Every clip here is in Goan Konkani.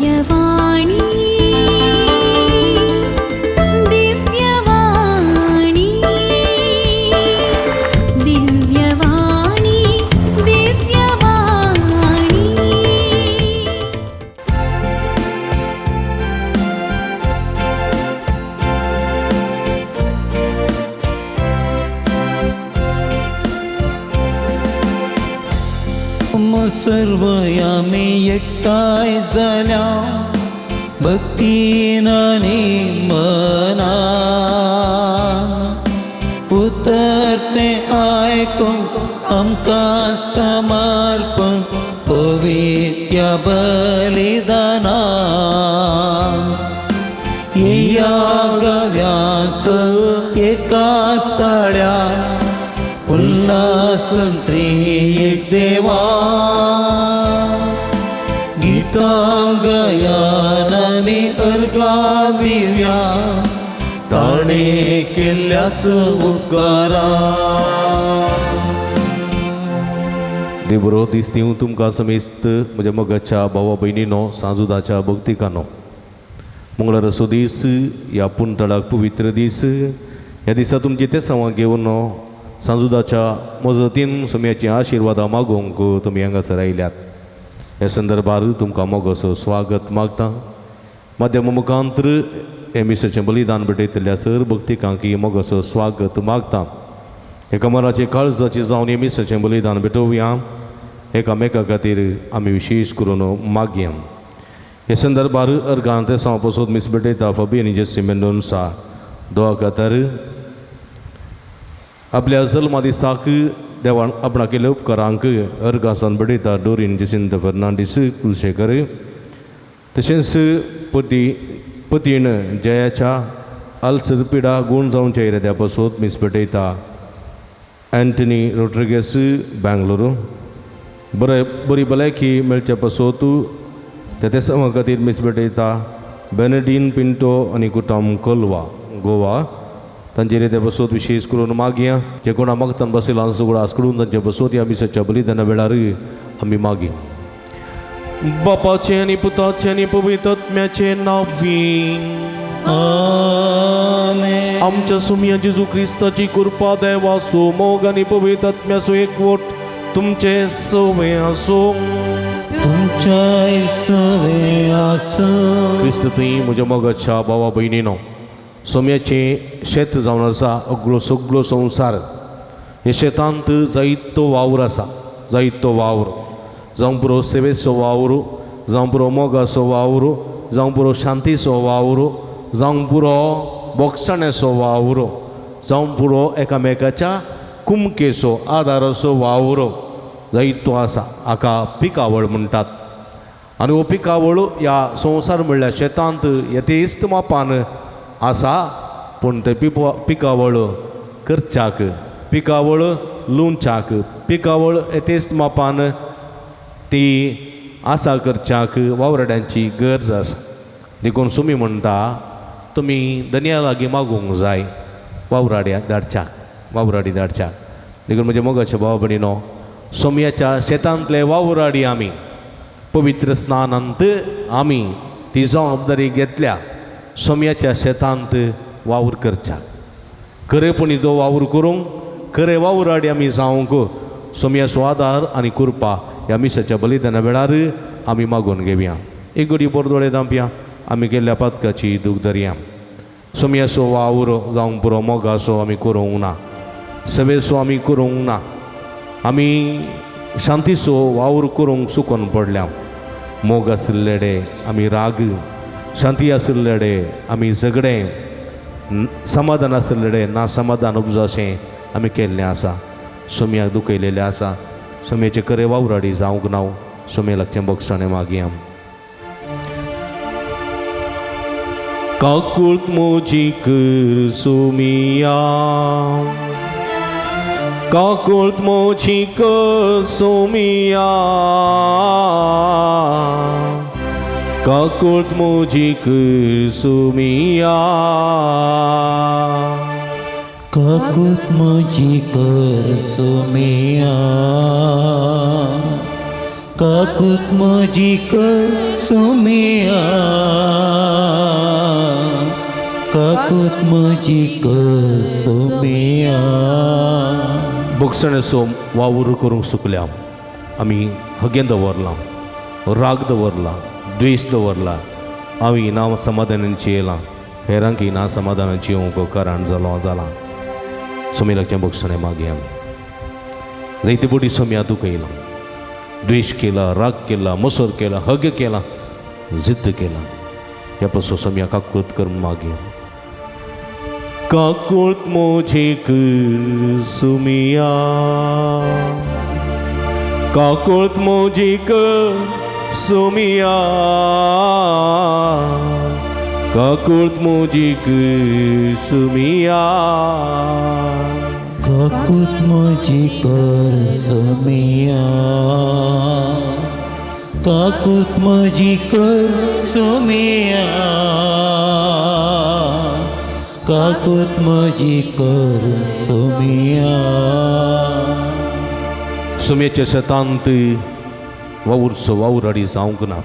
दिव्यवाणी दिव्यवाणी दिव्यवाणी दिव्यवाणी। सर्व आमी एकठांय जाल्या भक्तीन आनी मनान उतर तें आयकूंक आमकां समर्पण पवित्र बलिदानान येया गव्यास एकाच ताळ्यान उल्हासन त्रिएक देवा गीतां गायन आनी अर्गां दिव्या ताणें केल्ल्या उपकारा। देव बरो दीस दिवं तुमकां समेस्त म्हज्या मोगाच्या भावा भयणीनो, सांजुदाच्या भक्तिकानो। मंगळाराचो दीस ह्या पुणतळाक पवित्र दीस। ह्या दिसा तुमची तेसांवां घेवन सांजुदाच्या मजतीन सोम्याची आशिर्वादां मागूंक तुमी हांगासर आयल्यात। ह्या संदर्भार तुमकां मोगाचो स्वागत मागता। माध्यम मुखांतर हे मिसाचें बलिदान भेटयतल्या सर भक्तिकांक मोगाचो स्वागत मागता। एका मनाचे काळजाची जावन हे मिसाचें बलिदान भेटोवया। एकामेका खातीर आमी विशेश करून मागया। हे संदर्भार अर्गान तेसांव पसोत मीस भेटयता फबी जेसी मेंडोन्सा दोआ खातीर आपल्या जल्मा दिसाक देवान आपणा केल्ल्या उपकारांक अर्गासान भेटयता डोरीन जेसिंत फर्नांडीस कुलशेखर, तशेंच पती पतीण जयाच्या अल्सर पिडा गूण जावच्या इराद्या पसोत मीस भेटयता अँटनी रोड्रिगेस बेंगलोरू। बरें बरी भलायकी मेळच्या पासत त्या तेसांवा खातीर मीस भेटयता बेनडीन पिंटो आनी कुटुंब कोलवा गोवा। तांचेर ते बसोत विशेश करून मागया। जे कोणा मागतान बसयला सगळो आसकडून तांचे बसोत ह्या मिसाच्या बलिदाना वेळार आमी मागया। बापाचें आनी पुताचें आनी पवित्र आत्म्याचें नांव। आमेन। आमच्या सुमया जेजू क्रिस्ताची कृपा देवाचो मोग आनी पवित्र आत्म्याचो एकवट तुमचे सवे आसूं। तुमच्याय सवे आसूं। क्रिस्त तुमी म्हज्या मोगाच्या भावा भयणीनो, सोम्याचें शेत जावन आसा अगलो सगलो संवसार। हे शेतांत जायतो वावर आसा, जायतो वावर जावं पुरो सेवेचो वावर, जावं पुरो मोगाचो वावर, जावं पुरो शांतीचो वावर, जावं पुरो बोगसाण्याचो वावर, जावं पुरो एकामेकाच्या कुमकेचो आदाराचो वावर जायतो आसा। हाका पिकावळ म्हणटात। आनी हो पिकावळ ह्या संवसार म्हणल्यार शेतांत यथेस्त मापान आसा, पूण ते पिकावळ करच्याक, पिकावळ लुंवच्याक, पिकावळ यथेस्त मापान ती आसा करच्याक वावराड्यांची गरज आसा। देखून सुमी म्हणटा तुमी दनया लागीं मागूंक जाय वावराड्या धाडच्याक, वावराडी धाडच्याक। देखून म्हज्या मोगाच्या भाव भयणीनो, सोमयाच्या शेतांतले वावराडी आमी पवित्र स्नानांत आमी ती जबाबदारी घेतल्या सोमयाच्या शेतांत वावर करच्याक। खरेपणी तो वावर करूंक खरे वावराडी आमी जावंक सोमयाचो आदार आनी कृपा ह्या मिसाच्या बलिदाना वेळार आमी मागून घेवया। एक घडी बोरदोळे दांपया, आमी केल्ल्या पातकाची दूख धरया। सोमयाचो वावर जावंक पुरो मोगाचो आमी करूंक ना, सवेचो आमी करूंक ना, आमी शांतीचो वावर करूंक चुकोन पडल्या। मोग आशिल्लेडे आमी राग, शांती आशिल्लेडे आमी झगडें, समाधान आशिल्लेडे ना समाधान उपजाशें आमी केल्लें आसा। सोमयाक दुखयलेलें आसा। सोमयाचे खरें वावराडी जावंक ना। सोमया लागचें बोगसाणें मागया। काकूळत म्हजी कर सोमिया, काकूळत म्हजी कर सोमिया, काकूळत म्हजी कर सोमिया, काकूत म्हजी कर सोमिया, काकूत म्हजी कर सोमिया, काकूत म्हजी कर सोमिया. भोगसणेचो वावर करूंक चुकल्या आमी, हगें दवरलां, राग दवरला, द्वेश दवरला, आमी ना समाधानाची येयलां, हेरांकी ना समाधानाची येवंक कारण जालो जालां. सोमी लागचें भोगसणें मागीर आमी जायते पटी सोम्या दुखयलां, द्वेश केला, राग केला, मसर केला, हग केला, जिद्द केला. ह्या पासून सोम्या काकूत करून मागया. काकूत मोजी कर सुमिया, काकूत मोजी कर सुमिया, काकूत मोजी कर सुमिया. काकूत म्हजी कर सोमिया, काकूत म्हजी कर सोमिया, काकूत म्हजी कर सोमिया. सुमेच्या शेतांत वावुरचो वावुराडी जावंक ना.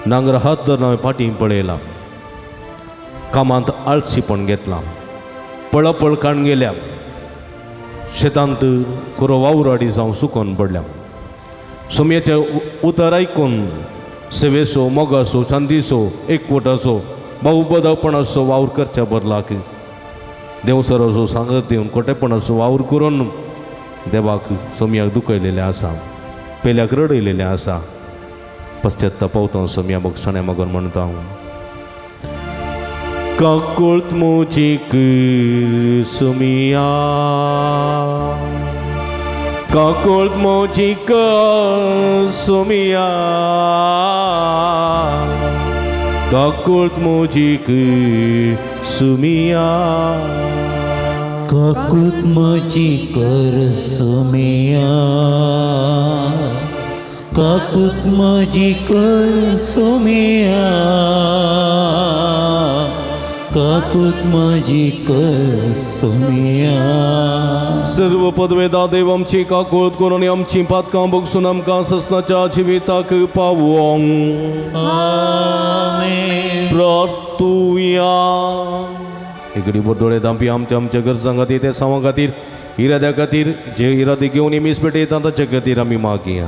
नांगर हात धरून हांवें फाटीं पळयलां, कामांत आळशीपण घेतलां, पळपळ काण गेल्या, शेतांत कुरो वावुराडी जावं सुकोन पडल्या. सोमयेचें उतर आयकून सेवेचो, मोगाचो, शांतीचो, एकवटाचो, बाहुबदापणाचो वावर करच्या बदलाक देवसराचो सांगत दिवन खोटेपणाचो वावर करून देवाक सोमयाक दुखयलेलें आसा, पेल्याक रडयलेलें आसा. पश्चात्ताप पावता सोमया भोगसण्या मगन म्हणटा हांव. काकूळत मोजी कर सुमिया, काकूळत मोजी कर सुमिया, काकूळत मोजी कर सुमिया. काकूत म्हजी कर सोमिया, काकूत म्हजी कर सोमिया, काकूत म्हजी कर सोमिया. सर्व पदवेदा देव आमची काकूळत करून आमची पातकां भोगसून आमकां ससनाच्या जिविताक पावोंक. आमेन. प्रार्थुया. इकडे दोळे धांपी. आमच्या आमच्या गरजां खातीर, ते सावां खातीर, इराद्या खातीर, जे इरादे घेवन मिस पेटयता ताचे खातीर आमी मागया.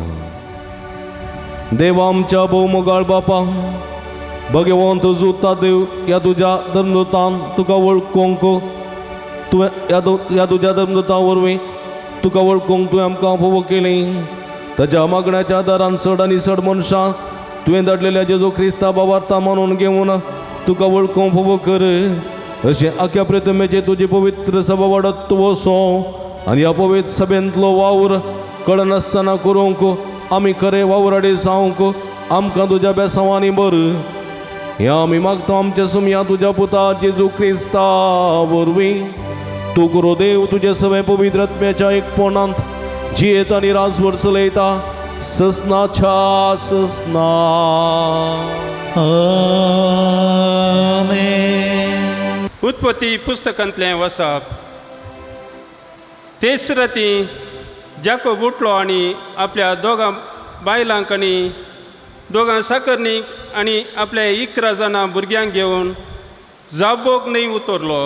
देवा आमच्या भोवमोगाळ बापा, भगवंत जुता देव, ह्या तुज्या धर्मदूतान तुका वळखूंक तुवें ह्या तुज्या धर्मदूता वरवीं तुका वळखूंक तुवें आमकां फावो केली. ताज्या मागण्याच्या आदारान चड आनी चड मनशां तुवें धाडलेल्या जेजू क्रिस्ता बाबार्ता मानून घेवन तुका वळखूंक फावो कर. अशें आख्या प्रतिमेचे तुजी पवित्र सभा वाडत वचो आनी ह्या पवित्र सभेंतलो वावर कळनासतना करूंक आमी खरें वावराडे जावंक आमकां तुज्या बेसांवांनी बर. ह्या आमी मागता आमच्या सुमया तुज्या पुता जेजू क्रिस्ता वरवीं. तूं गुरू देव तुज्या सगळ्या पवित्र आत्म्याच्या एकपणांत जियेत आनी राजभर चलयता ससनाच्या ससना. आमेन. उत्पत्ती पुस्तकांतलें वसप. तेच राती जाकोब उठलो आनी आपल्या दोगां बायलांक आनी दोगां साकरणीक आनी आपल्या 11 जाणां भुरग्यांक घेवन जाबोक न्हंय उतरलो.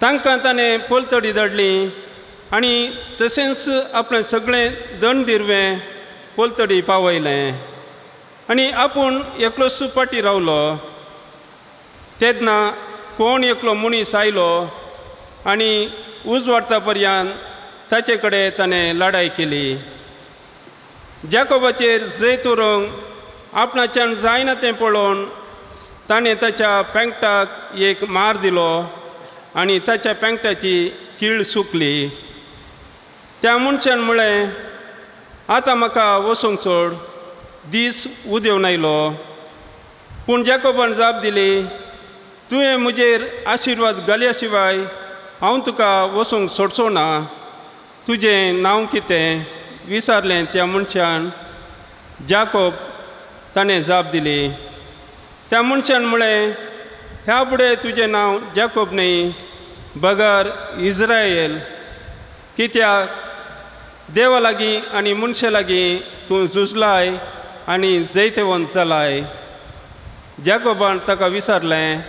तांकां ताणें पलतडी धाडली आनी तशेंच आपलें सगळें दंड दिरवें पलतडी पावयलें आनी आपूण एकलोच फाटीं रावलो. तेन्ना कोण एकलो मनीस आयलो आनी उजवाडता पर्यंत ताचे कडेन ताणें लडाय केली. जाकोबाचेर जैत उरोंक आपणाच्यान जायना तें पळोवन ताणें ताच्या पेंकटाक एक मार दिलो आनी ताच्या पेंकटाची कीळ सुकली. त्या मनशान म्हळें, आतां म्हाका वचूंक सोड, दीस उदेवन आयलो. पूण जाकोबान जाप दिली, तुवें म्हजेर आशिर्वाद घाल्या शिवाय हांव तुका वचूंक सोडचो ना. तुजें नांव कितें विचारलें त्या मनशान. जाकोब ताणें जाप दिली. त्या मनशान म्हळें, ह्या फुडें तुजें नांव जाकोब न्हय बगर इज्रायल, कित्याक देवा लागीं आनी मनशा लागीं तूं झुजलाय आनी जैतवंत जालाय. जाकोबान ताका विचारलें,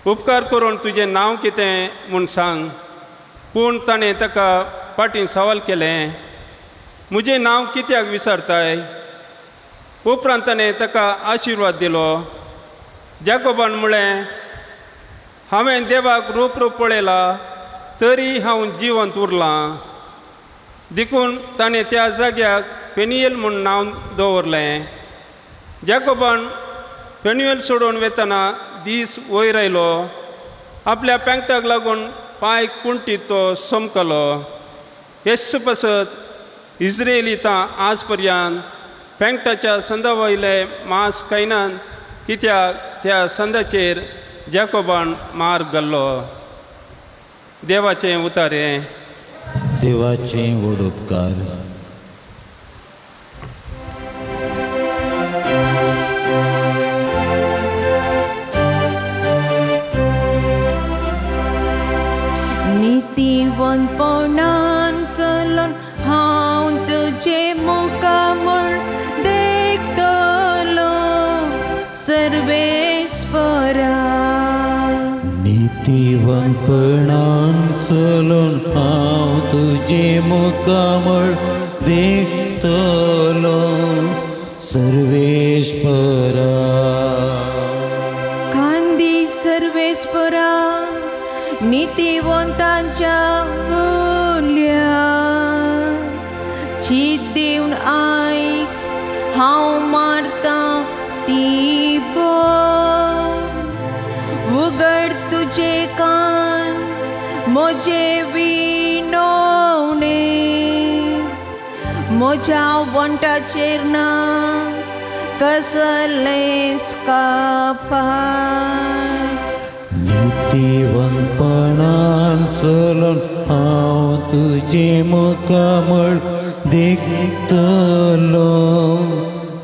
उपकार करून तुजें नांव कितें म्हूण सांग. पूण ताणें ताका फाटीं सवाल केलें, म्हजें नांव कित्याक विचारताय? उपरांत ताणें ताका आशिर्वाद दिलो. जाकोबान म्हळें, हांवें देवाक रूप रूप पळयला तरी हांव जिवंत उरलां. देखून ताणें त्या जाग्याक पेनियल म्हूण नांव दवरलें. जाकोबान पेनियल सोडून वेतना दीस वयर आयलो. आपल्या पेंकटाक लागून पांय कुंटीत तो समकलो. येस पासत इस्रेलितां आज पर्यंत पेंकटाच्या संदा वयले मांस खायनात, कित्याक त्या संदाचेर जाकोबान मार घाल्लो. देवाचें उतारें. देवाचे व्हड उपकार. नितीवंतपणान चलून हांव तुजे मुखामळ देखतलो सर्वेस्परा. नितीवंतपणान चलून हांव तुजे मुखामळ देखतलो सर्वेस्परा. खांदी सर्वेस्परा नितीवंतांच्या उल्या चीत दिवन आयक हांव मारतां ती बोब. उगड तुजे कान म्हजे विनवणे, म्हज्या वंटाचेर ना कसलेंच कापाट. नितीवंतपणान चलून हांव तुजे मुखामळ देखतलो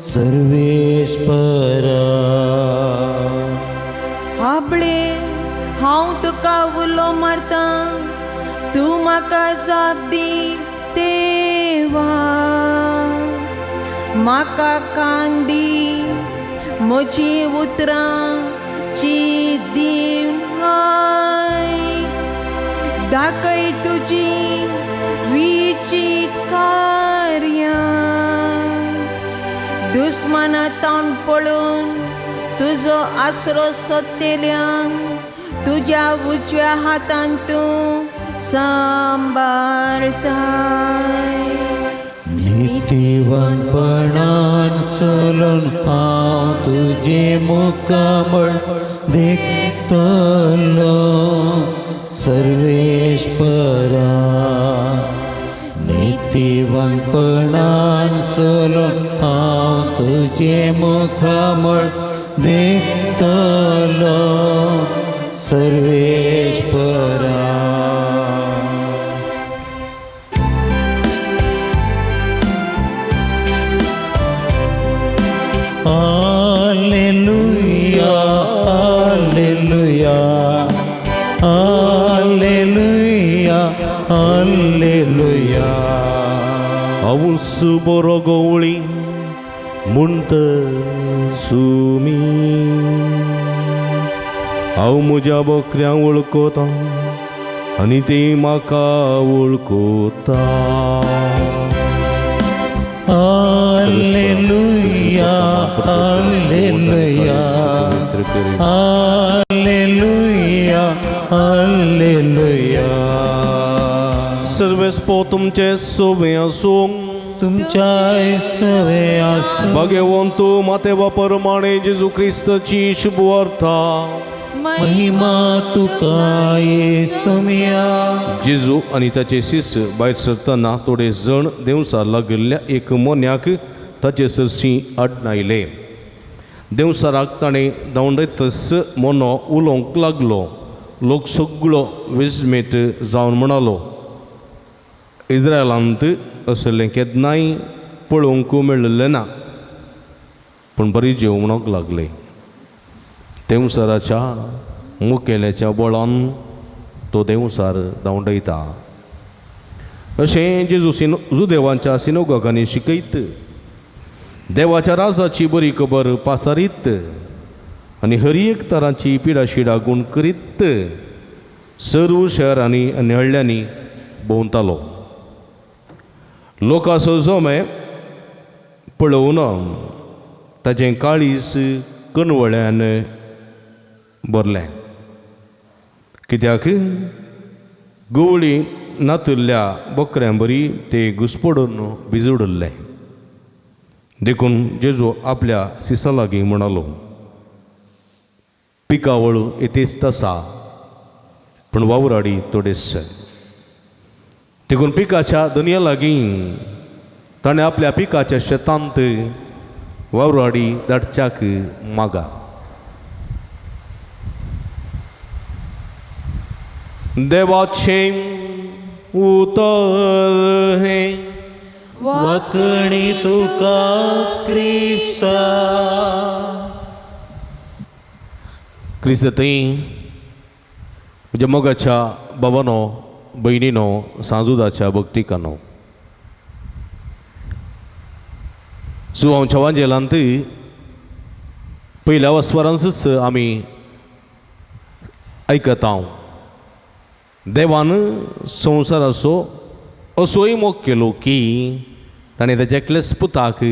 सर्वेस्परा. आबळे हांव तुका उलो मारतां, तूं म्हाका जाप दी देवा. म्हाका कान दी म्हजीं उतरां चीत दिवन आयक. दाखय तुजी विचीत कार्यां, दुस्माना तावन पळोवन तुजो आसरो सोदतल्यांक तुज्या उजव्या हातान तूं सांबाळताय. नितीवंतपणान चलून हांव तुजे मुखामळ देखतलो सर्वेस्परा. नितीवंतपणान चलून हांव तुजे मुखामळ देखतलो सर्वेस्परा. Alleluia, Alleluia, Alleluia, Alleluia. हांवूच बरो गवळी म्हणत सुमी, हांव म्हज्या बकऱ्यांक वळखता आनी ती म्हाका वळखता. Alleluia, Alleluia, Alleluia, Alleluia. सर्वेस्पो तुमचे सोबे आसूं. तुमच्या सवे आसूं. भाग्यवंत मातेवा परमाणे जेजू क्रिस्ताची शुभवार्ता. महिमा तुका येसुमिया. जेजू आनी ताचे शिष्य भायर सरतना थोडे जण देंवचार लागिल्ल्या एक मोन्याक ताचे सरशी आडनायले. देंवचाराक ताणें धांवडयतच मोनो उलोवंक लागलो. लोक सगळो विस्मीत जावन म्हणालो, इस्रायलांत असलें केन्नाय पळोवंक मेळिल्लें ना. पूण बरी जेव म्हणूंक लागले, देंवचाराच्या मुखेल्याच्या बळान तो देंवचार धांवडयता. अशें जेजू सिनो जुदेवांच्या सिनोगांनी शिकयत देवाच्या राजाची बरी खबर पासारीत आनी हर एक तरांची पिडाशिडा गूण करीत सर्व शहरांनी आनी हळ्यांनी भोंवतालो. लोकांचो जमे पळोवन ताचें काळीज कनवळ्यान भरलें, कित्याक गवळी नातिल्ल्या बकऱ्यां बरी ते घुसपडून भिजुडिल्ले. देखून जेजू आपल्या सिसा लागीं म्हणालो, पिकावळ येतेच आसा पूण वावराडी थोडेच. देखून पिकाच्या दनया लागीं ताणें आपल्या पिकाच्या शेतांत वावराडी धाडच्याक मागा. देवाचें उतर हें. वाकणी तुका क्रिस्ता. क्रिस्त थंय म्हज्या मोगाच्या भावानो, भयणीनो, सांजुदाच्या भक्तिकानो, जुवांच्या वांजेलांत पयल्या वस्वरांतच आमी आयकता, देवान संवसाराचो असोय मोग केलो की ताणें ताच्या एकल्याच पुताक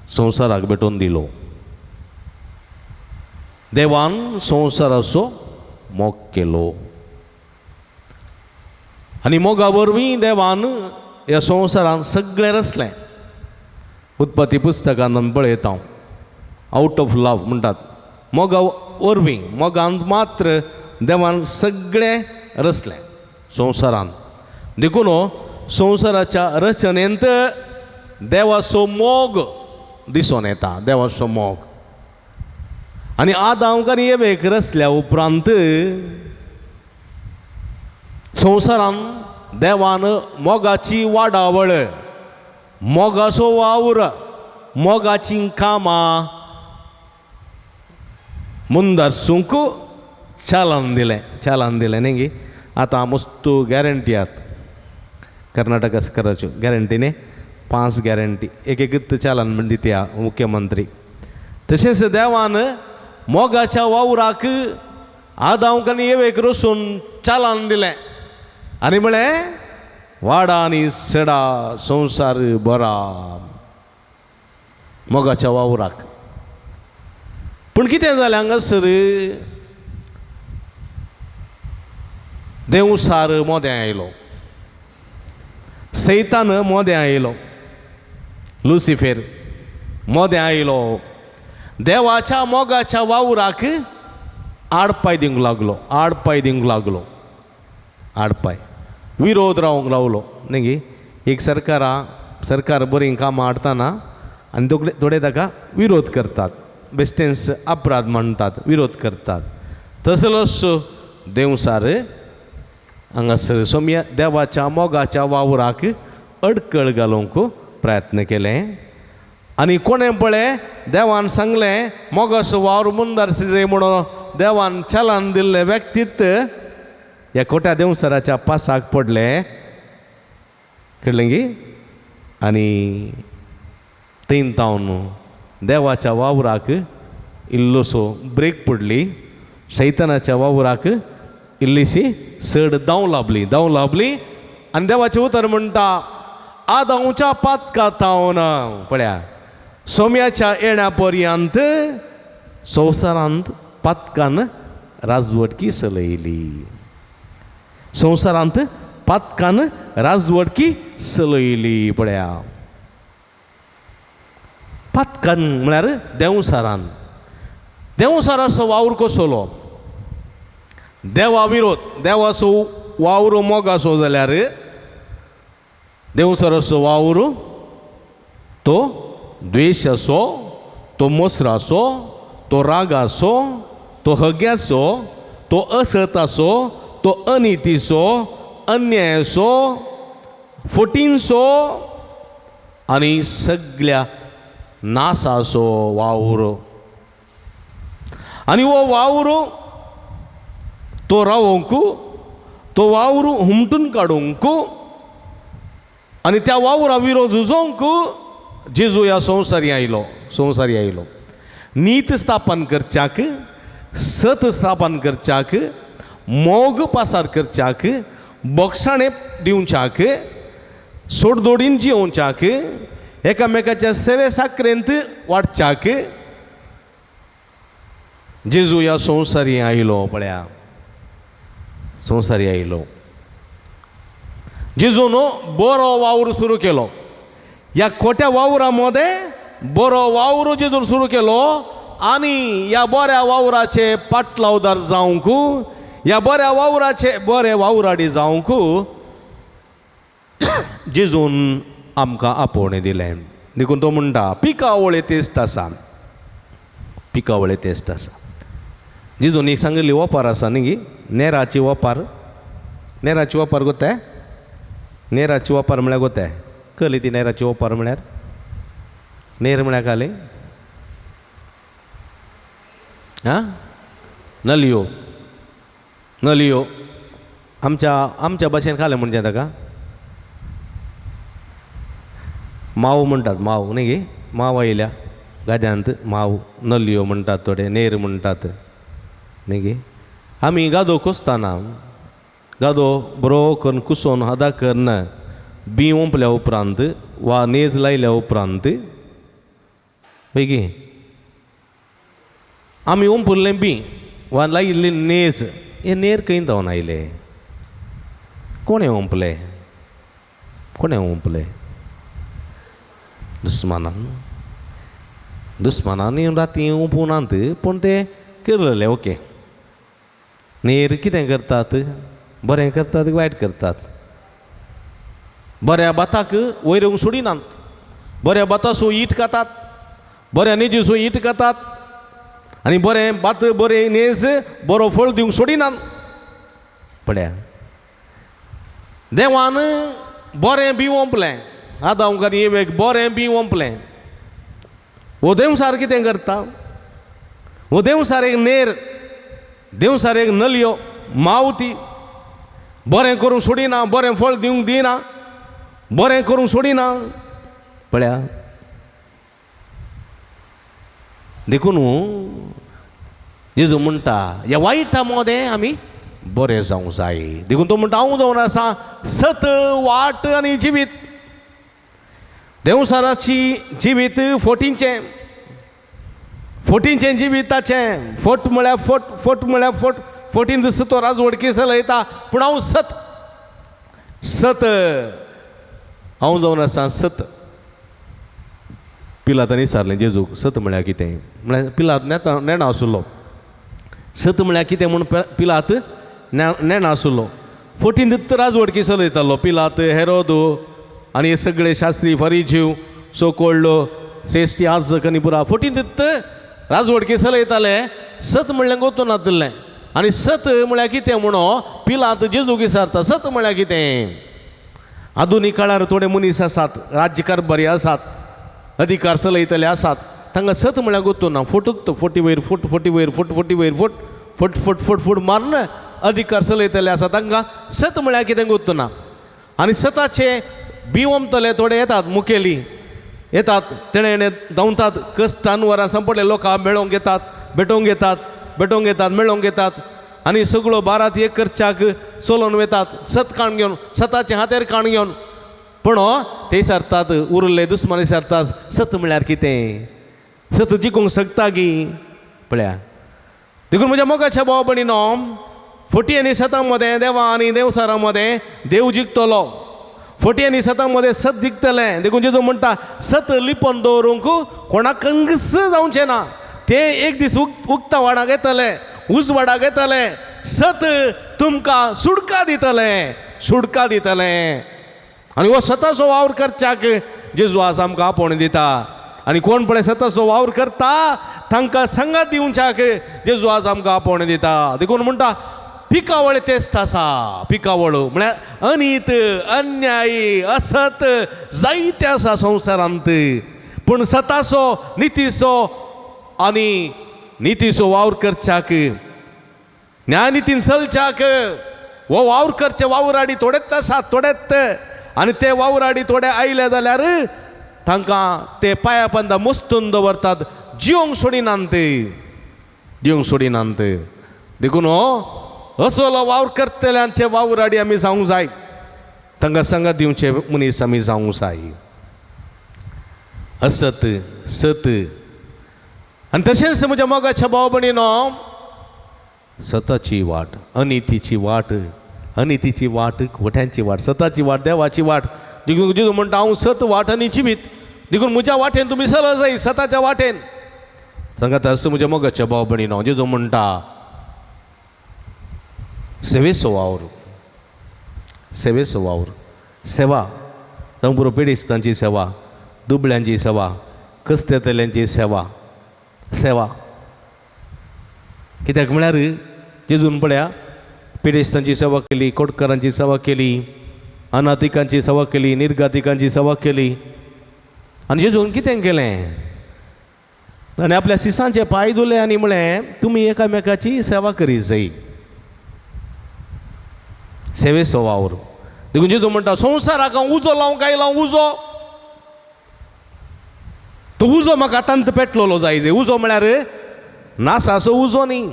संवसाराक भेटोवन दिलो. देवान संवसाराचो मोग केलो आनी मोगा वरवीं देवान ह्या संवसारान सगळें रचलें. उत्पत्ती पुस्तकान आमी पळयता, आवट ऑफ लव म्हणटात, मोगा वरवीं, मोगान मात्र देवान सगळें रचलें संवसारान. देखून संवसाराच्या रचनेंत देवाचो मोग दिसून येता, देवाचो मोग. आनी आदांक आनी एवेक रचल्या उपरांत संवसारान देवान मोगाची वाडावळ, मोगाचो वावर, मोगाचीं कामां मुंदारसूंक चालन दिलें, चालन दिलें न्ही गे. आतां मस्त गॅरंटी आत कर्नाटक सरकाराच्यो गॅरंटी न्ही, 5 गॅरंटी एक एकूच चालन म्हण दिता मुख्यमंत्री. तशेंच देवान मोगाच्या वावराक आदांक आनी एवेक रसून चालन दिलें आनी म्हळें वाडा आनी सडा संवसार बरा, मोगाच्या वावराक. पूण कितें जालें हांगासर देंवसार मोदें आयलो, सैतान मोदें आयलो, लुसिफेर मोदें आयलो, देवाच्या मोगाच्या वावराक आडपाय दिवंक लागलो, आडपाय दिवंक लागलो, आडपाय विरोध रावंक रावलो न्ही गे. एक सरकार बरीं कामां हाडटना आनी थोडे ताका विरोध करतात, बेश्टेंच अपराध म्हणटात, विरोध करतात. तसलोच देंवसार हांगासर सोम्या देवाच्या मोगाच्या वावराक अडकळ घालूंक प्रयत्न केलें. आनी कोणें पळय देवान सांगलें मोगाचो वावर मुंदार सिजय म्हणून देवान चलन दिल्लें व्यक्तित्व ह्या कोट्या देंवसाराच्या पासाक पडलें, कळ्ळें गी. आनी थंय तावन देवाच्या वावराक इल्लोसो ब्रेक पडली, सैतानाच्या वावराक इल्लीशी चड धांव लाभली, धांव लाभली. आनी देवाचें उतर म्हणटा आदांवच्या पातका तावन पळया सोम्याच्या येण्या पर्यंत संवसारांत पातकान राजवटकी चलयली, संवसारांत पातकान राजवटकी चलयली. पळया पातकान म्हळ्यार देंवसारान, देंवसाराचो वावर कसलो, देवा विरोध, देवाचो वावर मोगाचो जाल्यार देंवसाराचो वावर तो द्वेशाचो, तो मोसराचो, तो रागाचो, तो हग्याचो, तो असताचो, तो अनितीचो, अन्यायाचो, फटींचो आनी सगळ्या नासाचो वावर. आनी हो वावर तो रावोंक, तो वावर हुमटून काडूंक आनी त्या वावरा विरोध झुजोवंक जेजू ह्या संवसारी आयलो, संवसारी आयलो. नीत स्थापन करच्याक, सत स्थापन करच्याक, मोग पासार करच्याक, बोगसाणें दिवच्याक, सोडदोडीन जियोवच्याक, एकामेकाच्या सेवे साकरेंत वाडच्याक जेजू ह्या संवसारी आयलो. पळया, संवसारी आयलो जेजून बरो वावर सुरू केलो. ह्या खोट्या वावरा मदें बरो वावर जेजून सुरू केलो आनी ह्या बऱ्या वावराचे पाटलावदार जावंक, ह्या बऱ्या वावराचे बरे वावराडी जावंक जेजून आमकां आपोवणें दिलें. देखून तो म्हणटा पिकावळे तेस्त आसा, पिकावळे तेस्त आसा. जेजून एक सांगिल्ली ओपार आसा न्ही गी, नेराची ओपार. नेराची ओपार गोताय, नेराची ओपार म्हळ्यार गोताय कळ्ळी ती नेराची ओपार म्हळ्यार? नेर म्हळ्यार काले आं, नलयो, नलयो आमच्या आमच्या भाशेन खालें म्हणजे ताका माव म्हणटात, माव न्ही गे, माव आयल्या गाद्यांत माव, नलयो म्हणटात थोडे, नेर म्हणटात न्ही गे. आमी गादो कोसताना गादो बरो करून कुसोवन हदा करून बी ओंपल्या उपरांत वा नेज लायल्या उपरांत बेगी आमी ओंपुल्लें बी वा लायिल्ली नेज, हे नेर खंय धांवन आयले? कोणें ओंपले? कोणें ओंपले? दुस्मानान. दुस्मानान राती ओंपूनात पूण ते केलेले. ओके, नेर कितें करतात? बरें करतात वायट करतात? बऱ्या भाताक वयर येवंक सोडिनात, बऱ्या भातासो ईट खातात, बऱ्या नेजीसो ईट खातात आनी बरें भात बरें नेज बरो फळ दिवंक सोडिनात. पळया, देवान बरें बी ओंपलें, आदांक आनी एवेक बरें बी ओंपलें. हो देंवसार कितें करता? हो देंवसार एक नेर, देंवसार एक नलयो मावती, बरें करूंक सोडिना, बरें फळ दिवंक दिना, बरें करूंक सोडिना. पळया, देखून जेजू म्हणटा ह्या वायटा मदें आमी बरें जावंक जाय. देखून तो म्हणटा हांव जावन आसा सत, वाट आनी जिवीत. देंवसाराची जिवीत फोटींचें, फोटींचें जिविताचें. फोट म्हळ्यार फोट, फोट म्हळ्यार फोट, फोटीन दिसता तो राजवडकी चलयता, पूण हांव सत, सत हांव जावन आसा सत. पिलातांनी विचारलें जेजूक सत म्हळ्यार कितें? म्हळ्यार पिलात नेणा आसलो सत म्हळ्यार कितें म्हूण पिलात नेणा आसलो. फोटीन दित राजवडकी चलयतालो पिलात, हेरोद आनी हे सगळे शास्त्री फरीजीव सो कोल्ड श्रेश्ठी आजक आनी पुरा फोटीन दित राजवडकी चलयताले. सत म्हणलें गोतू नातिल्लें आनी सत म्हळ्यार कितें म्हणो पिलात जेजूक विचारता सत म्हळ्यार कितें? आधुनीक काळार थोडे मनीस आसात, राज्यकारभारी आसात, अधिकार चलयतले आसात, तांकां सत म्हळ्यार गोतू ना. फोटूच फोटी वयर फोट, फोटी वयर फोट, फोटी वयर फोट, फट फट फट फट मारून अधिकार चलयतले आसात, तांकां सत म्हळ्यार कितें गोतू ना. आनी सताचे बी ओंपतले थोडे येतात, मुखेली येतात, तेणे धांवतात, कश्टान वरां संपडले लोकां मेळोवंक येतात, भेटोवंक येतात, भेटोवंक येतात, मेळोवंक येतात आनी सगळो बारात एक करच्याक चलोवन वतात सत काण घेवन, सताचे हातेर काण घेवन. पूण ते विचारतात, उरले दुस्मान विचारतात सत म्हळ्यार कितें? सत जिखूंक शकता गी? पळया, देखून म्हज्या मोगाच्या भाव भयणीनो, फोटी आनी सतां मदें देवा आनी देवसारा मदें देव जिखतलो, फोटी आनी सतां मदें सत जिखतलें. देखून जेजू म्हणटा सत लिपोवन दवरूंक कोणाकंगच जावचें ना, तें एक दीस उक्ता वाडाक येतलें, उजवाडाक येतलें, सत तुमकां सुडका दितलें, सुडका दितलें. आनी हो सताचो वावर करच्याक जेजू आज आमकां आपोवणें दिता. आनी कोण पळय सताचो वावर करता तांकां संगात दिवच्याक जेजू आज आमकां आपोवणें दिता. देखून म्हणटा पिकावळ तेस्त आसा. पिकावळ म्हळ्यार अनीत, अन्याय, असत जायते आसा संवसारांत, पूण सताचो, नितीचो आनी नितीचो वावर करच्याक, न्यायनितीन चलच्याक हो वावर करचे वावराडी थोडेच आसात, थोडेच. आनी ते वावराडी थोडे आयले जाल्यार तांकां ते पांया पंदा मुस्तून दवरतात. जिवंक सोडिनात, जिवंक सोडिनात. देखून हो असलो वावर करतल्यांचे वावराडी आमी जावंक जाय, तांकां सांगात दिवचे मनीस आमी जावंक जाय. असत सत आनी तशेंच म्हज्या मोगाच्या भाव भयणीनो, सताची वाट, अनितीची वाट, अनितीची वाट, खोट्यांची वाट, सताची वाट, देवाची वाट. देखून जेजू म्हणटा हांव सत वाट आनी जिवीत, देखून म्हज्या वाटेन तुमी चल जाय, सताच्या वाटेन. सांगात असो म्हज्या मोगाच्या भाव भयणीनो, जेजू म्हणटा सेवेचो वावर, सेवेचो वावर, सेवा जावं पुरो पिडेस्तांची सेवा, दुबळ्यांची सेवा, कस्तेतल्यांची सेवा, सेवा. कित्याक म्हळ्यार जेजून पळया पिडेस्तांची सेवा केली, कोटकारांची सेवा केली, अनाथिकांची सेवा केली, निर्गातिकांची सेवा केली. आनी जेजून कितें केलें? आनी आपल्या सिसांचे पांय धुले आनी म्हळें तुमी एकामेकाची सेवा करी जाय. सेवेचो वावर. देखून जेजू म्हणटा संवसाराक हांव उजो लावंक आयला, उजो, तो उजो म्हाका आतांत पेटलेलो जाय. जाय उजो म्हळ्यार नासाचो उजो न्ही,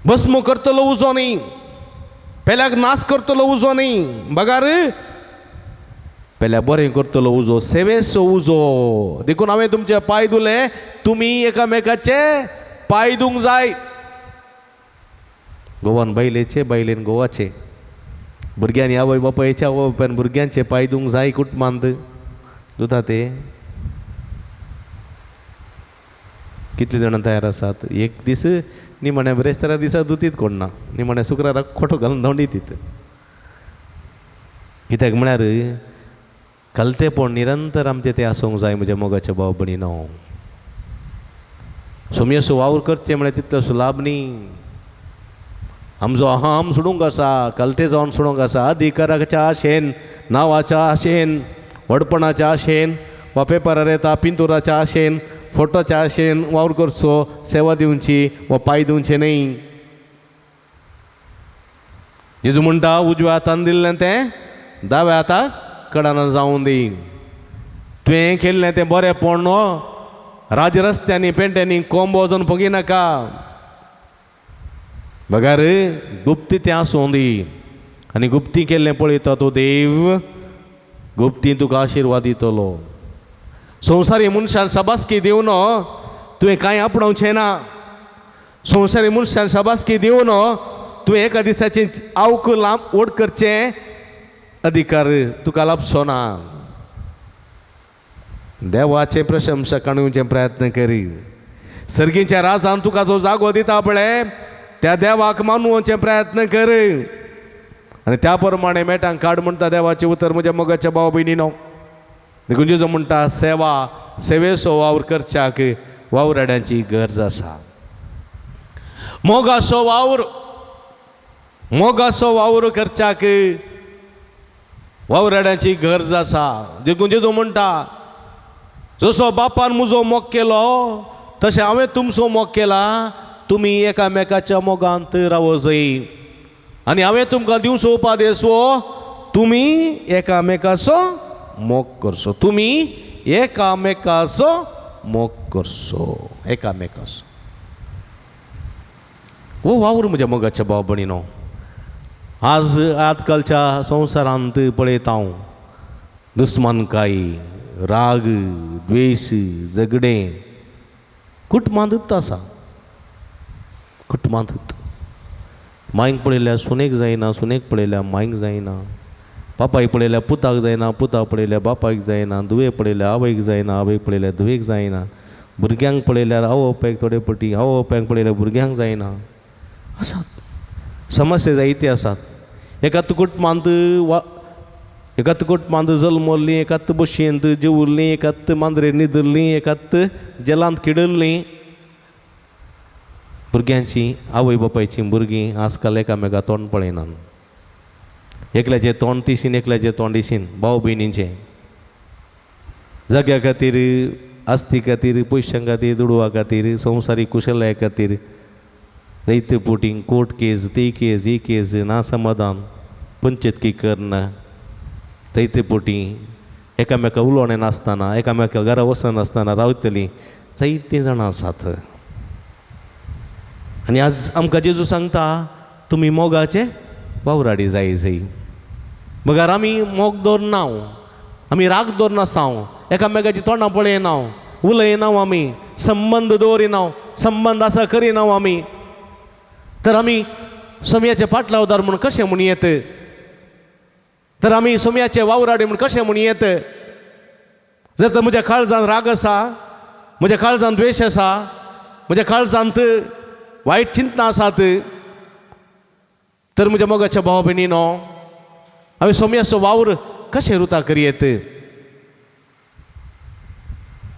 भस्म करतलो उजो न्ही, पेल्याक नाश करतलो उजो न्ही, बगार पेल्या बरें करतलो उजो, सेवेचो उजो. देखून हांवें तुमचे पांय धुले, तुमी एकामेकाचे पांय धुवंक जाय. गोवान बायलेचे, बायलेन गोवाचे, भुरग्यांनी आवय बापायचे, आवय बापायन भुरग्यांचे पांय धुवंक जाय. कुटुंबांत धुता ते कितले जाणां तयार आसात? एक दीस निमाण्या ब्रेस्तारा दिसा दुतीत कोण ना, निमाण्या शुक्राराक खोटो घालून धांवडी तीत. कित्याक म्हळ्यार कलतेपण निरंतर आमचें तें आसूंक जाय म्हज्या मोगाच्या भाव भयणीनो. सोमयेचो वावर करचें म्हळ्यार तितलो सुलाभ न्ही. आमचो अहम सोडूंक आसा, कलते जावन सोडूंक आसा, अधिकाराच्या आशेन, नांवाच्या आशेन, व्हडपणाच्या आशेन, वा पेपरार येता पिंतुराच्या आशेन, फोटोच्या आशेन वावर करचो, सेवा दिवची वा पांय दिवचे न्ही. जेजू म्हणटा उजव्या हातान दिल्लें तें दाव्या हाताक कडाना जावं दी. तुवें केल्लें तें बरेंपण न्हू, राजरस्त्यांनी पेंट्यांनी कोंबो वचून फुगिनाका, बगार गुप्ती तें आसूं दी. आनी गुप्ती केल्लें पळयता तो देव गुप्ती तुका आशिर्वाद दितलो. संवसारी मनशान शाबासकी दिवन तुवें कांय आपणावचें ना. संवसारी मनशान शाबासकी दिवन तुवें एका दिसाचें आवक लांब ओड करचें अधिकार तुका लाभचो ना. देवाचे प्रशंसा काडूचे प्रयत्न करी. सर्गीच्या राजान तुका जो जागो दिता पळय त्या देवाक मानवचे प्रयत्न कर. आनी त्या प्रमाणे मेटांक काड म्हणटा देवाचें उतर म्हज्या मोगाच्या भाव भयणीनो. देखून जेजू म्हणटा सेवा, सेवेचो वावर करच्याक वावराड्यांची गरज आसा. मोगाचो वावर, मोगाचो वावर करच्याक वावराड्यांची गरज आसा. देखून जेजू म्हणटा जसो बापान म्हजो मोग केलो तशें हांवें तुमचो मोग केला, तुमी एकामेकाच्या मोगांत रावो जाय. आनी हांवें तुमकां दिवचो उपादेस हो, तुमी एकामेकाचो मोग करचो, तुमी एकामेकाचो मोग करचो, एकामेकाचो. हो वावर म्हज्या मोगाच्या भाव भयणीनो. आज आजकालच्या संवसारांत पळयता हांव दुस्मानकाय, राग, द्वेश, झगडें कुटुंबांतूच आसा. कुटुंबांतूच मांयक पळयल्यार सुनेक जायना, सुनेक पळयल्यार मांयक जायना, बापायक पळयल्यार पुताक जायना, पुताक पळयल्यार बापायक जायना, धुवे पळयल्यार आवयक जायना, आवयक पळयल्यार धुवेक जायना, भुरग्यांक पळयल्यार आवय बापायक थोडे पटी, आवय बापायक पळयल्यार भुरग्यांक जायना. आसात समस्या जायती आसात. एकाच कुटुंबांत वा एकाच कुटुंबांत जल्मल्लीं, एकाच बशयेंत जेवल्लीं, एकाच मांद्रेर न्हिदल्लीं, एकाच जेलांत किडल्लीं भुरग्यांची आवय बापायचीं भुरगीं आजकाल एकामेका तोंड पळयनात. एकल्याचें तोंड तिशीन, एकल्याचें तोंड इशीन, भाव भयणींचें. जाग्या खातीर, आस्ती खातीर, पयशां खातीर, दुडवा खातीर, संवसारीक कुशलाय खातीर जायते पोटींग कोर्ट केस, ती केस, ही केस, ना समाधान, पंचायतकी करना, जायते पोटी एकामेका उलोवणें नासतना, एकामेका घरा वचनासतना रावतलीं. जायतीं जाणां आसात. आनी आज आमकां जेजू सांगता तुमी मोगाचे वावराडी जाय जाय. बगर आमी मोग दवरना, आमी राग दवरनासांव, एकामेकाची तोंडां पळयना, उलयना, आमी संबंद दवरिना, संबंद आसा करिना आमी. तर आमी सोम्याचे पाटलावदार म्हूण कशें म्हूण येत? तर आमी सोम्याचे वावराडी म्हूण कशें म्हूण येत? जर तर म्हज्या काळजान राग आसा, म्हज्या काळजान द्वेश आसा, म्हज्या काळजांत वायट चिंतनां आसात, तर म्हज्या मोगाच्या भाव भयणीनो आमी सोम्याचो वावर कशें रुता करयेत?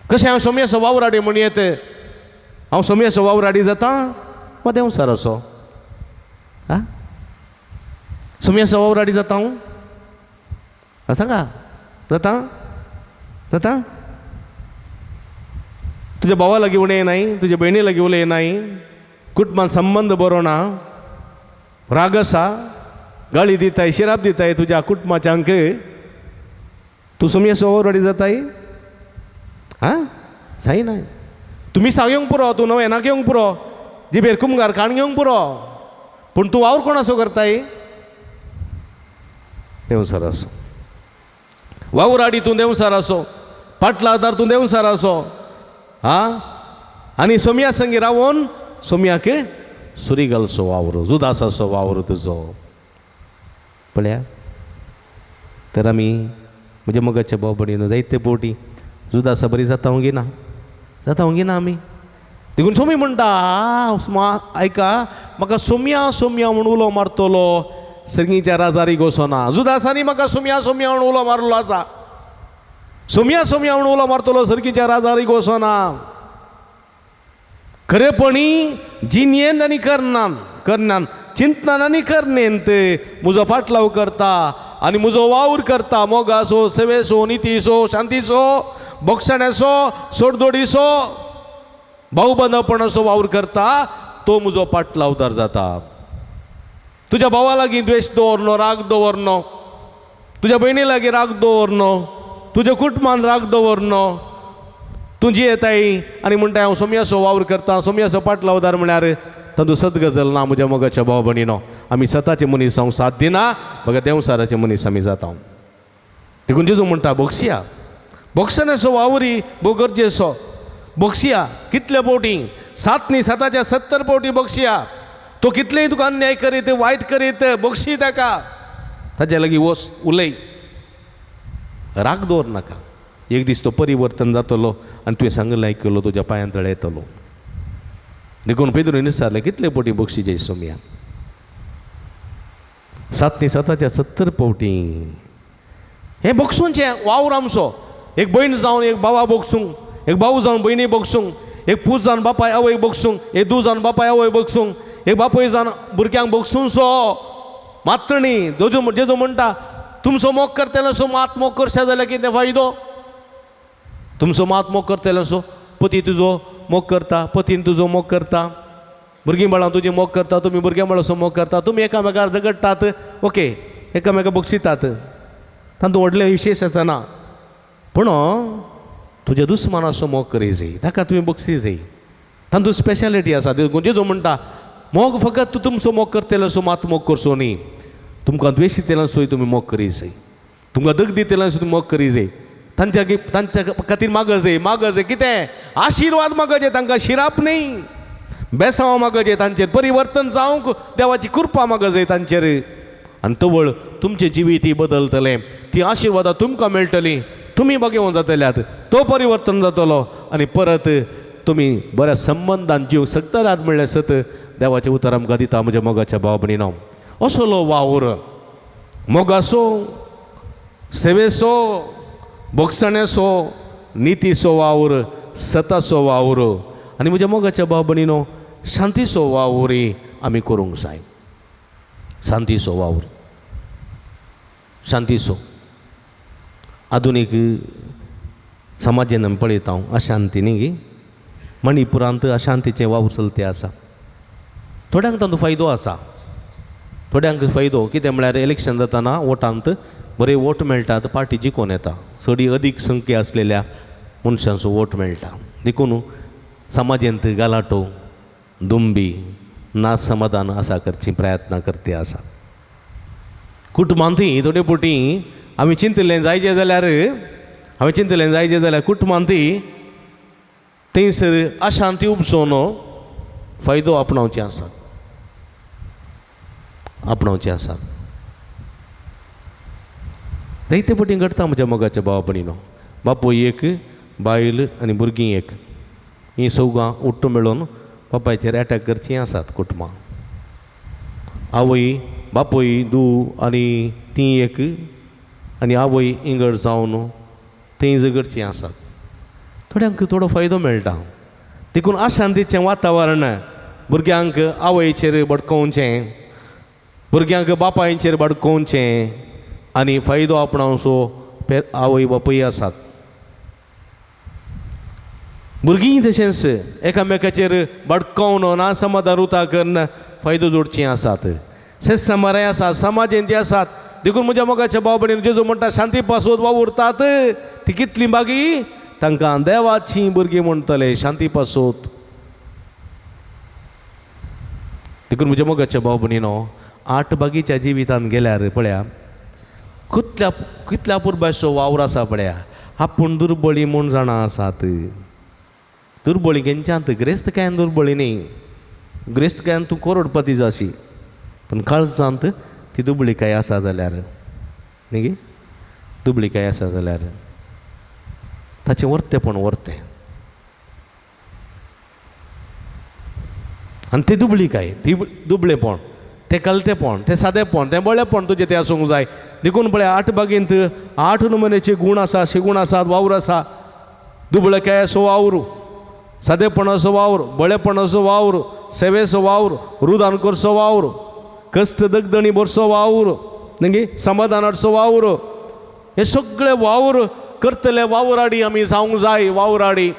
कशें हांव सोम्याचो वावराडी म्हूण येत? हांव सोम्याचो वावराडी जाता वा देंवचाराचो? आं, सोम्याचो वावराडी जाता हांव? सांगा, जाता जाता? तुज्या भावा लागीं उलय नाय, तुज्या भयणी लागीं उलय नाय, कुटुंबान संबंद बरो ना, राग आसा, गाळी दिताय, शिराप दिताय तुज्या कुटुंबाच्यांक, तूं सोम्याचो वावराडी जाताय? आं, जायना. तूं मिसाक येवंक पुरो, तूं नवेनाक येवंक पुरो, जिबेर कुमगार काण घेवंक पुरो, पूण तूं वावर कोणाचो करताय? देंवचाराचो वावराडी तूं, देंवचाराचो पाटलादार तूं, देंवचाराचो. आं, आनी सोम्या संगी रावोन सोम्याक सुरी घालचो वावर, जुदासाचो वावर तुजो. पळया, तर आमी म्हज्या मोगाच्या भाव भयणीनो जायते पोटी जुदासा बरी जाता वगी ना, जाता वगी ना आमी. देखून सोमी म्हणटा, आयका म्हाका सोम्या सोम्या म्हूण उलो मारतलो सर्गीच्या राजारी गोसोना. जुदासांनी म्हाका सोम्या सोम्या म्हूण उलो मारलो आसा, सोम्या सोम्या म्हूण उलो मारतलो सर्गीच्या राजारी गोसोना. खरेपणी जिनयेन आनी करनान, करनान चिंतनान आनी करनेंत म्हजो पाटलाव करता आनी म्हजो वावर करता, मोगाचो, सेवेचो, नितीचो, शांतीचो, बोगसण्याचो, सोडदोडीचो, भावबंदपणाचो वावर करता, तो म्हजो पाटलावदार जाता. तुज्या भावा लागीं द्वेश दवरनो, राग दवरनो, तुज्या भयणी लागीं राग दवरनो, तुज्या कुटुंबान राग दवरनो. तूं जियेताय आनी म्हणटाय हांव सोम्याचो वावर करता, सोम्याचो पाटलावदार म्हळ्यार तातूंत सत गजल ना. म्हज्या मोगाच्या भाव भयणीनो आमी सताचे मनीस हांव साथ दिना, बघा देंवचाराचे मनीस आमी जाता. देखून जेजू म्हणटा बोगसिया, बोगसण्याचो वावरी भोव गरजेचो. बोगसिया कितले पावटी, 7 न्ही 7च्या 70 पावटी बोगसिया. तो कितलेय तुका अन्याय करीत, वायट करीत, बोगशी ताका, ताच्या लागीं वस उलय, राग दवर नाका. एक दीस तो परिवर्तन जातलो आनी तुवें सांगलें आयकलो तुज्या पांयां तळे येतलो. देखून पेद्रून विचारलें कितले पावटी बक्षीचे सोम्या? 7 न्ही 7च्या 70 पावटी. हें बक्षूंचें वावर आमचो. एक भयण जावन एक बाबा बक्षूंक, एक भाऊ जावन भयणी बक्षूंक, एक पूत जावन बापाय आवय बक्षूंक, एक धूव जावन बापाय आवय बक्षूंक, एक बापूय जावन भुरग्यांक बक्षूंचो मात्र न्ही. जेजू म्हणटा तुमचो मोग करतलो सो मात मोग करशा जाल्यार कितें फायदो? तुमचो मात मोग करतलो सो पती तुजो मोग करता, पतीन तुजो मोग करता, भुरगीं बाळां तुजी मोग करता, तुमी भुरग्यां बाळांचो मोग करता, तुमी एकामेकार झगडटात, ओके, एकामेका बक्षितात, तातूंत व्हडलें विशेश आसतना. पूण तुज्या दुस्मानाचो मोग करी जाय, ताका तुवें बक्षी जाय, तातूंत स्पेशालिटी आसा. जेजू म्हणटा मोग फकत तूं तुमचो मोग करतलो सो मात मोग करचो न्ही, तुमकां द्वेशीतेल्यान तुमी मोग करी जाय, तुमकां दग दितेल्यान तुमी मोग करी जाय, तांच्या तांच्या खातीर मागजे, मागजे कितें आशिर्वाद मागजे, तांकां शिराप न्ही, बेसांव मागजे, तांचेर परिवर्तन जावंक देवाची कृपा मागजे तांचेर. आनी तवळ तुमचें जिवीत बदलतलें, ती आशिर्वादां तुमकां मेळटलीं, तुमी बगेवन जातल्यात, तो परिवर्तन जातलो आनी परत तुमी बऱ्या संबंदान जीव शकतल्यात म्हणल्यार सत देवाचें उतर आमकां दिता. म्हज्या मोगाच्या भाव भयणीनो असलो वावर मोगाचो, सेवेचो, बोगसण्याचो, नितीचो वावर, सताचो वावर आनी म्हज्या मोगाच्या भाव भयणीनो शांतीचो वावरूय आमी करूंक जाय. शांतीचो वावर, शांतीचो. आधुनीक समाजान आमी पळयता हांव अशांती न्ही गी, मणिपुरांत अशांतीचें वावर चलते आसा. थोड्यांक तातूंत फायदो आसा, थोड्यांक फायदो कितें म्हळ्यार इलेक्शन जाताना वोटांत बरे वोट मेळटात, पार्टी जिखून येता, चड अदीक संख्या आसलेल्या मनशांचो वोट मेळटा. देखून समाजेंत गालाटो दुंबी ना समाधान आसा करची प्रयत्न करती आसा. कुटुंबांतूय थोडे फावटी आमी चिंतिल्लें जायचें जाल्यार हांवें चिंतिल्लें जायचें जाल्यार कुटुंबांतूय थंयसर अशांती उपसोन फायदो आपणावचे आसात आपणावचे आसात. जायते फावटी घडटा म्हज्या मोगाच्या भावा भयणीनो, बापूय एक, बायल आनी भुरगीं एक, हीं सगळां उट्टू मेळून बापायचेर एटॅक करचीं आसात कुटुंबां. आवय बापूय धूव आनी तीं एक आनी आवय इंगड जावन तीं झगडचीं आसात. थोड्यांक थोडो फायदो मेळटा देखून अशांतीचें वातावरण भुरग्यांक आवयचेर भडकोवचें, भुरग्यांक बापायचेर भडकोवचें आनी फायदो आपणावचो आवय बापूय आसात. भुरगीं तशेंच एकामेकाचेर भडकोवन ना समाधान उता करून फायदो जोडचीं आसात. सेस्समाराय आसात, समाजेंत आसात. देखून म्हज्या मोगाच्या भाव भयणीन जेजू म्हणटा शांती पासत वावुरतात ती कितली बागी तांकां देवाचीं भुरगीं म्हणटले शांती पासत. देखून म्हज्या मोगाच्या भाव भयणीनो आठ बागीच्या जिवितांत गेल्यार पळया कितल्या कितल्या पुरबाचो वावर आसा पळया. आपूण दुर्बळी म्हूण जाणां आसात. दुर्बळी गेंच्यांत ग्रेस्तकायन दुर्बळी न्ही, ग्रेस्तकायन तूं करोडपती जाशी पूण काळजांत ती दुबळीकाय आसा जाल्यार न्ही गे, दुबळीकाय आसा जाल्यार ताचें वर्तेपण वर्तें आनी ती दुबळीकाय ती दुबळेपण तें कलतेपण तें सादेपण तें बळेपण तुजें तें आसूंक जाय. देखून पळय आठ बागेंत आठ नमुन्याचे गूण आसा, शेगूण आसात, वावर आसा. दुबळेकायेचो वावर, सादेपणाचो वावर, बळेपणाचो वावर, सेवेचो वावर, रुदान करचो वावर, कश्ट दगदणी भरचो वावर, न्ही समाधानाचो वावर, हे सगळे वावर करतले वावराडी आमी जावंक जाय. वावराडी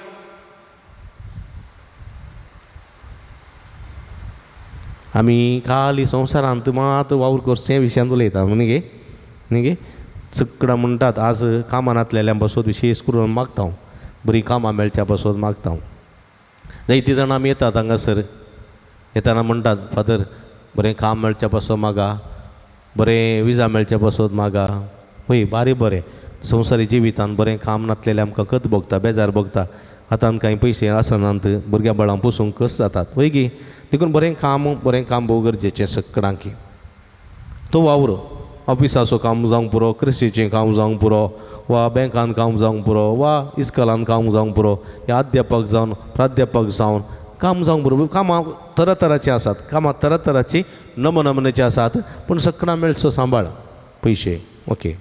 आमी खाली संवसारांत मात वावर करचें विशयांत उलयता न्ही गे, न्ही गे. चकडां म्हणटात आज कामां नातलेल्या पासत विशेश करून मागता हांव, बरीं कामां मेळच्या पासत मागता हांव. जायतीं जाणां आमी येतात हांगासर, येताना म्हणटात फादर बरें काम मेळच्या पासत मागा, बरें विजा मेळच्या पासत मागा. हय बारी बरें संवसारी जिवितांत बरें काम नातलेलें आमकां कत भोगता, बेजार भोगता, हातांत कांय पयशे आसनात, भुरग्यां बाळां पोसूंक कस जातात वय गी. देखून बरें काम, बरें काम भोव गरजेचें सगळ्यांकी. तो वावर ऑफिसाचो काम जावंक पुरो, क्रिस्तीचें काम जावंक पुरो, वा बँकान काम जावंक पुरो, वा इस्कॉलान काम जावंक पुरो, ह्या अध्यापक जावन प्राध्यापक जावन काम जावंक पुरो. कामां तरातराचीं आसात, कामां तरातराचीं नमनमनेचीं आसात, पूण सगळ्यां मेळचो सांबाळ पयशे ओके.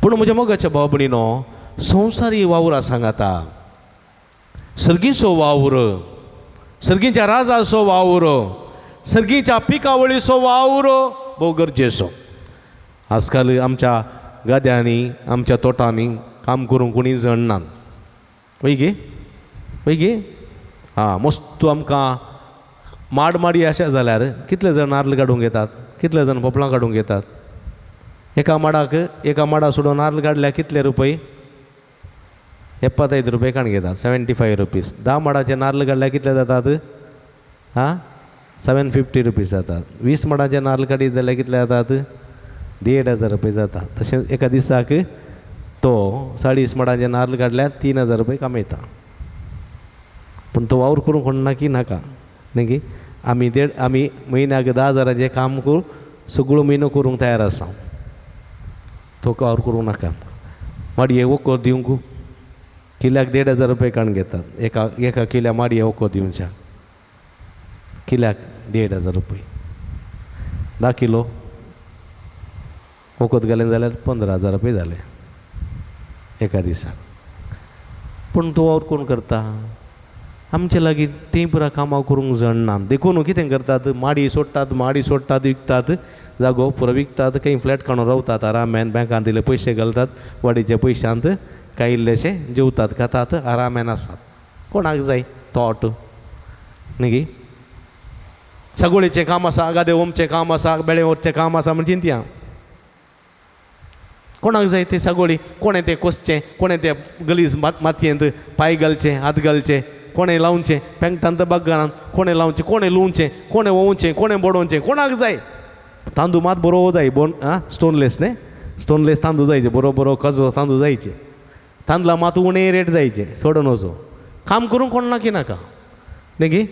पूण म्हज्या मोगाच्या भाव भयणीनो संवसारी वावर सांगाता, सर्गीचो वावर, सर्गीच्या राजाचो वावर, सर्गीच्या पिकावळीचो वावर भोव गरजेचो. आजकाल आमच्या गाद्यांनी आमच्या तोटांनी काम करूंक कोणी जणनात वय गे, वय गे. आं मस्त आमकां माड माडी आशा जाल्यार कितले जाण नार्ल काडूंक येतात, कितले जाण पोपलां काडूंक येतात. एका माडाक एका माडा सोडून नार्ल काडल्यार कितले रुपये, 75 रुपये काडून घेतात, 75 रुपीज. 10 माडाचे नार्ल काडल्यार कितले जातात, आं 750 रुपीज जातात. 20 माडाचे नार्ल काडीत जाल्यार कितले जातात, 1500 रुपये जातात. तशेंच एका दिसाक तो 40 माडाचे नार्ल काडल्यार 3000 रुपये कमयता. पूण तो वावर करूंक कोण ना की नाका न्ही गी. आमी आमी म्हयन्याक 10,000 काम करूं सगळो म्हयनो करूंक तयार आसा, तो वावर करूंक नाका. माडये वखद दिवंक किल्याक 1500 रुपये काडून घेतात, एका एका किल्या माडये वखद दिवच्या किल्याक 1500 रुपये. 10 किलो वखद घालें जाल्यार 15,000 रुपये जाले एका दिसाक. पूण तो वावर कोण करता, आमचे लागीं तीं पुरा कामां करूंक जणना. देखून कितें करतात, माडी सोडटात, माडी सोडटात, विकतात, जागो पुरो विकतात, खंय फ्लॅट काडून रावतात आरामेन, बँकान दिले पयशे घालतात, वाडीच्या पयशांत कांय इल्लेशे जेवतात खातात आरामेन आसतात. कोणाक जाय तोट न्ही गी. सागोळेचें काम आसा, गादे ओमचें काम आसा, बेळे व्हरचें काम आसा म्हण चिंतया. कोणाक जाय ते सागोळी, कोणें तें कोसचें, कोणें तें गलीज मातयेंत पांय घालचें, हात घालचें, कोणें लावचें पेंगटांत बागारान, कोणें लावचें, कोणें लुवचें, कोणें वोवचें, कोणें बडोवचें, कोणाक जाय. तांदूळ मात बरो जाय, बोन आं स्टोनलेस न्ही, स्टोनलेस तांदूळ जायचे, बरो बरो कजो तांदूळ जायचे, तांदळां मात उणें रेट जायचे, सोडून वचो काम करूंक कोण नाकी नाका न्ही गी.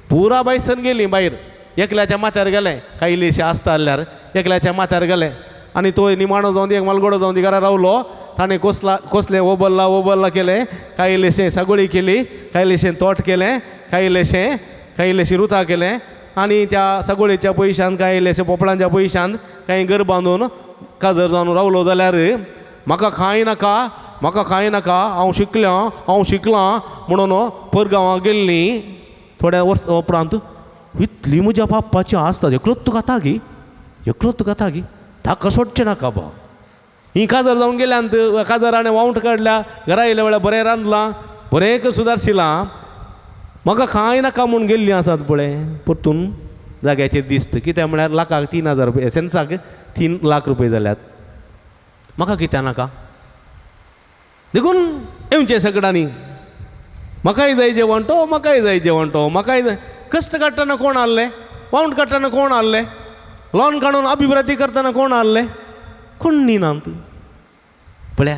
पुरा बायसन गेली भायर, एकल्याच्या माथ्यार गेलें, कांय इल्लीशी आसता जाल्यार एकल्याच्या माथ्यार गेलें आनी तो निमाणो जावन दी, एक मालगोडो जावन दी घरा रावलो. ताणें कोसला कोसलें ओबल्ला ओबल्ला केलें, कांय इल्लेशें सागोळी केली, कांय इल्लेशें तोट केलें, कांय इल्लेशें कांय इल्लेशें रुतां केलें आनी त्या सागोळेच्या पयशान कांय इल्लेशें पोपळांच्या पयशान कांय घर बांदून काजर जावन रावलो जाल्यार म्हाका कांय नाका, म्हाका कांय नाका, हांव शिकलां हांव शिकलां म्हणून परगांवां गेल्लीं. थोड्या वर्सां उपरांत इतली म्हज्या बाप्पाची आसता, एकलोच तुका गी, एकलोच तुका गी, ताका सोडचें नाका बा. ही काजार जावन गेल्यान, काजार हाणें वावंट काडल्या, घरा येयल्या वेळार बरें रांदलां, बरें सुदारशिलां, म्हाका कांय नाका म्हूण गेल्लीं आसात पळय परतून जाग्याचेर दिसता. कित्याक म्हळ्यार लाखाक 3,000 रुपया, सेन्साक 3 लाख रुपया जाल्यात, म्हाका कित्याक नाका. देखून येवचें सगळ्यांनी, म्हाकाय जाय जेवण तो, म्हाकाय जाय जेवण तो, म्हाकाय जाय. कश्ट काडटना कोण आहले, वावंट काडटना कोण आहले, लॉन काडून अभिवृद्धी करतना कोण आहले, कोण न्ही ना तूं पळया.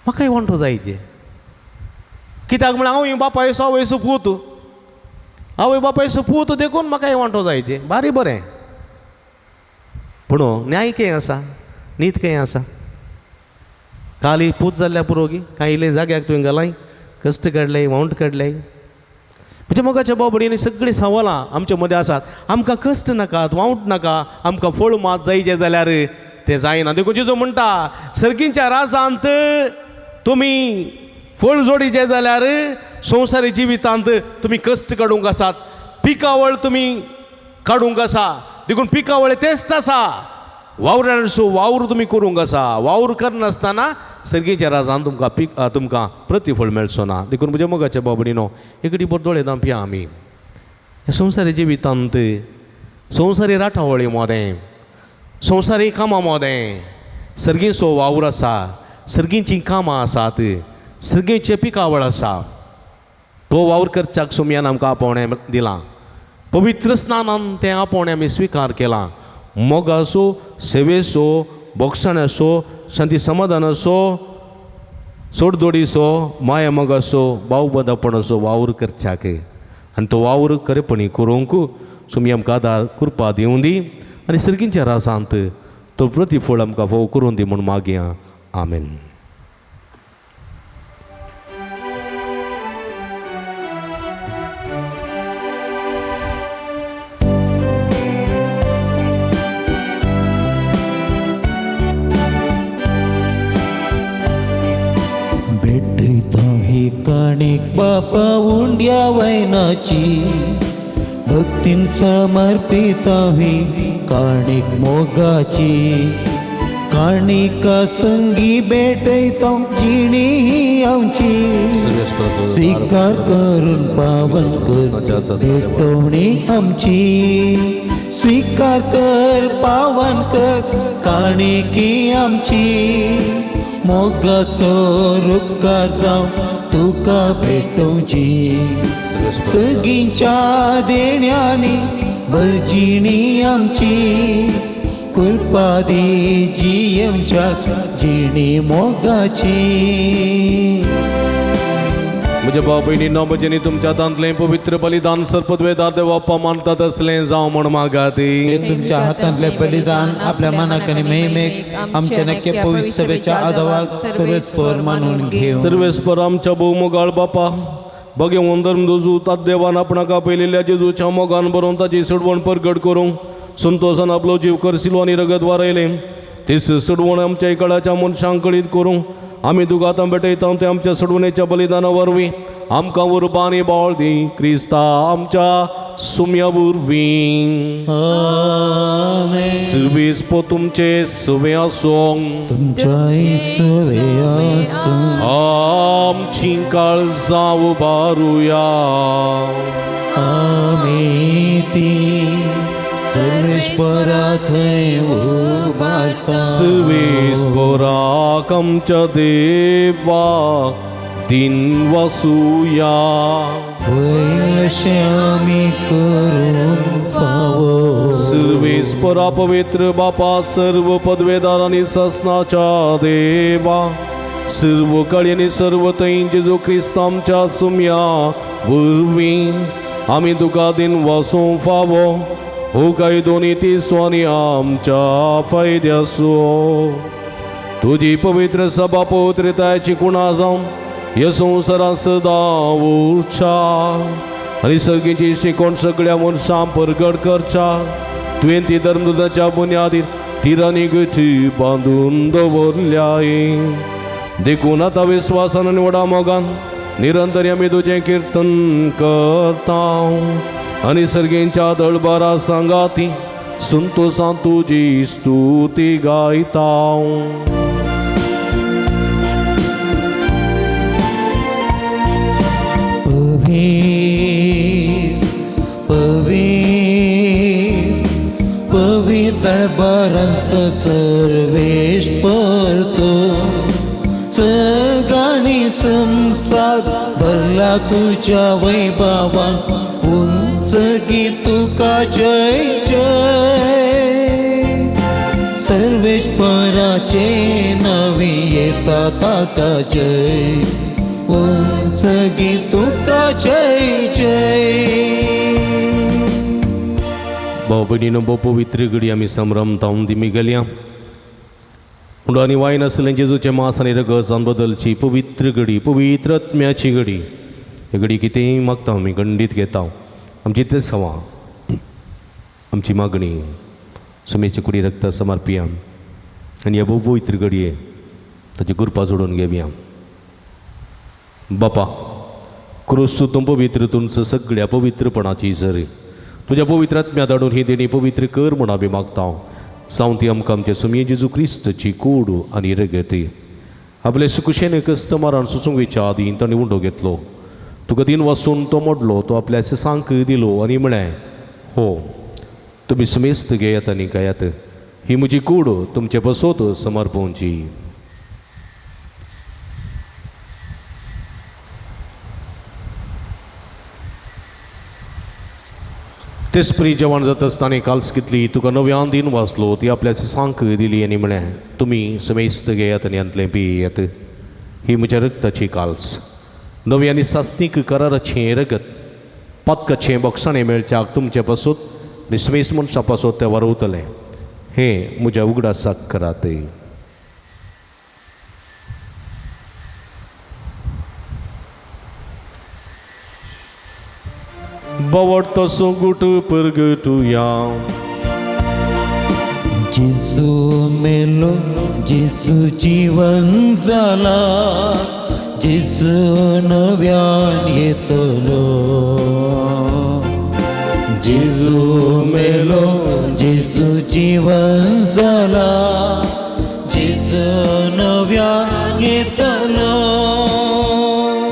म्हाकाय वांटो जायचे, कित्याक म्हळ्यार हांव बापायचो आवयचो पूत, आवय बापायचो पूत, देखून म्हाकाय वांटो जायचे. बारी बरें, पूण न्याय खंय आसा, नीत खंय आसा. काली पूत जाल्ल्या पुरो गी, कांय इल्लें जाग्याक तुवें घालाय, कश्ट काडले, वावंट काडले. म्हज्या मोगाच्या बाबडीनी सगळीं सवालां आमच्या मदें आसात. आमकां कश्ट नाकात, वावंट नाका, आमकां फळ मात जायचें जाल्यार तें जायना. देखून जेजू म्हणटा सर्गींच्या राजांत तुमी फळ जोडीचें जाल्यार संवसारी जिवितांत तुमी कश्ट काडूंक आसात, पिकावळ तुमी काडूंक आसा. देखून पिकावळ तेंच आसा, वावरांचो वावर तुमी करूंक आसा. वावर करनासतना सर्गीच्या राजान तुमकां पीक तुमकां प्रतिफळ मेळचो ना. देखून म्हज्या मोगाच्या बाबडीनो एकडी बरो दोळे धांपया आमी. संवसारी जिवितांत, संवसारी राटावळी मोदें, संवसारी कामां मोदें सर्गीचो वावर आसा, सर्गीचीं कामां आसात, सर्गीचें पिकावळ आसा. तो वावर करच्याक सुमयान आमकां आपोवणें दिलां, पवित्र स्नानान तें आपोवणें आमी स्विकार केलां. मोगाचो, सेवेचो, बोगसाण्याचो, शांती समाधानाचो, सोडदोडीचो, माया मोगाचो, भावबंदपणाचो वावर करच्याक आनी तो वावर खरेपणी करूंक सुमी आमकां आदार कृपा दिवं दी आनी सर्गींच्या राजांत तो प्रतिफळ आमकां फोव करूं दी म्हूण मागया. आमेन. बापा उंड्या वैनाची भक्तीन समर्पिता ही काणीक मोगाची, काणिका संगी भेटयता जिणी ही आमची, स्वीकार करून पावन कर भेटवणी आमची, स्वीकार कर पावन कर काणिकी आमची, मोगाचो रुपकार जावं तुका भेटोवची, सगींच्या देण्यांनी भरजिणी आमची, कृपा दी जियेवच्या जिणी मोगाची. म्हज्या भाव भयणीनो, भजनी तुमच्या हातांतलें पवित्र बलिदान सर्पद्वेदार देव मानतात असलें जावं म्हूण मागात. तुमच्या हातांतलें बलिदान आपल्या मनाक आनी महिमेक आमच्या नक्की पवित्र सभेच्या आदावाक सर्वेस्पर मानून घेवं. सर्वेस्पर आमच्या भोवमोगाळ बापा, बगेवन धर्म तात देवान आपणाक आपयलेल्या जेजूच्या मोगान बरोवन ताची सोडवण परगट करूंक संतोशान आपलो जीव करसिलो आनी रगत वारयलें. तीच सोडवण आमच्या इकडाच्या मनशांक कळीत करूंक आमी दुगातां भेटयता ते आमच्या सोडवणेच्या बलिदाना वरवीं आमकां उर्बा आनी बाळ दी, क्रिस्ता आमच्या सुम्या वरवीं. सुवेस तुमचे सुवे आसूं, तुमच्याय सुवे आसूं. आमची काळजां उबारुया. आमी ती सर्वे सर्वेश्वरा थंय उबारता. सर्वेस्पराक आमच्या देवा दिन वासुया. वय अशें आमी करूंक फावो. सर्वेस्परा पवित्र बापा सर्व पदवेदार आनी ससनाच्या देवा सर्व कळी आनी सर्व थंय जेजू क्रिस्त आमच्या सुम्या वरवीं आमी तुका दिन वासूंक फावो हो कायदो नीतीचो आनी आमच्या फायद्याचो. तुजी पवित्र सभा पवित्रतायची कुणा जावन ह्या संवसारांत सदां उरच्या आनी सगळींची शिकोण सगळ्या मनशां परगट करच्या. तुवें ती धर्मदूताच्या बुन्यादीर तिरांनी गठी बांदून दवरल्याय. देखून आतां विस्वासान आनी व्हडा मोगान निरंतर आमी तुजें किर्तन करता आनी सर्गींच्या दळबारा सांगाती संतोसान तुजी स्तुती गायता. पवीत पवीत पवित्र दळबारांचो सर्वेश्वर तूं सगाणी संसार भरला तुज्या वैभवान उंच गी तुका जय जय. सर्वेश्वराचे नावे येता ताका जय उंच गी तुका जय जय. भाव भयणीनो भोव पवित्र घडी आमी संभ्रमता दिमी गेल्या पूण आनी वायन आसलें जेजूचें मास आनी रगत जावन बदलची पवित्र घडी पवित्र आत्म्याची घडी. ही घडी कितेंय मागता आमी गंडीत घेता आमची तें सवा आमची मागणी सुमेची कुडी रक्त समर्पिया आनी ह्या भोव पवित्र घडये ताची कृपा जोडून घेवया. बापा क्रिस्तू तूं पवित्र तुमचं सगळ्या पवित्रपणाची जरी तुज्या पवित्र आत्म्या धाडून ही देणी पवित्र कर म्हूण आमी मागता. जावं ती आमकां आमच्या सुमये जेजू क्रिस्तची कूड आनी रगत. आपले सुकुशेन कस्टमरान सुचोवच्या आदीं ताणें उंडो घेतलो तुका दिन वासून तो मोडलो तो आपल्या सांक दिलो आनी म्हळें हो तुमी समेस्त घेयात आनी खायात ही म्हजी कूड तुमचे पसोत समर्पोवची. तेसपरी जेवण जाता आसतना काल्स घेतली तुका नव्यान दिन वाचलो ती आपल्या सांक दिली आनी म्हळें तुमी समेस्त घेयात आनी हांतलें पियेयात ही म्हज्या रक्ताची काल्स नवी आनी सासनीक कराराचें रगत पातकाचें बक्षाणें मेळच्याक तुमचे पासत आनी समेस्त मनशां पासत तें वारवतलें हें म्हज्या उगडासाक करात. बावडतो सोगूट परगटुया. जेजू मेलो जेजू जीवन जाला जेजू नव्यान येतलो. जेजू मेलो जेजू जीवन जाला जेजू नव्यान येतलो.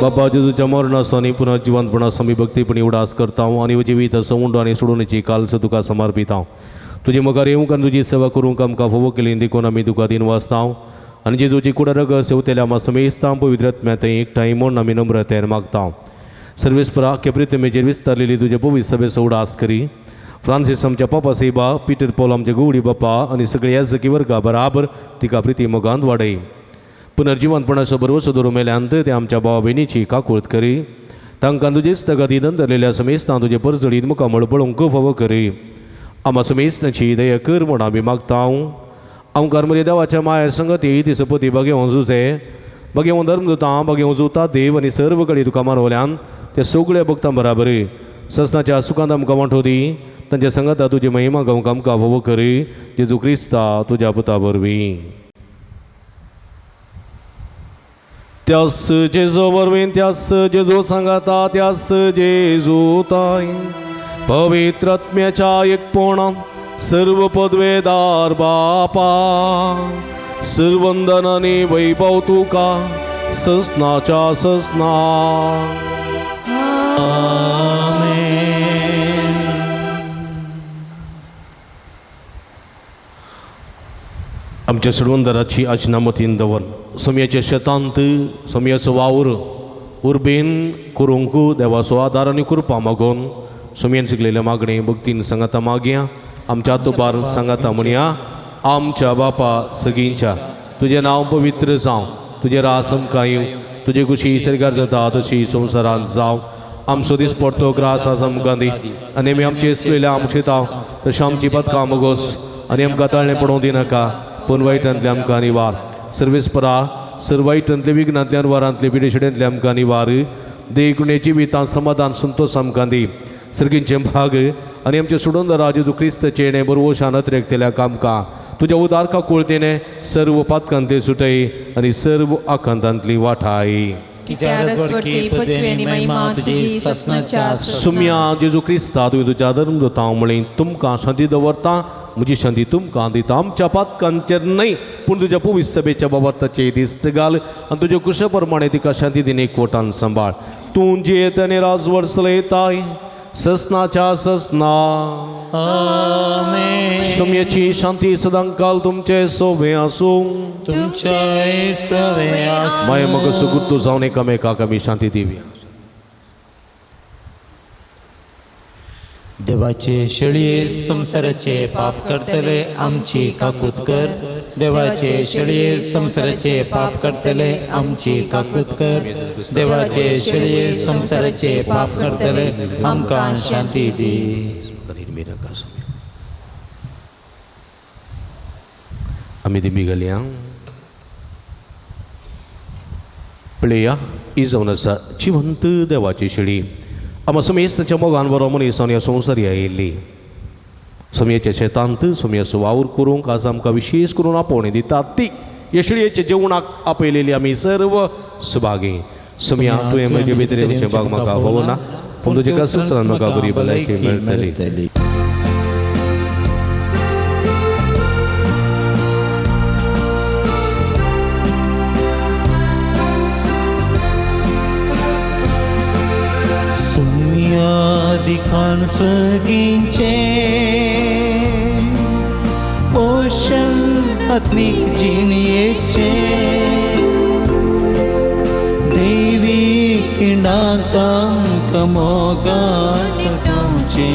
बाबा जेजूच्या मरणाचो आनी पुनर्जिवंतपणाचो आमी भक्तीपणी उडास करता आनी जिवीत असो उंडो आनी सोडूनची कालस तुका समर्पिता. तुजे मुखार येवंक आनी तुजी सेवा करूंक आमकां फावो केली देखून आमी तुका दिन वाचता आनी जेजूची कुडा रगत सेवतेल्या आमकां समेस्तां पवित्र आत्म्या थंय एकठांय म्हूण आमी नम्रतेन मागता. सर्वेस्परा केप्रितमेचेर विस्तारलेली तुजे पवित्र सभेचो उडास करी. फ्रांसीस आमच्या पापा सेबा पिटर पॉल आमच्या गुवडी बापा आनी सगळे याजकी वर्गा बराबर तिका प्रिती मोगांत वाडय. पुनर्जिवंतपणाचो भरवसो दवरून मेल्यान ते आमच्या भावा भयणीची काकूळत करी. तांकां तुजेच तगाती दंदरलेल्या समेस्तां तुजे परजळीत मुखामळ पळोवंक फावो करी. आमा समेस्तांची दया कर म्हूण आमी मागता. आमकार मरे देवाच्या मायर संगती ती सपती बगेवन जुजे बगेवन धर्मदुतां बगेवन जुता देव आनी सर्व कडेन तुका मानवल्यान ते सगळ्या भक्तां बराबर ससनाच्या सुखांत आमकां वांटो दी. तांच्या संगता तुजी महिमा गावंक आमकां फावो करी. जेजू क्रिस्ता तुज्या पुता वरवीं. त्यास जेजू वरवीं त्यास जेजू सांगाता त्यास जेजू ताय पवित्र आत्म्याच्या एकपणान सर्व पदवेदार बापा सर्वंदन आनी वैभव तुका ससनाच्या ससना. आमेन. आमच्या सोडवंदराची आजना मतीन दवर सोमयाच्या शेतांत सोमयाचो वावर उर्बेन करूंक देवाचो आदार आनी कृपा मागून सोमयान शिकलेल्या मागणें भक्तीन सांगाता मागया. आमच्या आतोबार सांगाता म्हणया, आमच्या बापा सगींच्या तुजें नांव पवित्र जावं, तुजें रास आमकां येवं, तुजे कुशी सरकार जाता तशी संवसारांत जावं. आमचो दीस पडतो ग्रास आस आमकां दी आनी आमी आमचे चुयल्या आमचे ताव तशें आमची पदकां मगोस आनी आमकां ताळणें पडोवं दिनाका पूण वायटांतले आमकां निवार. सर्वेस्परा सर वायटांतले विघ्नांतल्यान वारांतले पिडेशिड्यांतले आमकां निवार. देखुणे जिवितांत समाधान संतोष आमकां दी. सर्गींचे भाग आनी आमचे सोडून जेजू क्रिस्तचें हें बरवशान अत्रेकतेल्या कामकां तुज्या उदार काकुळतेने सर्व पातकांतली सुटय आनी सर्व आकांतांतली वाठाय. सुम्या जेजू क्रिस्ता तुवें तुज्या धर्म दोता म्हळें तुमकां शांती दवरता, म्हजी शांती तुमकां दिता. आमच्या पातकांचेर न्हय पूण तुज्या पवित्र सभेच्या बाबताचे दिश्ट घाल आनी तुज्या कुशा प्रमाणे तिका शांती दिन एकवटान सांबाळ. तूं जियेत आनी राजवट चलयताय ससनाच्या ससना. सुम्याची शांती सदांकाल तुमचे सोबे आसूं. तुमचे सवे आसूं. माय मग सुगुर्तू जावन एकामेकाक आमी शांती दिवया. देवाचे शेळये संवसाराचे पाप करतले आमची काकूत कर. देवाचे शेळये संवसाराचे पाप करतले आमची काकूत कर. देवाचे शेळये संवसाराचे पाप करतले आमकां शांती दी. आमी दिमी घालया. पळया ही जावन आसा जिवंत देवाची शेळी. आमा समेस्ताच्या मोगान बरो मनीस ह्या संवसारी आयिल्ली. सोमयेच्या शेतांत सोमयेचो वावर करूंक आज आमकां विशेश करून आपोवणी दितात ती ह्या शेळयेच्या जेवणाक आपयलेली आमी सर्व सुभागी. सोमया तुवें म्हजे भितर येवचें भाग म्हाका फावना पूण तुज्या कसत्रान म्हाका बरी भलायकी मेळटली. दिखान सगींचे पोशण आत्मीक जिणयेचे देवी किंडांत आमकां मोगान गावचे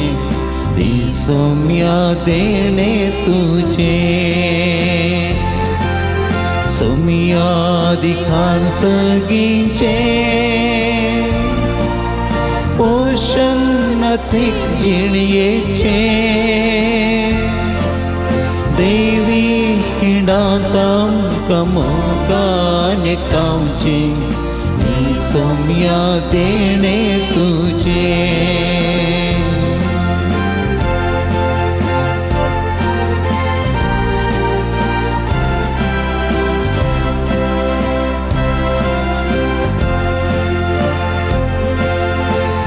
दी सोम्या देणे तुझे. सोम्या दिखान सगींचे पोशण आत्मीक जिणयेचे देवी किंडांत आमकां मोगान गावचे सोम्या देणे तुझे.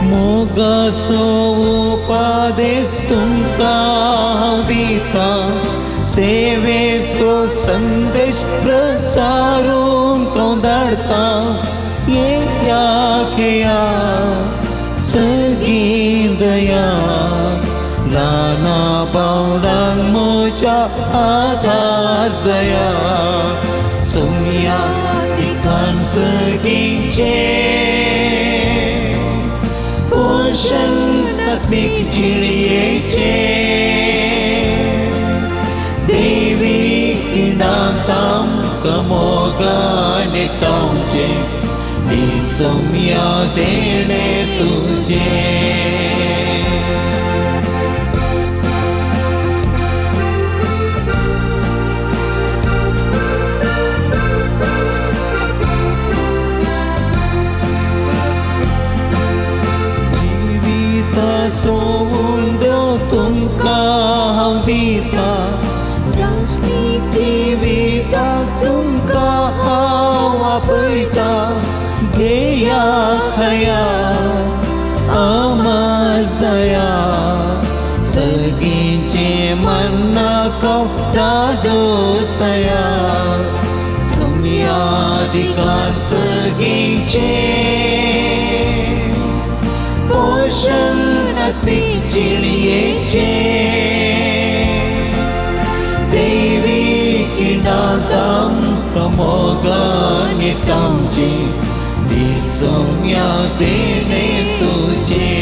मोगाचो उपदेश तुमकां हांव दिता, सेवेचो संदेश प्रसारूंक हांव धाडटा. येया खेया सगीं दया ल्हाना बावडांक म्हज्या आदार जया. सोम्या दिकान सगींचे पोशण आत्मीक जिणयेचे देवी किंडांत आमकां मोगान गावचे दी सोम्या देणे तुझे. जिविताचो उंडो तुमकां हांव दिता, जिविताक तुमकां हांव आपयता. घेया खया अमर जाया सगींचें मन्नाक दादोसया. सोम्या दिकान सगींचें पोशण आत्मीक जिणयेचे देवी किंडांत भेट आमची दी सोम्या देणे तुझे.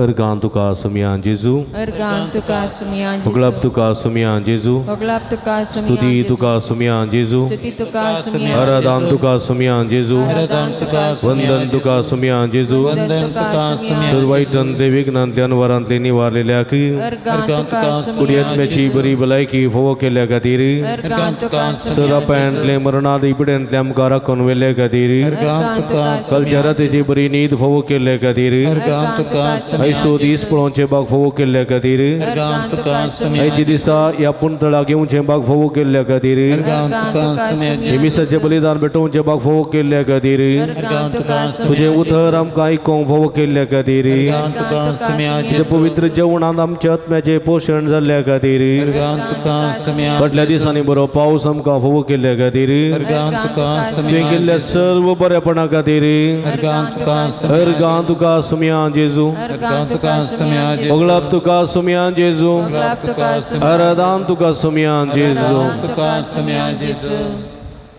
अर्गां तुका सोमया जेजू. अर्गां तुका सुमया होगळाप तुका सोमया जेजू. होगळाप तुका सुमया स्तुती तुका सोमया जेजू. स्तुती तुका सुमया आराधन तुका सोमया जेजू. आराधन तुका सोमया वंदन तुका सोमया जेजू. वंदन तुका सोमया सर्व वायटांतले विघ्नांतले अनवरांतले निवारलेल्याक अर्गां तुका सुमया कुडयत्म्याची बरी भलायकी फोवो केल्ल्या खातीर अर्गां तुका सर अपायांतले मरणाद इपिड्यांतले आमकां राखून व्हेल्ल्या खातीर अर्गां तुका कालच्या रातीची बरी न्हीद फोवो केल्ल्या खातीर अर्गां तुका आयसो दीस पळोवचें बाग फोवो केल्ल्या खातीर अर्गां तुका सोमया आयच्या दिसा ह्या पुणतळाक येवचें बाग फोवो केल्ल्या खातीर अर्गां तुका सोमया हे मिसाचें बलिदान भेटोवचें बाग फोवो केल्ल्या खातीर अर्गां तुका तुजें उतर आमकां आयकोंक फोवो केल्ल्या खातीर अर्गां तुका सोमया तुज्या पवित्र जेवणांत आमच्या आत्म्याचें पोशण जाल्ल्या खातीर अर्गां तुका सोमया फाटल्या दिसांनी बरो पावस आमकां फोवो केल्ल्या खातीर अर्गां तुका तुवें केल्ल्या सर्व बरेपणा खातीर अर्गां तुका अर्गां तुका सुमया जेजू. अर्गां तुका सुमया होगळाप तुका सुमया जेजू. होगळाप तुका सुमया आराधान तुका सुमया जेजू. तुका सोमया जेजू.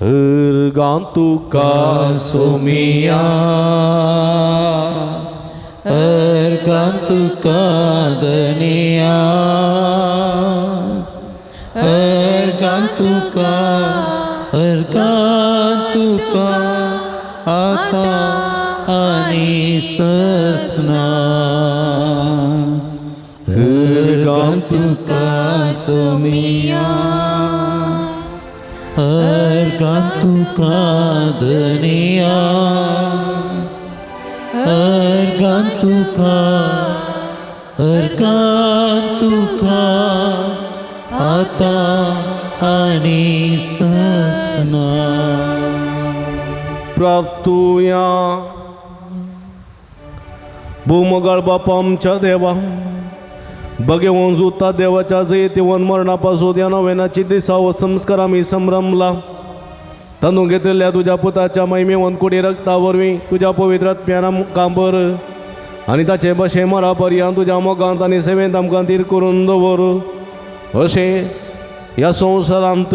अर्गां तुका सोमिया अर्गां तुका दनिया अर्गां तुका अर्गां तुका आतां आनी ससना अर्गां तुका सोमिया अर्गां तुका दनिया अर्गां तुका अर्गां तुका आतां आनी ससना. प्राप्तुया. भूमगाळ बापा आमच्या देवा बगेवन जुता देवाच्या जयतेवन मरणापासून या नव्यानाची दिसा व संस्कार आमी संभ्रमला तांदूळ घेतिल्ल्या तुज्या पुताच्या महिमेवन कुडी रक्ता वरवीं तुज्या पवित्र आत्म्यान आमकां बर आनी ताचे भशेन मरा पर्यंत तुज्या मोगांत आनी सेवेंत आमकां थीर करून दवर. अशें ह्या संवसारांत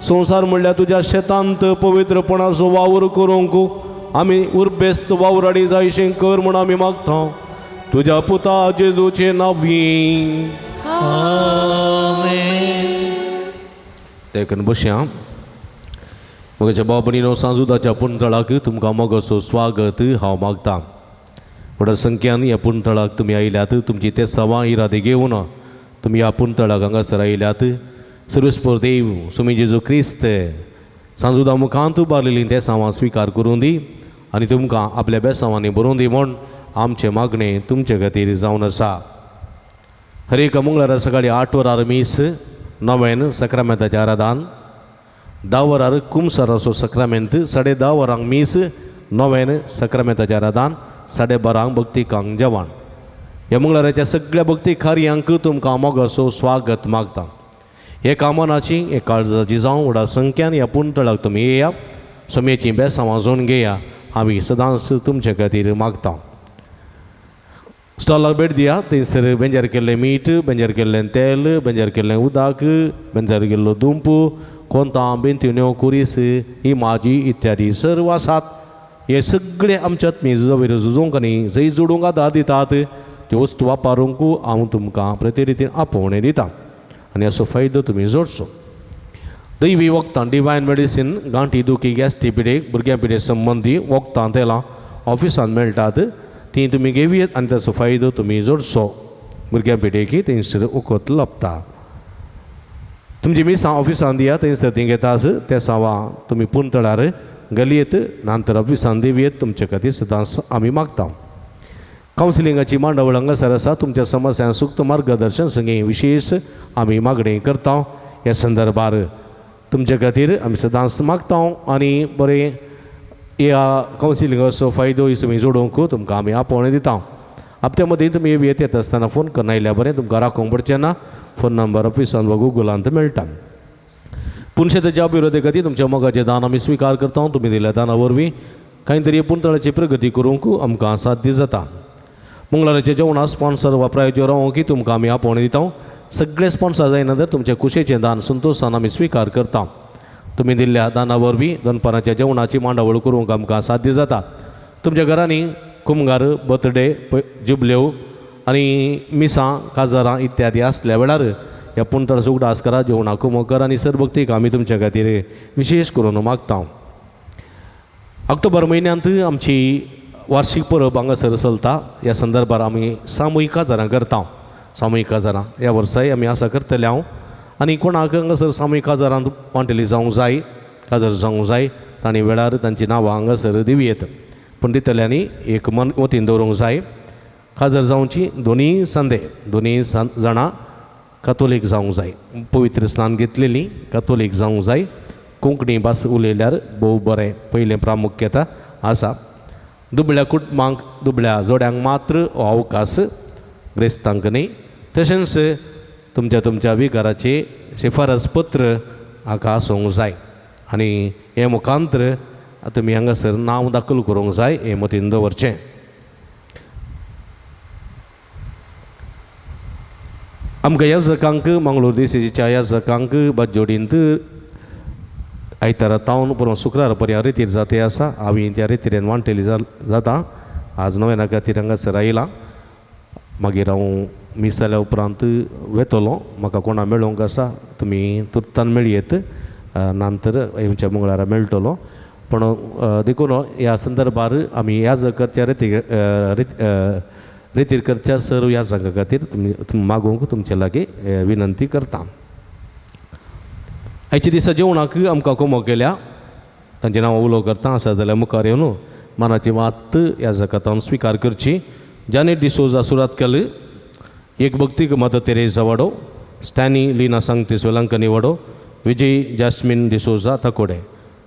संवसार म्हणल्यार तुज्या शेतांत पवित्रपणाचो वावर करूंक आमी उर्बेस्त वावराडी जायशें कर म्हूण आमी मागता तुज्या पुता जेजूचे नांवी. देखून बसया. म्हज्या बाबणीनो सांजुदाच्या पुणतळाक तुमकां मोगाचो स्वागत हांव मागता. व्हडा संख्यान ह्या पुणतळाक तुमी आयल्यात तुमची ते सवां इरादे घेवन तुमी ह्या पुणतळाक हांगासर आयल्यात. सर्वेस्पर देव सुमी जेजू क्रिस्त सांजुदा मुखांत उबारलेलीं ते सावां स्विकार करूं दी आनी तुमकां आपल्या बेसांवांनी बरोवन दी म्हूण आमचें मागणें तुमचे खातीर जावन आसा. हर एका मंगळारा सकाळीं 8 वरार मीस नव्यान सक्रामेंताचें आराधान 10 वरार कुमसाराचो सक्रामेंत 10:30 वरांक मीस नव्यान सक्रामेंताचें आराधान 12:30 भक्तिकांक जेवण. ह्या मंगळाराच्या सगळ्या भक्ती कार्यांक तुमकां मोगाचो स्वागत मागता. एका मनाची एक काळजाची जावं व्हडा संख्यान ह्या पुणतळाक तुमी येया सोमयेचीं बेसां वाजोवन घेया आमी सदांच तुमचे खातीर मागता. स्टॉलाक भेट दिया थंयसर बेंजार केल्लें मीठ बेंजार केल्लें तेल बेंजार केल्लें उदक बेंजार केल्लो दुंप कोंतां बेंतिन्यो कुरीस ही माजी इत्यादी सर्व आसात. हे सगळे आमच्या आत्मी झुजावयर झुजोवंक आनी जैत जोडूंक आदार दितात त्यो वस्तू वापरूंक हांव तुमकां प्रति रितीन आपोवणें दिता आनी हाचो फायदो तुमी जोडचो. दैवी वखदां डिवायन मेडिसीन गांठी दुखी गॅस्ट्री पिडेक भुरग्यां पिडे संबंदी वखदां तेलां ऑफिसांत मेळटात तीं तुमी घेवयेत आनी ताचो फायदो तुमी जोडचो. भुरग्यां पिडेकी थंयसर वखद लभता. तुमची मिसां ऑफिसांत दिया थंयसर तीं घेता त्या सावां तुमी पुणतळार गलयेत नातर ऑफिसांत दिवयेत तुमचे खातीर सदांच आमी मागता. कावन्सिलिंगाची मांडावळ हांगासर आसा तुमच्या समस्यांक सुक्त मार्गदर्शन संगी विशेश आमी मागणी करता. ह्या संदर्भार तुमचे खातीर आमी सदांच मागता आनी बरें ह्या कावन्सिलिंगाचो फायदो तुमी जोडूंक तुमकां आमी आपोवणें दिता. हप्त्या मदीं तुमी येत येता आसतना फोन करून आयल्यार बरें तुमकां राखूंक पडचें ना. फोन नंबर ऑफिसान वा गुगलांत मेळटा. पुनशेताच्या विरोधी खातीर तुमच्या मोगाचें दान आमी स्विकार करता. तुमी दिल्या दाना वरवीं कांय तरी पुणतळाची प्रगती करूंक आमकां साध्य जाता. मंगळाराच्या जेवणाक स्पॉन्सर वा प्रायोजक रावोंक तुमकां आमी आपोवणें दिता. सगळे स्पॉन्सर जायना तर तुमच्या कुशेचें दान संतोशान आमी स्विकार करता. तुमी दिल्ल्या दाना वरवीं दनपाराच्या जेवणाची मांडावळ करूंक आमकां साध्य जाता. तुमच्या घरांनी कुमगार, बर्थडे, जुबल्यो आनी मिसां, काजारां इत्यादी आसल्या वेळार ह्या पुणताळाचो उगडास करा, जेवणाक कुमक करा आनी सरभक्तीक आमी तुमच्या खातीर विशेश करून मागता. ऑक्टोबर म्हयन्यांत आमची वार्षीक परब हांगासर चलता. ह्या संदर्भार आमी सामुहीक काजारां करता. सामुहीक काजारां ह्या वर्साय आमी आसा करतले हांव आनी कोणाक हांगासर सामुहीक काजारांत वांटेली जावंक जाय, काजार जावंक जाय, तांणी वेळार तांची नांवां हांगासर दिवयेत. पूण दितल्यांनी एक मन मतीन दवरूंक जाय, काजार जावची दोनूय संदे, दोनूय जाणां कातोलीक जावंक जाय, पवित्र स्नान घेतलेली कातोलीक जावंक जाय. कोंकणी भास उलयल्यार भोव बरें, पयलें प्रामुख्यता आसा. दुबळ्या कुटुंबांक, दुबळ्या जोड्यांक मात्र हो अवकाश, ग्रेस्तांक न्ही. तशेंच तुमच्या तुमच्या विकाराची शिफारस पत्र हाका आसूंक जाय आनी हें मुखांत्र तुमी हांगासर नांव दाखल करूंक जाय, हें मतीन दवरचें. आमकां याजकांक, मंगळूर देसेच्या याजकांक बाजोडींत आयतारा तावन पुरो शुक्रार पर्यंत रितीर जाते आसा. हांवें त्या रितीरेन वांटेली जाता. आज नव्याना खातीर हांगासर आयलां. मागीर हांव मीस जाल्या उपरांत वेतलो. म्हाका कोणा मेळोंक आसा तुमी तुर्तान मेळयेत, नंतर येवच्या मंगळारा मेळटलो. पूण देखून ह्या संदर्भार आमी याजक करच्या रितीर करच्या सर्व याजका खातीर तुमी मागूंक तुमचे लागीं विनंती करता. आयच्या दिसा जेवणाक आमकां कोमो केल्या तांचें नांव उलो करता. आसा जाल्यार मुखार येवन मनाची वात ह्या जकातान स्विकार करची. जानेट डिसोजा सुरात केली, एक भक्तीक मदर तेरेजा वाडो, स्टॅनी लिना सांगतीस वेलांकनी वाडो, विजय जास्मीन डिसोजा ताकोडे.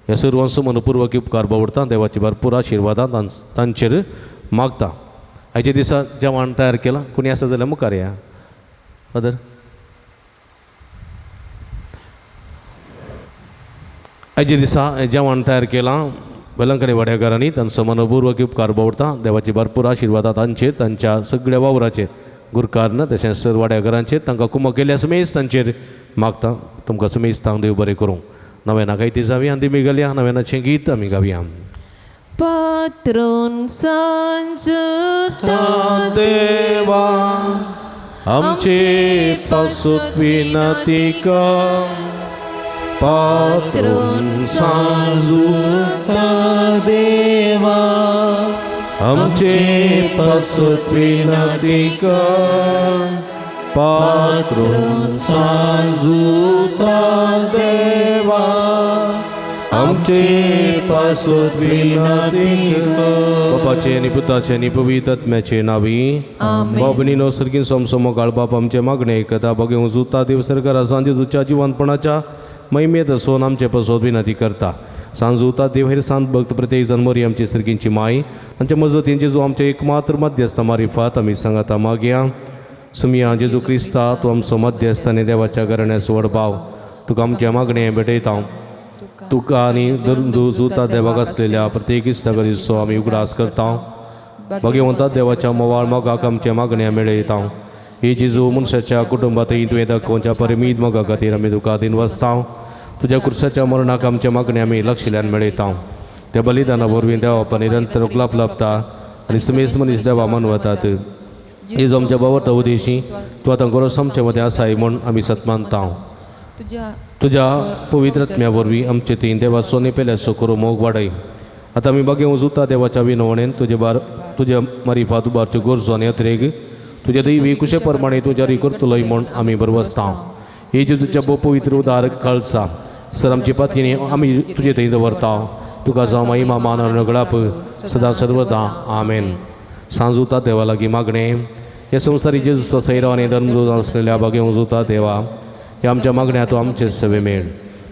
ह्या सर्वांचो मनपूर्वक उपकार बावडता. देवाची भरपूर आशिर्वादां तांचेर मागता. आयच्या दिसा जेवण तयार केलां, कोणी आसा जाल्यार मुखार या. फादर, आयच्या दिसा जेवण तयार केलां वेलंकणी वाड्याकारांनी, तांचो मनपूर्वक उपकार बावडता. देवाची भरपूर आशिर्वादां तांचेर, तांच्या सगळ्या वावराचेर, गुरकारन तशेंच सर वाड्याघरांचेर तांकां कुमक केल्या समेज तांचेर मागता. तुमकां समेज तांक देव बरें करूं. नव्याना गायती जावया, दिमी घालया, नव्यानाचें गीत आमी गावया. पात्रोन सांजुता देवा आमचे पासून विनंती कर, पात्रोन सांजुता देवा आमचे पासून विनंती कर, पात्रोन सांजुता देवा आमचे पासून विनंती कर. बापाचे आनी पुताचे आनी पवित्र आत्म्याचे नावी. बाबणीनो सर्गीन सोमसोमो काळ बाप आमचे मागणे एकता बघेवन सुता देव सरकारा सांजे तुच्या जिवंतपणाच्या महिमेत आसून आमचे पसोत विनंती करता. सांजुता देव हेर सांत भक्त प्रत्येक जण मोरी आमची सर्गींची माय आमच्या मजतीन जेजू आमचे एकमात्र मध्यस्थ मारिफात आमी सांगाता मागया. सुमिया जेजू क्रिस्ता तूं आमचो मध्यस्थ आनी देवाच्या घराण्याचो व्हड भाव, तुका आमच्या मागणे भेटयता. तुका आनी धरून देवाक आसलेल्या प्रत्येक इश्टागरीचो आमी उगडास करता. भगवंता देवाच्या मोवाळ मोगाक आमच्या मागण्या मेळयता. ही जेजू मनशाच्या कुटुंबांतय तुवें दाखोवच्या परिमीत मोगा खातीर आमी तुका दिनवासता. तुज्या कुर्साच्या मरणाक आमच्या मागण्या आमी लक्षल्यान मेळयता. त्या बलिदाना वरवीं देवा बापा निरंतर उगलाप लाभता आनी समेस्त मनीस देवा मनवतात. जेजू आमच्या बाबत उदेशी तूं आतां गरज आमच्या मदें आसाय म्हूण आमी सत मानता. तुज्या पवित्र आत्म्या वरवीं आमचे तीन देवाचो निपेल्याचो करूं मोग वाडय. आतां आमी बागे वजुता देवाच्या विनवणेन तुजे बार तुज्या मारिफात उबारच्यो गरजो आनी अत्रेग तुज्या दैवी कुशे प्रमाणे तूं जारी करतलोय म्हूण आमी बरवसता. ही जी तुज्या भोव पवित्र उदार कळसा सर आमची पातयेनी आमी तुजे थंय दवरता. तुका जावं महिमा मान आनी सदां सर्वदा. आमेन. सांजुता देवा लागीं मागणें. ह्या संवसारी जेजूचो सैरो आनी धर्मदूत आसलेल्या बागे वजुता देवा ह्या आमच्या मागण्या तूं आमचे सवे मेळ.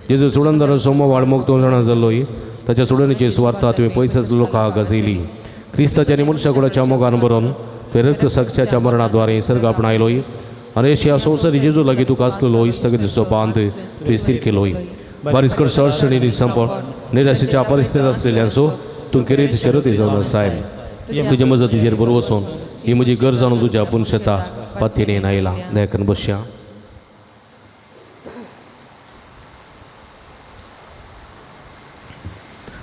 जेजू सोडून सोमवाळ मोग तूं जाणा जालोय ताच्या सोडणीची सुवार्ता तुवें पयस लोकांक गाजयली. क्रिस्ताच्या आनी मनशाकुडाच्या मोगान बरोवन तुवें रक्त साक्षाच्या मरणाद्वारे सर्ग आपणायलोय आनी ह्या संवसारी जेजू लागीं तुका आसलेलो इश्टागतीचो बांद तुवें स्थीर केलोय. बारीस करसो अडचणी संप निराशेच्या परिस्थितीत आसलेल्यांचो तूं किरीट शरती जावन साहेब तुजे मजतीचेर बरो वचून ही म्हजी गरज जाणून तुज्या पुनशता पातयेन आयला. दयाकन बसया.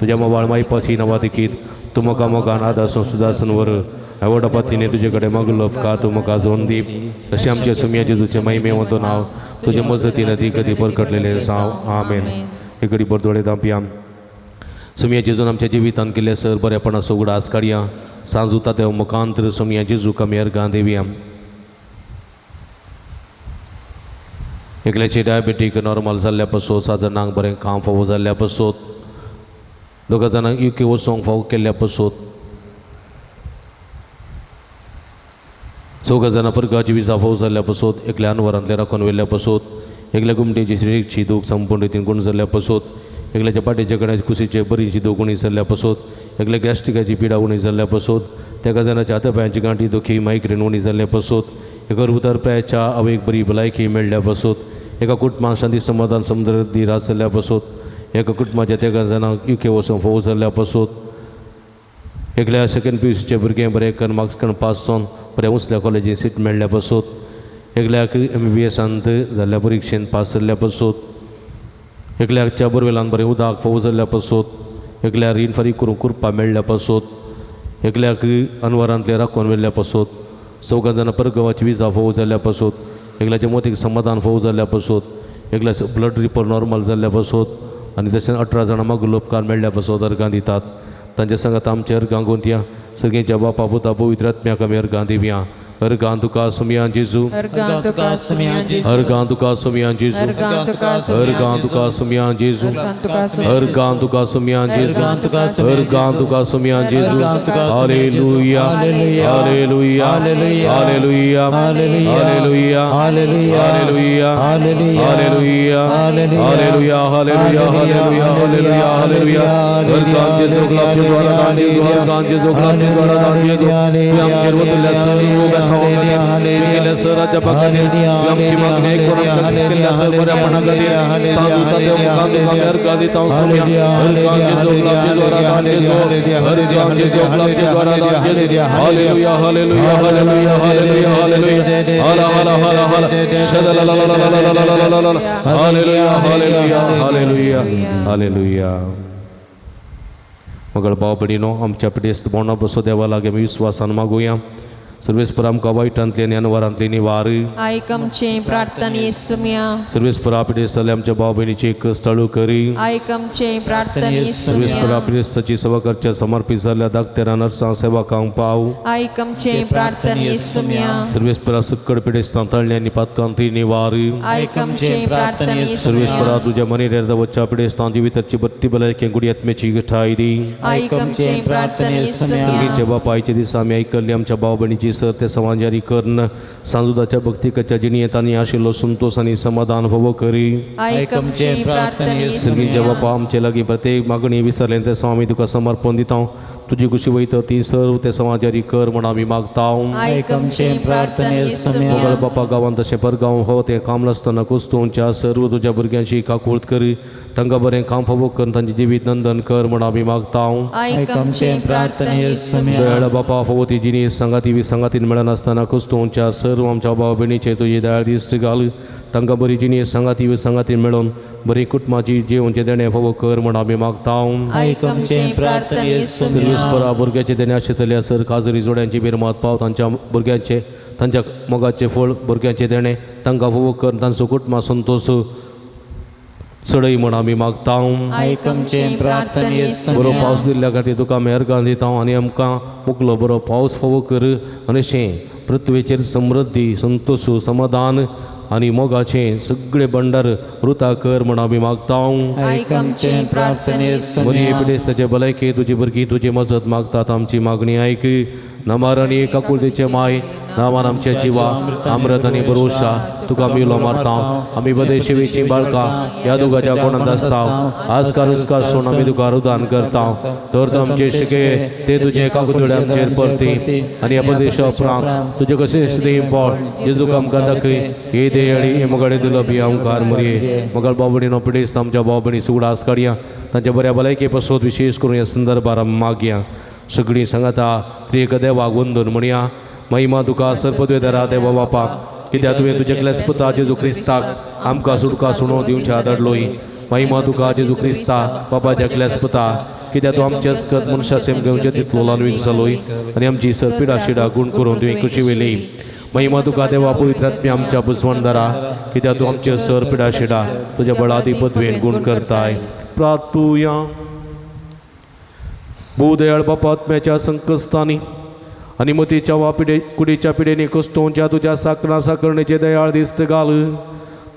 तुज्या मोबाळ मायपासी नांवा देखीत तूं म्हाका मोगान आदासून सुदासून वर आवडा पातीने तुजे कडेन मागलो उपकार तूं म्हाका जोन दी तशें आमच्या सुमया जेजूचें महिमे वतो नांव तुजे मजतीन ती कधी परकटलेलें साव. आमेन. हे घडी बरदोळे दांपया. सोमया जेजून आमच्या जिवितांत केल्ले सर बरेपणाचो उगडास काडया. सांजुता देव मुखांतर सोमया जेजूक आमी अर्गां दिवया. एकल्याचे डायबेटीक नॉर्मल जाल्ल्या पासत, सात जाणांक बरें काम फावो जाल्ल्या पासत, दोगा जाणांक युके वचोंक फावो केल्ल्या पासत, चौगा जाणां परगाची विजा फावो जाल्ल्या पासत, एकल्या अनवरांतल्या राखून व्हेल्ल्या पासत, एकल्या गुमटेची श्रेणीची दूख संपूर्ण रितीन गुण जाल्ल्या पासत, एकल्याच्या पाटेच्या कण्याची कुशीचे बरीची दूख उणी जाल्ल्या पासत, एकल्या गॅस्ट्रिकाची पिडा उणी जाल्ल्या पासत, तेका जाणाच्या हातापायांची गांठी दुखी मायग्रेन उणी जाल्ल्या पासत, एका उतर प्रायाच्या आवयक बरी भलायकी मेळ्ळ्या पासत, एका कुटुंबाक शांती समाधान समृद्धी राज जाल्ल्या पासत, एका कुटुंबाच्या तेगा जाणांक युके वचूंक फावो जाल्ल्या पासत, एकल्या सेकंड पी यू सीचें भुरगें बरें करून मार्क्स करून पास जावन बरें उंचल्या कॉलेजीन सीट मेळ्ळ्या पासत, एकल्याक एम बी बी एसांत जाल्ल्या परिक्षेन पास जाल्ल्या पासत, एकल्याच्या बोरवेलान बरें उदक फावो जाल्ल्या पासत, एकल्या रीण फारीक करूंक कुरपा मेळ्ळ्या पासत, एकल्याक अनवरांतलें राखून व्हेल्ल्या पासत, चौगां जाणां परगांवाची विजा फावो जाल्ल्या पासत, एकल्याच्या मोतीक समाधान फावो जाल्ल्या पासत, एकल्या ब्लड रिपोर्ट नॉर्मल जाल्ल्या पासत आनी तशेंच 18 जाणां मागुलो उपकार मेळ्ळ्या पासत अर्गां दितात. तांच्या सांगात आमचे अर्गां गोंतया. सगळ्यांच्या बापा पुता पवित्र आत्म्याक आमी अर्गां दिवया. अर्गां तुका सुमया जेजू. अर्गां तुका सुमया जेजू. अर्गां तुका सुमया जेजू. अर्गां तुका सुमया अर्गां तुका सुमया जेजू. अर्गां तुका सुमया अर्गां तुका सुमया जेजू. अर्गां तुका सुमया अर्गां तुका सुमया जेजू. अर्गां तुका Somaiya hallelujah. Hallelujah. Hallelujah. Hallelujah. Hallelujah. Hallelujah. Hallelujah. Hallelujah. Hallelujah. Hallelujah. Hallelujah. Hallelujah. Hallelujah. Hallelujah. Hallelujah. Hallelujah. अर्गां जेजू गुलाब जेजू अर्गां जेजू अर्गां जेजू गुलाब जेजू अर्गां जेजू. तुवें आमचेर वतल्या सर्व बेसांवा खातीर, तुवें केल्ल्या सराच्या खातीर, तुवें आमची मागणी आयकून आमकां केल्ल्या सर बऱ्यापणा खातीर सांजुता देव मुखार तुका आमी अर्गां दिता. सोमया अर्गां जेजू गुलाब जेजू अर्गां जेजू अर्गां जेजू गुलाब जेजू अर्गां जेजू. Hallelujah. Hallelujah. Hallelujah. Hallelujah. Hallelujah. हाला हाला हाला हाला शदला. हालेलुया. हालेलुया. हालेलुया. हालेलुया. मगळ भाव भयणीनो, आमच्या पिडेस्त बोंडा बसो देवा लागीं आमी विस्वासान मागुया. सर्वेस्पर आमकां वायटांतली आनी अनवरांतली निवार. आयक आमचे प्रार्थने सुमया. सर्वेस्परा पिडेस्त जाल्ल्या आमच्या भाव भयणीची कस्ताळू करी. आयक आमचे प्रार्थने सर्वेस्परा सुमया. पिडेस्ताची सेवा करच्या समर्पित जाल्ल्या दाक्तेरां नर्सां सेवकांक पाव. आयक आमचे प्रार्थने सुमया. सर्वेस्परा सक्कड पिडेस्तां तळणे आनी पातकांती निवार. आयक आमचे प्रार्थने सर्वेस्परा सुमया. तुज्या मनीर वच्च्या पिडेस्तां जिविताची बत्ती भलायकी गुडी आत्म्याची गठाय दी. आयक आमचे प्रार्थने सुमया. सर्गीच्या बापायच्या दिसा आमी आयकल्ली आमच्या भाव भयणीची सर ते समाजारी कर्ण सांजुदाच्या भक्तिकाच्या जिणेंत आनी आशिल्लो संतोष आनी समाधान फावो करी. आयक आमचे प्रार्थने सर्गीच्या सुमया. बापा, आमचे लागीं प्रत्येक मागणी विसरलें ते आमी तुका समर्पण दिता. तुजी कुशी वयता ती सर्व ते समाजारी कर म्हण आमी मागता. आयक आमचे प्रार्थने मोगल सुमया. बापा, गांवांत तशें परगांव हो तें काम नासतना कुस्तूंच्या सर्व तुज्या भुरग्यांची काकूळत करी. तांकां बरें काम फावो कर, तांचें जिवीत नंदन कर म्हण आमी मागता. आयक आमचे प्रार्थने सुमया. दयाळ बापा, फावो ती जिनीस सांगाती विसंगातीन मेळनासतना कुस्तूंच्या सर्व आमच्या भाव भयणीचे तुजी दयाळ दिश्ट घाल. तांकां बरी जिनीस सांगाती विसंगातीन मेळोवन बरी कुटुंबाची जेवणचें देणें फावो कर म्हण आमी मागता. आयक आमचे प्रार्थने सुमया. सर्वेस्परा भुरग्याचे देणे आशिल्ल्या सर काजरी जोड्यांची बिरमात पाव. तांच्या भुरग्यांचे तांच्या मोगाचें फळ भुरग्यांचें देणें तांकां फावो कर, तांचो कुटुंबा संतोष चडय म्हण आमी मागता. आयक आमचे प्रार्थने बरो सुमया. पावस दिल्ल्या खातीर तुका आमी अर्गां दिता आनी आमकां मुकलो बरो पावस फावो कर आनी अशें पृथ्वेचेर समृद्धी संतोष समाधान आनी मोगाचें सगळें भंडार रुता कर म्हण आमी मागता. आयक आमचे प्रार्थने मरी सुमया. पिडेस्ताचे भलायकी तुजी भुरगीं तुजी मजत मागतात. आमची मागणी आयक. नामार आनी काकुळतेचे माय नामान आमच्या जिवा अमृत आनी भरोशा तुका आमी उलो मारता. आमी बदेशिवेची बाळकां ह्या दुगाच्या कोणांत आसता आजकाल उस्कार सोड आमी तुका रुदान करता. तर तूं आमचे शिके ते तुजे काकुतोडे आमचेर परती आनी ह्या प्रदेशा उपरांत तुजे कशें देह पोट जेजूक आमकां दाखय. हे देह आनी हे मगाडे दिलो बी आमकार मरये. मगळ भाव भयणीनो, पिडेस्त आमच्या भाव भयणी सुगडास काडया. तांच्या बऱ्या भलायके पासत विशेष करून ह्या संदर्भार आमी मागया. सगळीं सांगाता त्रिएक देवाक वंदून म्हणया. महिमा तुका सर्पद्वेदरा देवा बापा, कित्याक तुवें तुज्या क्लेस पुता जेजू क्रिस्ताक आमकां सुटका सुणो दिवच्या धाडलोय. महिमा तुका जेजू क्रिस्ता बापाच्या क्लेस पुता, कित्याक तूं आमच्या अस्कत मनशा सेम घेवचे तितलो लानवीक जालोय आनी आमची सर पिडा शिडा गुण करून तुवें खुशी वेली. महिमा तुका देवा पवित्र आत्म्या आमच्या बुजवणदारा, कित्याक तूं आमचे सर पिडा शिडा तुज्या बळादी पदवेन गुण करताय. प्रार्थुया. भूदयाळ बापा, आत्म्याच्या संकस्तांनी आनी मतीच्या वा पिडे कुडीच्या पिडेनी कश्टोवच्या तुज्या साकरा साकरणेचे दयाळ दिस्त घाल.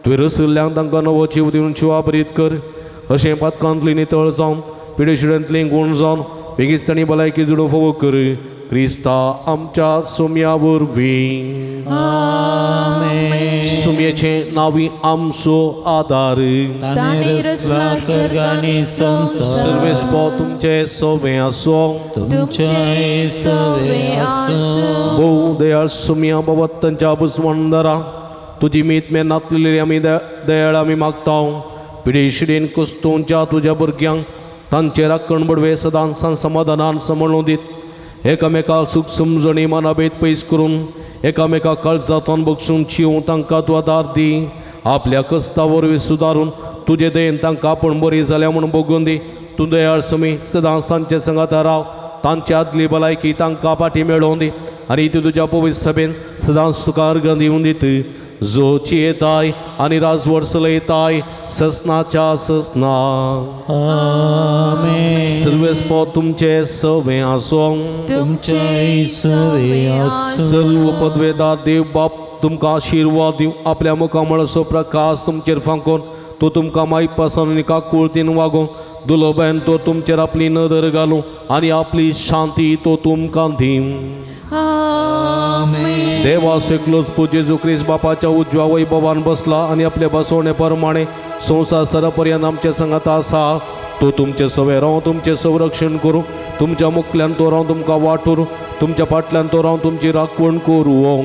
तुवें रसल्ल्यांक तांकां नवो जीव दिवन शिवाभरीत कर. अशें पातकांतली नितळ जावन पिडेशिडेंतली गूण जावन बेगीच तांणी भलायकी जुडूं फावो कर. क्रिस्ता आमच्या सोम्या वरवीं. सुम्याचें नांवी आमचो आदार. ताणें रचला सर्ग आनी संवसार, सर्वेस्पो तुमचें सवें आसो. तुमचें सवें आसूं. भोव दयाळ सुम्या बाबा तांच्या बुजवणदारा, तुजी मीत मे नातलेली आमी दयाळ आमी मागता. पिडेशिडेन कुस्तोंच्या तुज्या भुरग्यांक तांचे राखण बडवे सदांच समाधानान सांबाळून दीत. एकामेकाक सूख समजणी मनाभेद पयस करून एकामेका काळजांतून बक्षून चिवूं तांकां तूं आदार दी. आपल्या कस्ता वरवीं सुदारून तुजे दयेन तांकां आपूण बरी जाल्या म्हूण बगून दी. तूं दयाळ सुमी सदांच तांचे संगाता राव. तांची आदली भलायकी तांकां फाटी मेळोवन दी आनी ती तुज्या पवित्र सभेन सदांच तुका अर्गां दिवन दीत. जो चियेताय आनी राजवट चलयताय ससनाच्या ससना. आमेन. सर्वेस्पो तुमचे सवें आसों. तुमचें सवें आसूं. सर्व पदवेदार देव बाप तुमकां आशिर्वाद दिवं. आपल्या मुखामळाचो प्रकाश तुमचेर फांकोवन तो तुमकां मायपासान आनी काकुळतीन वागोवन दुलोबायन तो तुमचेर आपली नदर घालूं आनी आपली शांती तो तुमकां दिवं. देवा एकलोच पूत जेजू क्रिस्त बापाच्या उजव्या वैभवान बसला आनी आपले बसवणे प्रमाणे संवसार सरा पर्यंत आमच्या संगात आसा. तो तुमचे सवे राव तुमचें संरक्षण करूं. तुमच्या मुखल्यान तो राव तुमकां वाटूर, तुमच्या फाटल्यान तो राव तुमची राखवण करूं.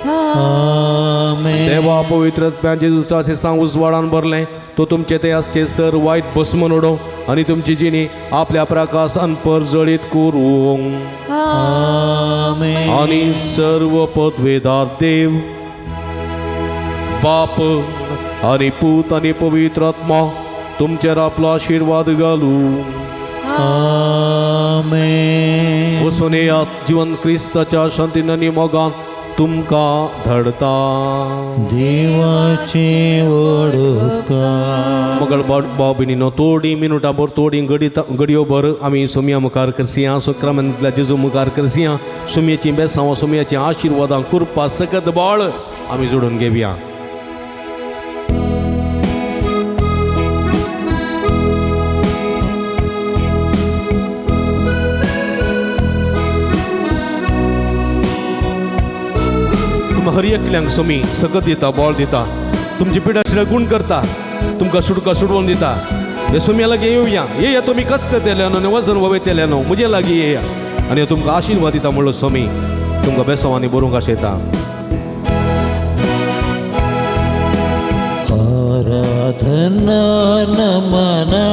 आमेन. देवा पवित्र जेजूच्या सांग उजवाडान भरलें तो तुमचे ते आसचे सर वायट भस्मन उडोवं आनी तुमची जिणी आपल्या प्रकाशान परजळीत करूं. आमेन. आनी सर्व पदवेदार देव बाप आनी पूत आनी पवित्र आत्मा तुमचेर आपलो आशिर्वाद घालूं. आमेन. वचून येयात. जिवन क्रिस्ताच्या शांतीन आनी मोगान तुमकां धाडता. देवाचे वडोकार. मगळ भाव भयणीनो, थोडी मिनुटां भर थोडी घडी घडयो भर आमी सोमया मुखार करसिया, सुक्रामेंतल्या जेजू मुखार करसिया. सुमयेचीं बेसांव, सुमयेचीं आशिर्वादां, कृपा सकत बळ आमी जोडून घेवया. तुमकां हर एकल्यांक सोमी सकत दिता, बळ दिता, तुमची पिडा शिडा गुण करता, तुमकां सुटका सुडवून दिता. हे सोम्या लागीं येवया. येया तुमी कश्ट तेल्यानो आनी वजन वयतेल्यानो, म्हजे लागीं येया आनी तुमकां आशिर्वाद दिता म्हणलो सोमी तुमकां बेसांवांनी बरोवंक आशेता. आराधना नमना,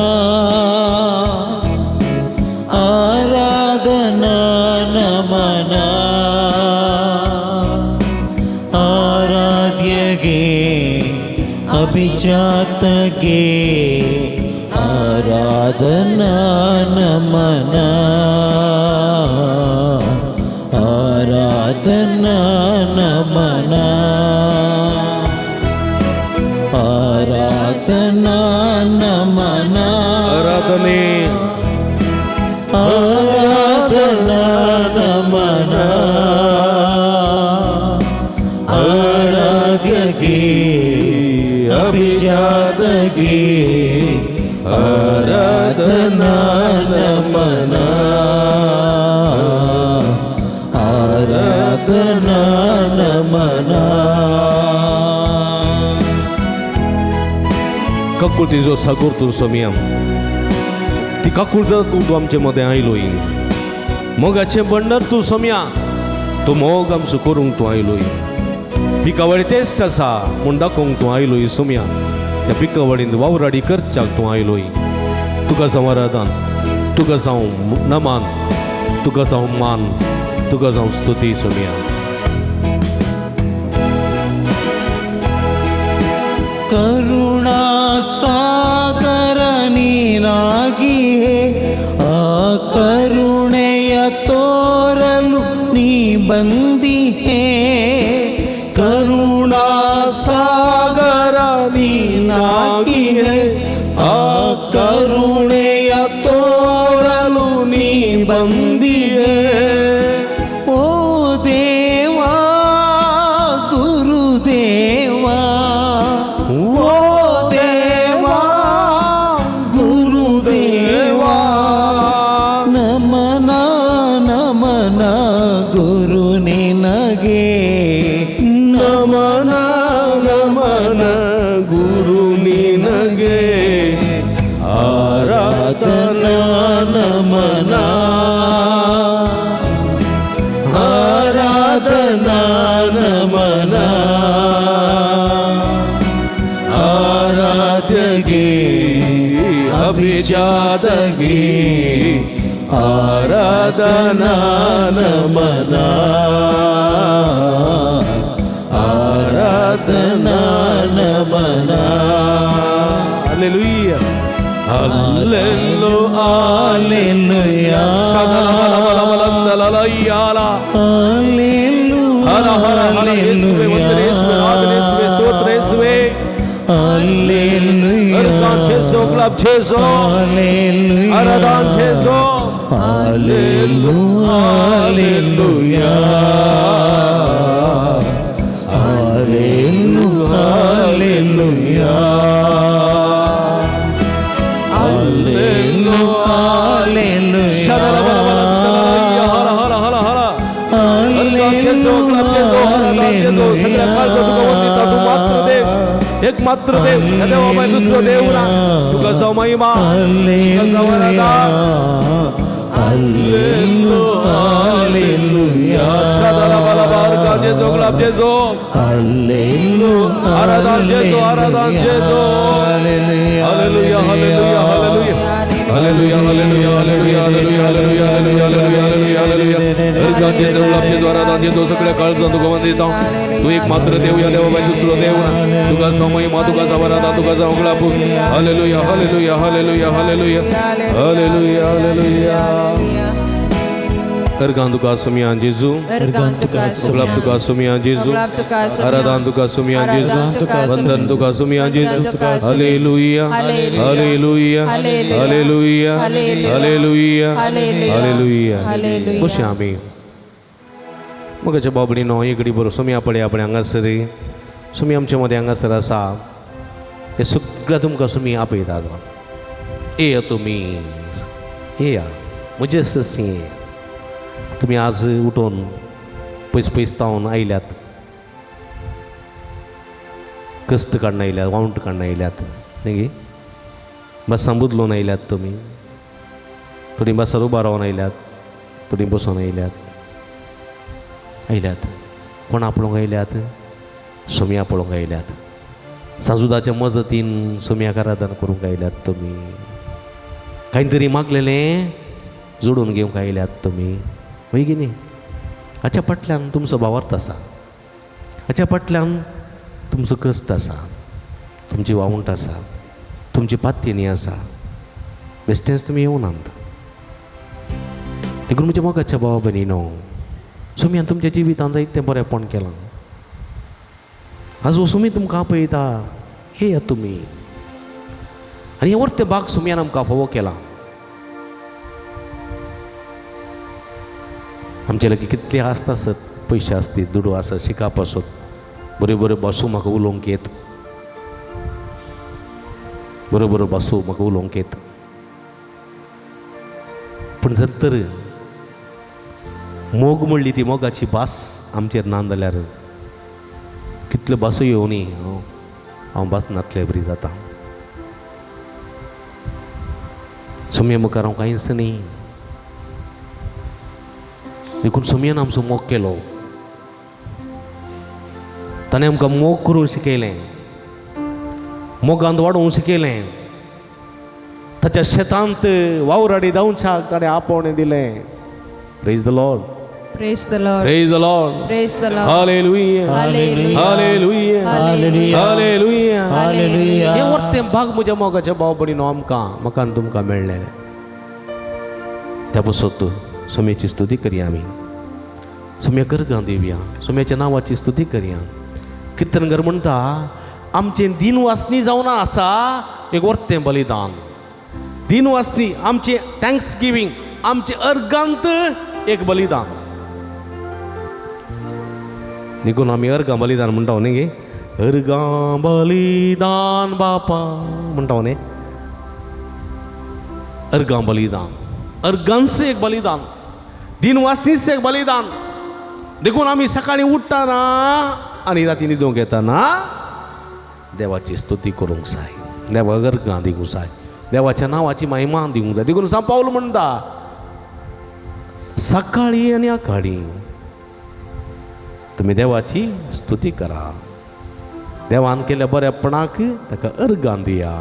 आराधना नमना, आराध्य गे अभिजात गे, आराधना नमना, आराधना नमना, आराधना नमना, आराधने आराधना नमना, आराध्य गे अभिजात गे, आराधना नमना, आराधना नमना. काकुळतीचो सागोर तूं सोमया, ती काकुळत तूं आमचे मदें आयलोय. मोगाचें भंडार तूं सोमया, तूं मोग आमचो करूंक तूं आयलोय. पिकावळी तेस्ट आसा म्हूण दाखोवंक तूं आयलोय सोमया. त्या पिकावळींत वावराडी करच्याक तूं आयलोय. तुका जावं आराधन, तुका जावं नमान, तुका जावं मान, तुका जावं स्तुती सोमया. करुणा सागर नीलागी हे ಕರುಣೆಯ ತೋರಲು ನೀ ಬಂದಿಹೇ ಕರುಣಾ ಸಾಗರ ನೀನಾಗಿಹೆ ಆ ಕರುಣೆಯ ತೋರಲು ನೀ ಬಂದಿಹೆ ಓ ದೇವಾ ಗುರುದೇವಾ ಓ ದೇವಾ ಗುರುದೇವಾ ನಮನ ನಮನ ಗುರು ನಿನಗೆ ನಮನ ನಮನ ಗುರು ನಿನಗೆ ಆರಾಧನಾ ನಮನ ಆರಾಧನಾ ನಮನ ಆರಾಧ್ಯಗೆ ಅಭಿಜಾತಗೆ ಆರಾಧನಾ ನಮನ ಆರಾಧನಾ ನಮನ Hallelujah. Hallelujah. Hallelujah. ಶದಲಬಲಬಲಬಲಂದಲಲಯ್ಯಾಲ. ಹರ ಹರ ಹರ ಯೇಸುವೆ, ವಂದನೆ ಯೇಸುವೆ, ಆರಾಧನೆ ಯೇಸುವೆ, ಸ್ತೋತ್ರ ಯೇಸುವೆ. Hallelujah. ಅರ್ಗಾನ್ ಜೇಸು, ಗುಲಾಬ್ ಜೇಸು, Hallelujah. ಅರದಾನ್ ಜೇಸು. Hallelujah. Hallelujah. Hallelujah. Hallelujah. Hallelujah. ಶದಲಬಲಬಲಂದಲಲಯ್ಯ. ಹರ ಹರ ಹರ ಹರ. ಅರ್ಗಾನ್ ಜೇಸು, ಗುಲಾಬ್ ಜೇಸು, ಅರದಾನ್ ಜೇಸು. सगळ्या काळजात तुका वंदिता, तूं मात्र देव, एक मात्र देव, ह्या देवा भायर दुसरो देव ना. तुका जावं महिमा, तुका जावं आराधना. Hallelujah. ಶದಲಬಲಬ ಅರ್ಗಾನ್ ಜೇಸು, ಗುಲಾಬ್ ಜೇಸು. Hallelujah. Aradhan ಜೇಸು, Aradhan ಜೇಸು. Hallelujah, hallelujah, hallelujah. Hallelujah, hallelujah, hallelujah, hallelujah, hallelujah, hallelujah, hallelujah, hallelujah. Organ जेजू, गुलाब जेजू, आराधन जेजू. सगळ्या काळजान तुका वंदिता. तूं एक मात्र देव, ह्या देवा भायर दुसरो देव ना. तुका जावं महिमा, तुका जावं आराधना, तुका जावं गुलाब. Hallelujah, hallelujah, hallelujah, hallelujah, hallelujah, hallelujah. Organ तुका सुमिया जेजू, अर्गान तुका गुलाब तुका सुमिया जेजू, गुलाब तुका सुमिया. आराधन तुका सुमिया जेजू, आराधन तुका वंदन तुका सुमिया जेजू. वंदन तुका सुमिया. Hallelujah, hallelujah. Hallelujah, hallelujah. Hallelujah, hallelujah. Hallelujah, hallelujah. Hallelujah. Hallelujah. बशया आमी मगाच्या बाबडीनो एक घडी बरो सुमया पळय आपणे हांगासर सुमी आमच्या मदें हांगासर आसा. हे सगळ्या तुमकां सुमी आपयतात. येया तुमी, येया म्हजे ससी. तुमी आज उठून पयस पयस तावन आयल्यात, कश्ट काडून आयल्यात, वावंट काडून आयल्यात न्ही गे. बसां बदलून आयल्यात तुमी, थोडीं बसार उबा रावन आयल्यात, थोडीं बसून आयल्यात. आयल्यात कोणा पळोवंक आयल्यात? सोम्या पळोवंक आयल्यात. साजुदाच्या मजतीन सोम्याक आराधना करूंक आयल्यात तुमी. कांय तरी मागलेलें जोडून घेवंक आयल्यात तुमी, वय की न्ही? हाच्या फाटल्यान तुमचो भावार्थ आसा, हाच्या फाटल्यान तुमचो कश्ट आसा, तुमची वावंट आसा, तुमची पात्येणी आसा. बेश्टेंच तुमी येवनात. देखून म्हज्या मोगाच्या भावा भयणीनो, सुमयान तुमच्या जिवितान जायतें बरेंपण केलां. आज हो सुमी तुमकां आपयता, येया तुमी. आनी हें वर्तें बाग सुमयान आमकां फावो केलां. आमचे लागीं कितले आस्त आसत, पयशे आसतीत, दुडू आसत, शिकाप आसत, बऱ्यो बऱ्यो भासो म्हाका उलोवंक येत, बऱ्यो बऱ्यो भासो म्हाका उलोवंक येत. पूण जर तर मोग म्हणली ती मोगाची भास आमचेर ना जाल्यार कितल्यो भासो येवनी हांव भास नातले बरी जाता. सोम्या मुखार हांव कांयच न्ही. देखून सोम्यान आमचो मोग केलो, ताणें आमकां मोग करूंक शिकयलें, मोगांत वाडोवंक शिकयलें. ताच्या शेतांत वावराडी धांवच्याक ताणें आपोवणें दिलें. Praise the Lord. Praise the Lord. Praise the Lord. Praise the Lord. Hallelujah. Hallelujah. Hallelujah. Hallelujah. Hallelujah. Hallelujah. हें वर्तें भाग म्हज्या मोगाच्या भाव भयणीनो आमकां, म्हाका आनी तुमकां मेळ्ळेलें. त्या पासत सोम्याची स्तुती करया आमी, सोम्या करगां दिवया, सोम्याच्या नांवाची स्तुती करया. किर्तनगर म्हणटा आमचें दिन वासनी जावन आसा एक वर्तें बलिदान. दिन वासनी आमचें thanks giving, आमचें अर्गांत एक बलिदान. देखून आमी अर्गां बलिदान म्हणटा न्ही गे, अर्गां बलिदान बापा म्हणटा न्ही. अर्गां बलिदान, अर्गांचें एक बलिदान, दिन वासनीच एक बलिदान. देखून आमी सकाळीं उठ्ठना आनी राती न्हिदूंक येतना देवाची स्तुती करूंक जाय, देवाक अर्गां दिवंक जाय, देवाच्या नांवाची महिमा दिवंक जाय. देखून सांव पावल म्हणटा सकाळीं आनी आकाळी तुमी देवाची स्तुती करा, देवान केल्या बऱ्यापणाक ताका अर्गां दिया.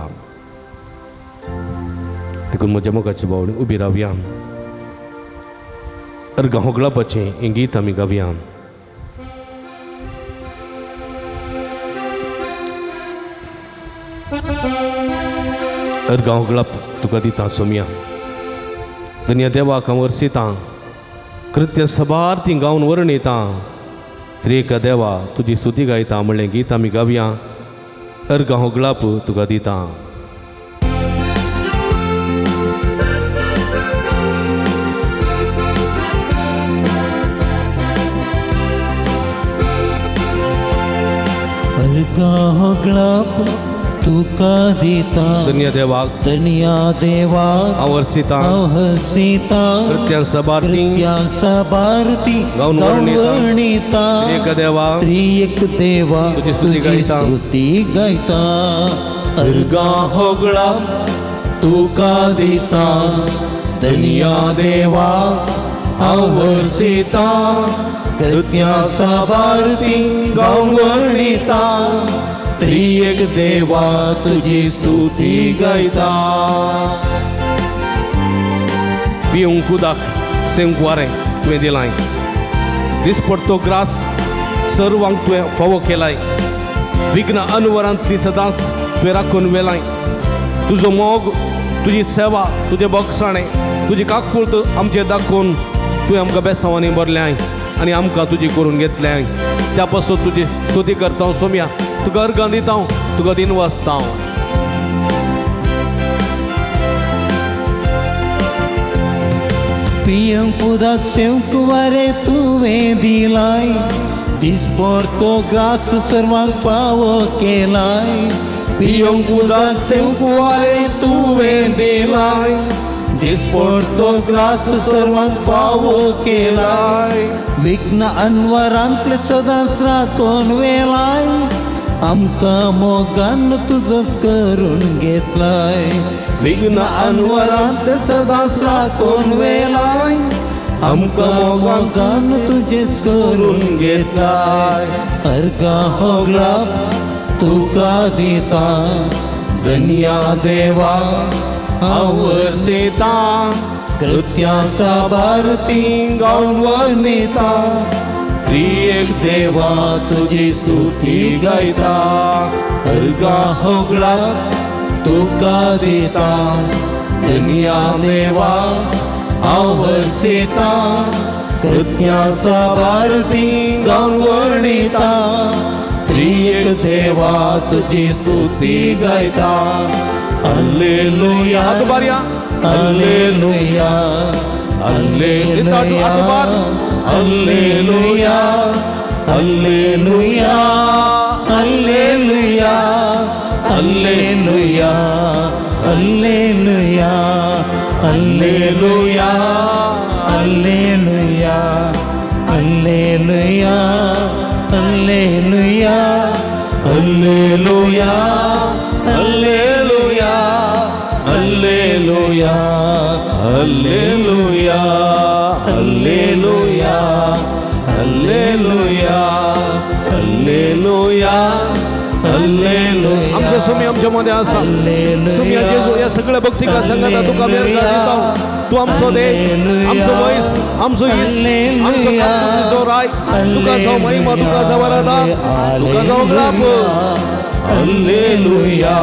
देखून म्हज्या मोगाची बावडी उबी रावया, अर्गां होगळापाचें हें गीत आमी गावया. अर्गां होगळाप तुका दिता सोमया, धन्य देवाक हांव वर्सितां, कृत्य सबार ती गावन वर्णिता, त्रिएक देवा तुजी स्तुती गायता म्हणलें गीत आमी गावया. अर्गां होगळाप तुका दिता. अर्गां होगळाप तुका दिता, धन्य देवाक धन्या देवाक हांव वर्सितां, हांव हसितां, कृत्यां सबार ती कृत्यां साबार ती गावन वर्णिता, वर्णिता, त्रिएक देवा त्रिएक देवा तुजी स्तुती गायता. स्तुती गायता. अर्गां होगळाप तुका दिता, धन्या देवा हांव वर्सितां, कृत्यां साबार ती गावन वर्णिता, त्रिएक देवा तुजी स्तुती गायता. पिवंक उदक सेवंक वारें तुवें दिलाय, दिसपडतो ग्रास सर्वांक तुवें फावो केलाय, विघ्न अनवरांतली सदांच तुवें राखून वेलाय. तुजो मोग, तुजी सेवा, तुजें बगसाणें, तुजी काकूळत आमचेर दाखोवन तुवें आमकां बेसांवांनी भरल्याय आनी आमकां तुजी करून घेतल्याय. त्या पासून तुजी स्तुती करता सोम्या, तुका अर्गां दिता, तुका दिन वाचता. पियंक उदक सेवंक वारें तुवें दिलाय, दिसभर तो ग्रास सर्वांक फावो केलाय. पियंक उदक सेवंक वारें तुवें दिलाय, दिसभर तो ग्रास सर्वांक फावो केलाय. विघ्न अनवरांतले सदांच राखून वेलाय, आमकां मोगान तुजोच करून घेतलाय. विघ्न अनवरांत सदांच राखून वेलाय, आमकां मोगान तुजेच करून घेतलाय. अर्गां होगळाप तुका दिता, धन्या देवा हांव वर्सितां, कृत्यां साबार ती गावन वर्णिता, त्रिएक देवा तुजी स्तुती गायता. अर्गां होगळाप तुका दिता, धन्या देवा हांव वर्सितां, कृत्यां साबार ती गावन वर्णिता, त्रिएक देवा तुजी स्तुती गायता. हालेलुया, हात बारया. Hallelujah, hallelujah, hallelujah, hallelujah, hallelujah, hallelujah, hallelujah, hallelujah, hallelujah, hallelujah, hallelujah, hallelujah, hallelujah, hallelujah, hallelujah, hallelujah, hallelujah, hallelujah, hallelujah. आमचो सोमी आमच्या मध्ये आसा. सोमया जेजू ह्या सगळ्या भक्तिका सांगता तुका आमी अर्गां दिता. तूं आमचो देव, आमचो वयस, आमचो इश्ट, आमचो तुजो राय. तुका जावं महिमा, तुका जावं आराधना, तुका जावं ग्लाप. Hallelujah,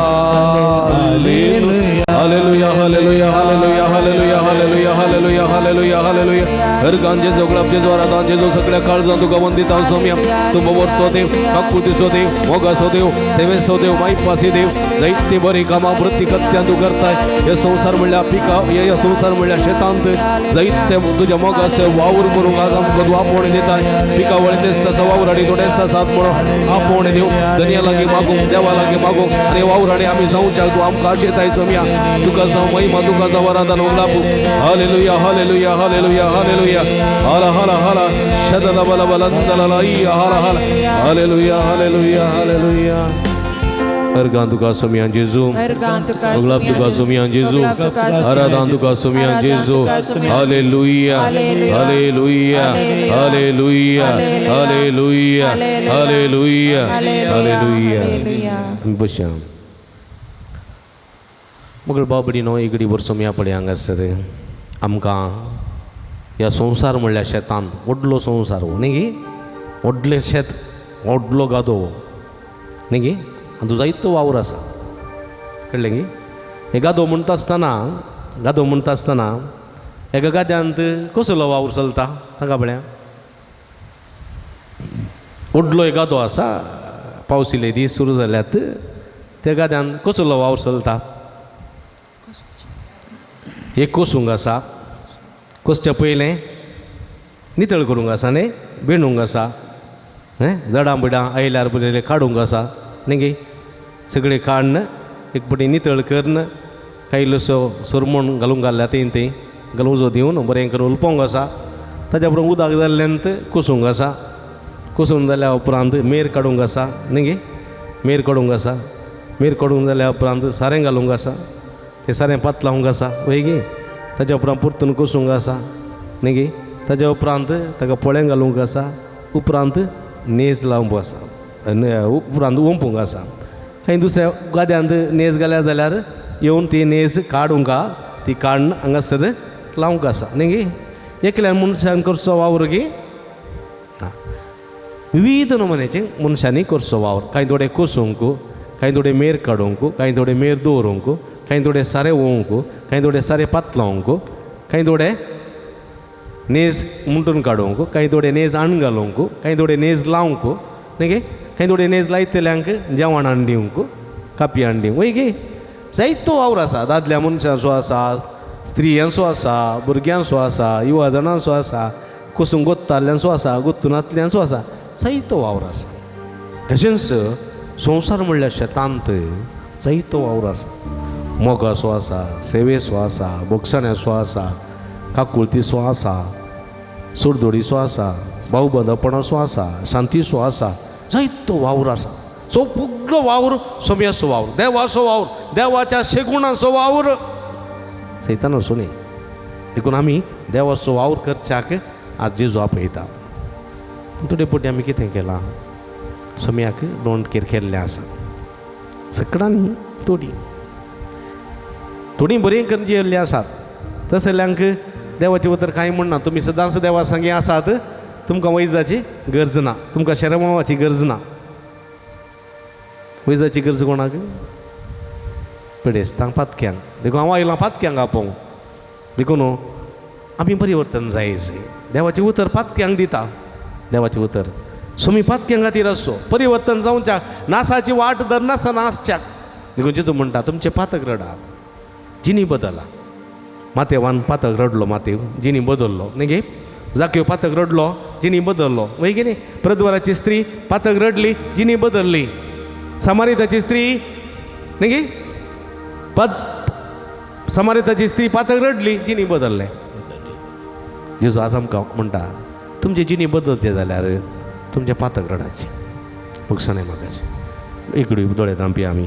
hallelujah. Hallelujah hallelujah hallelujah hallelujah hallelujah hallelujah hallelujah hallelujah. Organ जेजू गुलाब जेजू आराधान जेजू सगळ्या काळजान तुका वंदिता सोम्या। तूं बवरतो देव, काकुळतीचो देव, मोगाचो देव, सेवेचो देव, मायपासी देव, जायती बरी कामां वृत्ती कत्यान तूं करताय। हे संवसार म्हणल्यार पिका, हे संवसार म्हणल्यार शेतांत जायते तुज्या मोगाचे वावर करूंक आज आमकां तूं आपोवणें दिताय। पिकावळी दिसता वावर आनी थोडें सात म्हणून आपोवणें दिवं, धनया लागीं मागूंक, देवा लागीं मागूंक आनी वावर आनी आमी जावच्याक तूं आमकां आशेताय सोम्या। तुका जावं महिमा, तुका जावं आराधन उगलापू। Hallelujah hallelujah hallelujah hallelujah हाला हाला हाला शदला बला बला हाला हाला हालेलुया हालेलुया हालेलुया। अर्गान तुका सोम्या जेजू, उगलाप तुका सोम्या जेजू, आराधन तुका सोम्या जेजू। Hallelujah hallelujah hallelujah hallelujah hallelujah hallelujah. बश्या मगळ बाबडी न्हय एगडी भर सोम्या पळय हांगासर आमकां ह्या संवसार म्हणल्यार शेतांत व्हडलो संवसार हो न्ही गी, व्हडलें शेत, व्हडलो गादो हो न्ही गी, आनी जायतो वावर आसा कळ्ळें गी। हे गादो म्हणटा आसतना, गादो म्हणटा आसतना एका गाद्यांत कसलो वावर चलता सांगा पळया। व्हडलो एक गादो आसा, पावस इल्ले दीस सुरू जाल्यात, त्या गाद्यांत कसलो वावर चलता? एक कोसूंक आसा, कोसच्या पयलें नितळ करूंक आसा न्ही, बेणूंक आसा, हें जडां बिडां आयल्यार पयलें काडूंक आसा न्ही गी, सगळें काडून एक पटी नितळ करून कांय इल्लोसो सरमण घालूंक घातल्या तें तें घालून उजो दिवन बरें करून उलपोवंक आसा। ताच्या उपरांत उदक जाल्ल्यान कोसूंक आसा, कोसून जाल्या उपरांत मेर काडूंक आसा न्ही गी, मेर काडूंक आसा, मेर काडूंक जाल्या उपरांत सारें घालूंक आसा, तें सारें पातलावंक आसा वय गी, ताच्या उपरांत परतून कोसूंक आसा न्ही गी, ताच्या उपरांत ताका पोळें घालूंक आसा, उपरांत नेज लावंक आसा, उपरांत ओंपूंक आसा। खंय दुसऱ्या गाद्यांत नेज घाल्या जाल्यार येवन ती नेज काडूंक ती काडून हांगासर लावंक आसा न्ही गी। एकल्यान मनशान करचो वावर गी ना, विविध नमुन्याचे मनशांनी करचो वावर, कांय थोडे कोसूंक, कांय थोडे मेर काडूंक, कांय थोडे मेर दवरूंक, कांय थोडे सारें ओवंक, कांय थोडे सारें पातलावंक, कांय थोडे नेज मुंटून काडूंक, कांय थोडे नेज हाडून घालूंक, कांय थोडे नेज लावंक न्ही गे, कांय थोडे नेज लायतल्यांक जेवण हाडून दिवंक, कापी हाडून दिवंक वय गे। जायतो वावर आसा, दादल्या मनशांचो आसा, स्त्रियांचो आसा, भुरग्यांचो आसा, युवा जाणांचो आसा, कोसूंक गोत्ताल्यांचो आसा, गोत्तुनांतल्यांचो आसा, जायतो वावर आसा। तशेंच संवसार म्हणल्यार शेतांत जायतो वावर आसा, मोगाचो आसा, सेवेचो आसा, भोगसण्याचो आसा, काकुळतीचो आसा, सोडदोडीचो आसा, भावबंदपणाचो आसा, शांतीचो आसा, जायतो वावर आसा। सो सगळो वावर सोम्याचो वावर, देवाचो वावर, देवाच्या शेगुणाचो वावर, सैतानाचो न्ही। देखून आमी देवाचो वावर करच्याक आज जेजू आपयता। थोडे पटी आमी कितें केलां, सोम्याक don't care केल्लें आसा, सकडांनी थोडी थोडी बरीं करून जियेल्लीं आसात। तसल्यांक देवाचें उतर कांय म्हणना, तुमी सदांच देवा संगी आसात, तुमकां वैजाची गरज ना, तुमकां शेरमावाची गरज ना। वैजाची गरज कोणाक? पिडेस्तांक, पातक्यांक। देखून हांव आयलां पातक्यांक आपोवंक। देखून आमी परिवर्तन जायचें। देवाचें उतर पातक्यांक दिता, देवाचें उतर सोमी पातक्यां खातीर आसचो, परिवर्तन जावच्याक, नासाची वाट धरनासतना आसच्याक। देखून जेजू म्हणटा तुमचें पातक रडा, जिनी बदला। मातेवान पातक रडलो, मातेव जिनी बदल्लो न्ही गे, जाक्यो पातक रडलो, जिनी बदल्लो वय की न्ही। प्रद्वाराची स्त्री पातक रडली, जिनी बदल्ली। समारिताची स्त्री न्ही गे, पद समारिताची स्त्री पातक रडली, जिनी बदल्लें। जेजू आज आमकां म्हणटा तुमचें जिनी बदलचें जाल्यार तुमचें पातक रडाचें, भोगसणें मागाचें। एकडे दोळे धांपया आमी,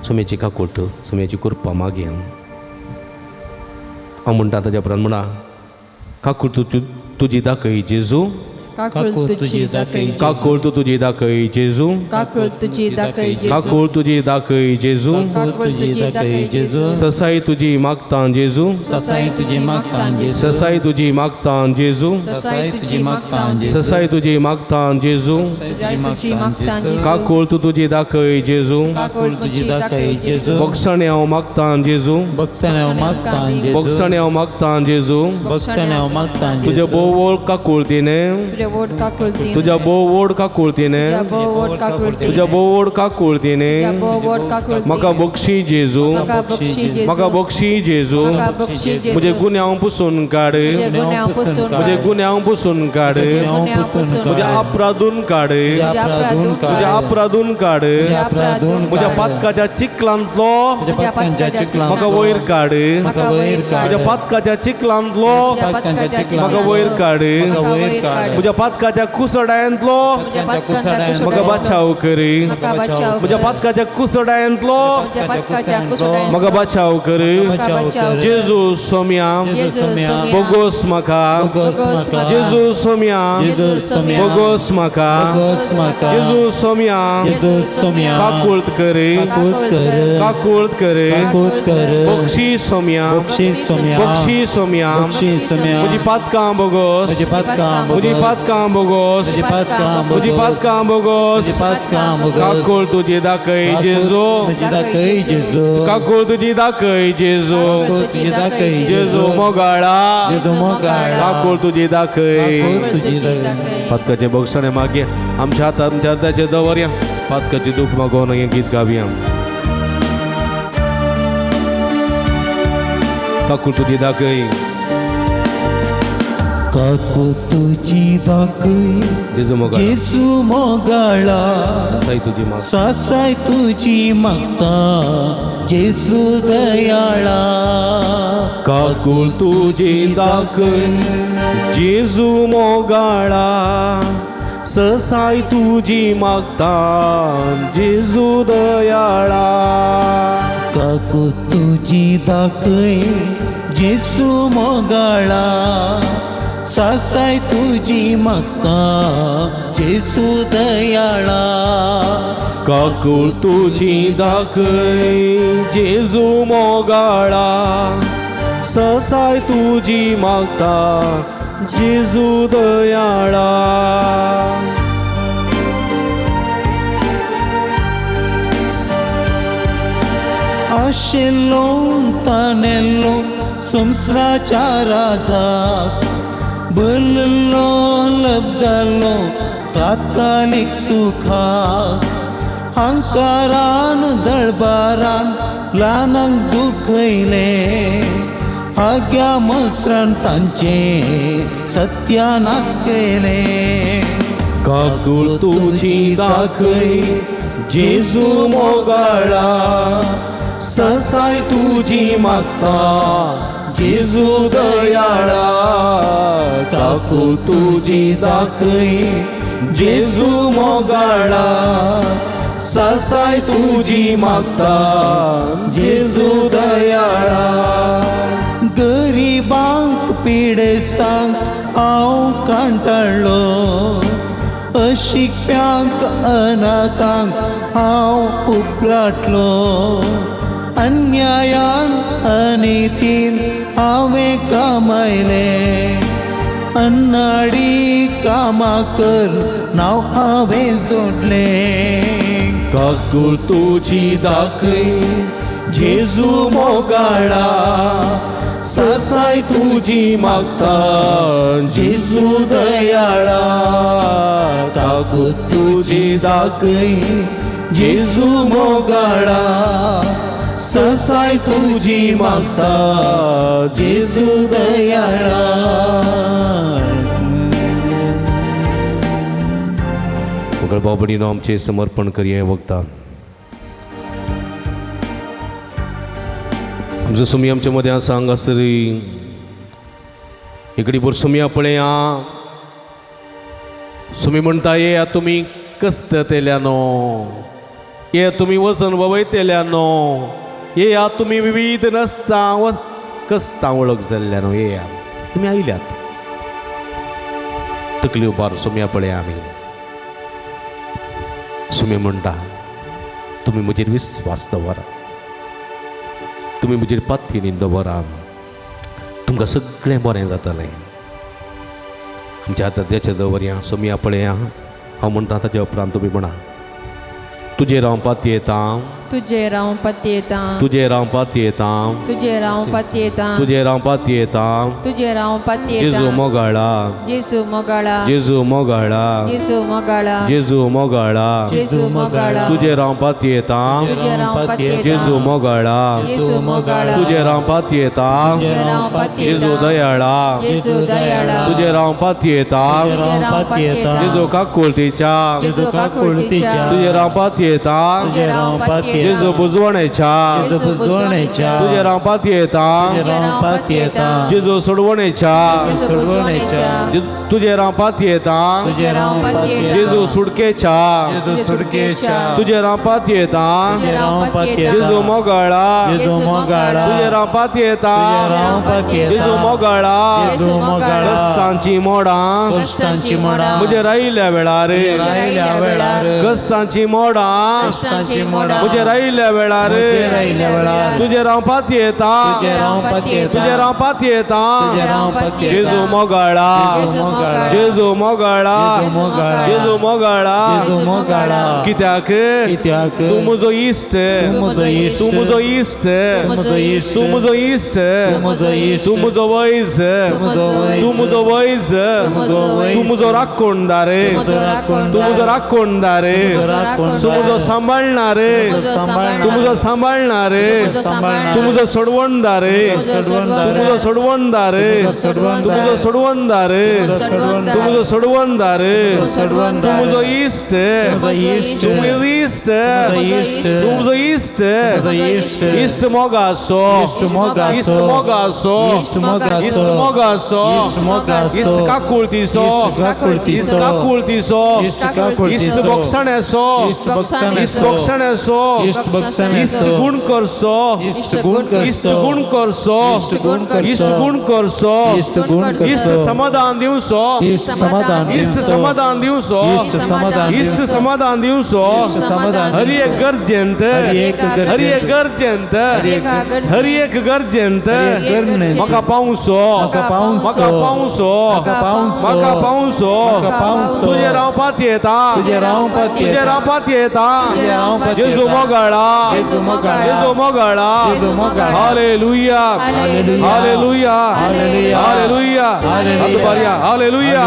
सोम्याची काकुळट, सोम्याची कृपा मागया। हांव म्हणटा ताज्या उपरांत म्हणा, काकुळट तुजी दाखय जेजू, काकूळ तुजी दाखय. काकूळ तुजी दाखय जेजू. काकूळ तुजी दाखय जेजू. काकूळ तुजी दाखय जेजू. काकूळ तुजी दाखय जेजू. ससाई तुजी मागतां जेजू. ससाई तुजी मागतां जेजू. ससाई तुजी मागतां जेजू. ससाई तुजी मागतां जेजू. ससाई तुजी मागतां जेजू. ससाई तुजी मागतां जेजू. काकूळ तूं तुजी दाखय जेजू. काकूळ तुजी दाखय जेजू. बक्षाणे हांव मागतां जेजू. बक्षाणे हांव मागतां जेजू. बक्षाणे हांव मागतां जेजू. बक्षाणे हांव मागतां तुज्या भोव काकुळतीने. तुझ्या वोट काकुळतीने. तुज्या भोव व्हड काकुळतीने. तुझ्या भोव व्हड काकुळतीने. तुज्या भोव व्हड काकुळतीने. तुझ्या भोव व्हड काकुळतीने. म्हाका बक्षी जेजू. म्हाका बक्षी जेजू. म्हाका बक्षी जेजू. म्हाका बक्षी जेजू. म्हजे गुन्यांव पुसून काड. म्हजे गुन्यांव पुसून म्हजे काड. गुन्यांव पुसून काड. म्हजे गुन्यांव पुसून म्हज्या काड. अपराधून काड. म्हज्या अपराधून काड. म्हज्या अपराधून काड. म्हज्या अपराधून म्हज्या काड. पातकाच्या चिखलांतलो म्हज्या पातकाच्या चिखलांतलो म्हाका वयर काड. म्हाका वयर काड. म्हज्या पातकाच्या चिखलांतलो म्हज्या पातकाच्या म्हाका वयर काड. म्हाका वयर काड. म्हज्या पातकाच्या कुसडायंतलो म्हज्या पातकाच्या म्हाका बचाव कर. म्हाका बचाव कर. म्हज्या पातकाच्या कुसडायंतलो म्हज्या पातकाच्या कुसडायंतलो म्हाका बचाव कर. म्हाका बचाव कर. जेजू सोम्या जेजू सोम्या. बोगोस म्हाका. बोगोस म्हाका. जेजू सोम्या जेजू सोम्या. बोगोस म्हाका. बोगोस म्हाका. जेजू सोम्या जेजू सोम्या. काकुळत कर. काकूत कर. काकुळत कर. काकूत कर. बक्षी सोम्या. बक्षी सोम्या. बक्षी सोम्या. बक्षी सोम्या. म्हजी पातकां बोगोस. म्हजी पातकां म्हजी पातकां बोगोस. म्हजी पातकां म्हजी पातकां बोगोस. म्हजी पातकां बोगोस. काकूळ तुजी दाखय जेजू. तुजी दाखय जेजू. काकूळ तुजी दाखय जेजू. काकूळ तुजी दाखय जेजू मोगाळा. जेजू मोगाळा. काकूळ तुजी दाखय. काकूळ तुजी दाखय. पातकाचे बक्षणे मागे आमच्या हातात आमच्या हाताचे दवरया. पातकाचे दूख मागोवन हें गीत गावया. काकूळ तुजी दाखय. काकू तुजी दाखय जेजू मोगाळा. जेजू मोगाळा. साई तुजी माग. सासाय तुजी मागता जेजू दयाळा. काकूळ तुजी दाखय जेजू मोगाळा. ससाय तुजी मागता जेजू दयाळा. काकू तुजी दाखय जेजू मोगाळा. सासाय तुजी मागता जेजू दयाळा. काकूळ तुजी दाखय जेजू मोगाळा. ससाय तुजी मागता जेजू दयाळा. आशिल्लो तानेल्लो संवसाराच्या राजाक बरलो लब्दलो तात्कालीक सुखाक. हांकारान दळबारान ल्हानांक दुखयलें. आग्या मसरण तांचें सत्यानाश केलें. काकूळ तुजी दाखय जेजू मोगाळा. ससाय तुजी मागता जेजू दयाळा. काकूळ तुजी दाखय जेजू मोगाळा. ससाय तुजी मागता जेजू दयाळा. गरिबांक पिडेस्तांक हांव कांटाळ्ळो. अशिकप्यांक अनाथांक हांव उबराटलो. अन्यायान अनितीन हांवें कामायलें. अन्नाडी कामां कर नांव हांवें जोडलें. काकूळ तुजी दाखय जेजू मोगाळा. ससाय तुजी मागता जेजू दयाळा. काकूळ तुजी दाखय जेजू मोगाळा. ससाय तुजी मागता जेजू दयाळा. मोगळ बाबडीनो आमचें समर्पण करया वखदान. आमचो सुमी आमच्या मदें आसा हांगासर. इकडे भर सुमया पळया. सुमी म्हणटा येया तुमी कश्टतेल्यानो, ये तुमी वजन वयतेल्यानो, येया तुमी विविध नसता कश्टां वळख जाल्ल्यानो, येया तुमी आयल्यात. तकली उबार सोम्या पळया आमी. सुमी म्हणटा, तुमी म्हजेर विस्वास दवरा, तुमी म्हजेर पातयेन दवरा, तुमकां सगळें बरें जातलें. आमच्या हातांत देचे दवरया. सोमया पळया, हांव म्हणटा ताच्या उपरांत तुमी म्हणा, तुजेर हांव पातयेतां, तुजेर हांव पातयेतां, तुजेर हांव पातयेतां, तुजेर हांव पातयेतां, तुजेर हांव पातयेतां, तुजेर हांव जेजू पातयेतां. मोगाळा, जेजू मोगाळा, जेजू मोगाळा, जेजू मोगाळा, जेजू मोगाळा, जेजू मोगाळा, तुजेर हांव पातयेतां, तुजेर हांव पातयेतां, जेजू मोगाळा, जेजू मोगाळा, तुजेर हांव पातयेतां, तुजेर हांव जेजू पातयेतां, दयाळा, जेजू दयाळा, तुजेर हांव पातयेतां, तुजेर हांव पातयेतां, जेजू काकुळतीच्या, जेजू काकुळतीच्या, तुजेर हांव पातयेतां, तुजेर हांव पातयेतां, जेजू बुजवणेच्या, जेजू बुजवणेच्या, तुजेर हांव पातयेतां, तुजेर हांव पातयेतां, जेजू सोडवणेच्या, जेजू बुजवणेच्या, तुजेर हांव पातयेतां, तुजेर हांव पातयेतां, जेजू सुटकेच्या, जेजू सुटकेच्या, तुजेर हांव पातयेतां, तुजेर हांव पातयेतां, जेजू मोगाळा, जेजू मोगाळा, तुजेर हांव पातयेतां, तुजेर हांव पातयेतां, जेजू मोगाळा, जेजू मोगाळा, कश्टांची मोडां कश्टांची मोडां, म्हजेर आयिल्ल्या वेळार, आयिल्ल्या वेळार, कश्टांची मोडां कश्टांची मोडां, म्हजेर आयिल्ल्या वेळार, म्हजेर आयिल्ल्या वेळार, तुजेर हांव पातयेतां, तुजेर हांव पातयेतां, तुजेर हांव पातयेतां, तुजेर हांव पातयेतां, जेजू मोगाळा, जेजू मोगाळा, जेजू मोगाळा, जेजू मोगाळा, जेजू मोगाळा. जेजू मोगाळा, कित्याक? कित्याक? तूं म्हजो इश्ट, तूं म्हजो इश्ट, तूं म्हजो इश्ट, तूं म्हजो इश्ट, तूं म्हजो इश्ट, तूं म्हजो इश्ट, तूं म्हजो वैज, तूं म्हजो वैज, तूं म्हजो वैज, तूं म्हजो वैज, तूं म्हजो राखणदार, तूं म्हजो राखणदार, तूं म्हजो सांबाळणार, तूं म्हजो सांबाळणार, तूं म्हजो सोडवणदार, तूं म्हजो सोडवणदार, तूं म्हजो सोडवणदार, तूं म्हजो सोडवणदार, तूं म्हजो इश्ट, तूं म्हजो इश्ट, तूं म्हजो इश्ट, इश्ट मोगाचो, इश्ट मोगाचो, इश्ट मोगाचो, इश्ट काकुळतीचो, इश्ट काकुळतीचो, इश्ट बोगसण्याचो, इश्ट बोगसण्याचो, इश्ट गुण करचो, इश्ट गुण करचो, इश्ट गुण करचो, इश्ट समाधान दिवचो, इश्ट समाधान दिवचो, इश्ट समाधान दिवचो, हर एक गरजेंत, हर एक गरजेंत, हर एक गरजेंत म्हाका पावसो, म्हाका पावसो, म्हाका पावसो, तुजेर हांव पातयेतां, तुजेर हांव पातयेतां, जेजू मोगाळा, जेजू मोगाळा. Hallelujah, hallelujah, hallelujah. हात उबारया. Hallelujah,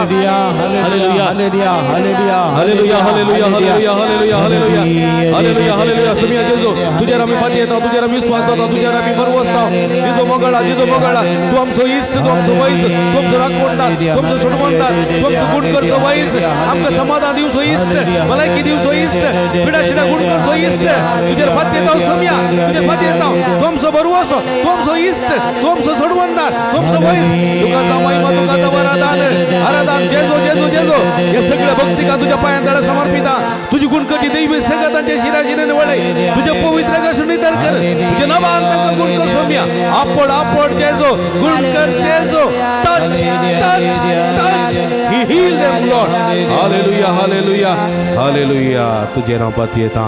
hallelujah, hallelujah, hallelujah, hallelujah, hallelujah, hallelujah, hallelujah, hallelujah, hallelujah. सुमिया जेजू, तुजेर आमी पातयेता, तुजेर आमी विस्वास दवरता, तुजेर आमी भरवसता. जेजू मोगाळा, जेजू मोगाळा, तूं आमचो इश्ट, तूं आमचो वैज, तूं आमचो राखणदार, तूं आमचो सोडवणदार, तूं आमचो गुण करचो वैज, आमकां समाधान दिवचो इश्ट, भलायकी दिवचो इश्ट, पिडा शिडा गुण करचो इश्ट. तुजेर पातयेता सोम्या, तुजेर पातयेता, तूं आमचो भरवसो, तूं आमचो इश्ट, तूं आमचो सोडवणदार, तूं आमचो वैज. तुका जावं महिमा, तुका जावं आराधन, आराधन. जेजो, जेजो, जेजो, हे सगळ्या भक्तिका तुझ्या पायांतळा समर्पिता. तुझी गुणकची दैवी सगळ्यांच्या शिराशिराने वळय, तुझ्या पवित्र कशून नितळ कर, तुझ्या नावान तांकां गुण कर सोम्या. आपण आपण जेजो, गुण कर Jeju. Touch, touch, touch. He heal them Lord. Hallelujah, hallelujah, hallelujah. तुझे नांव पातयेता,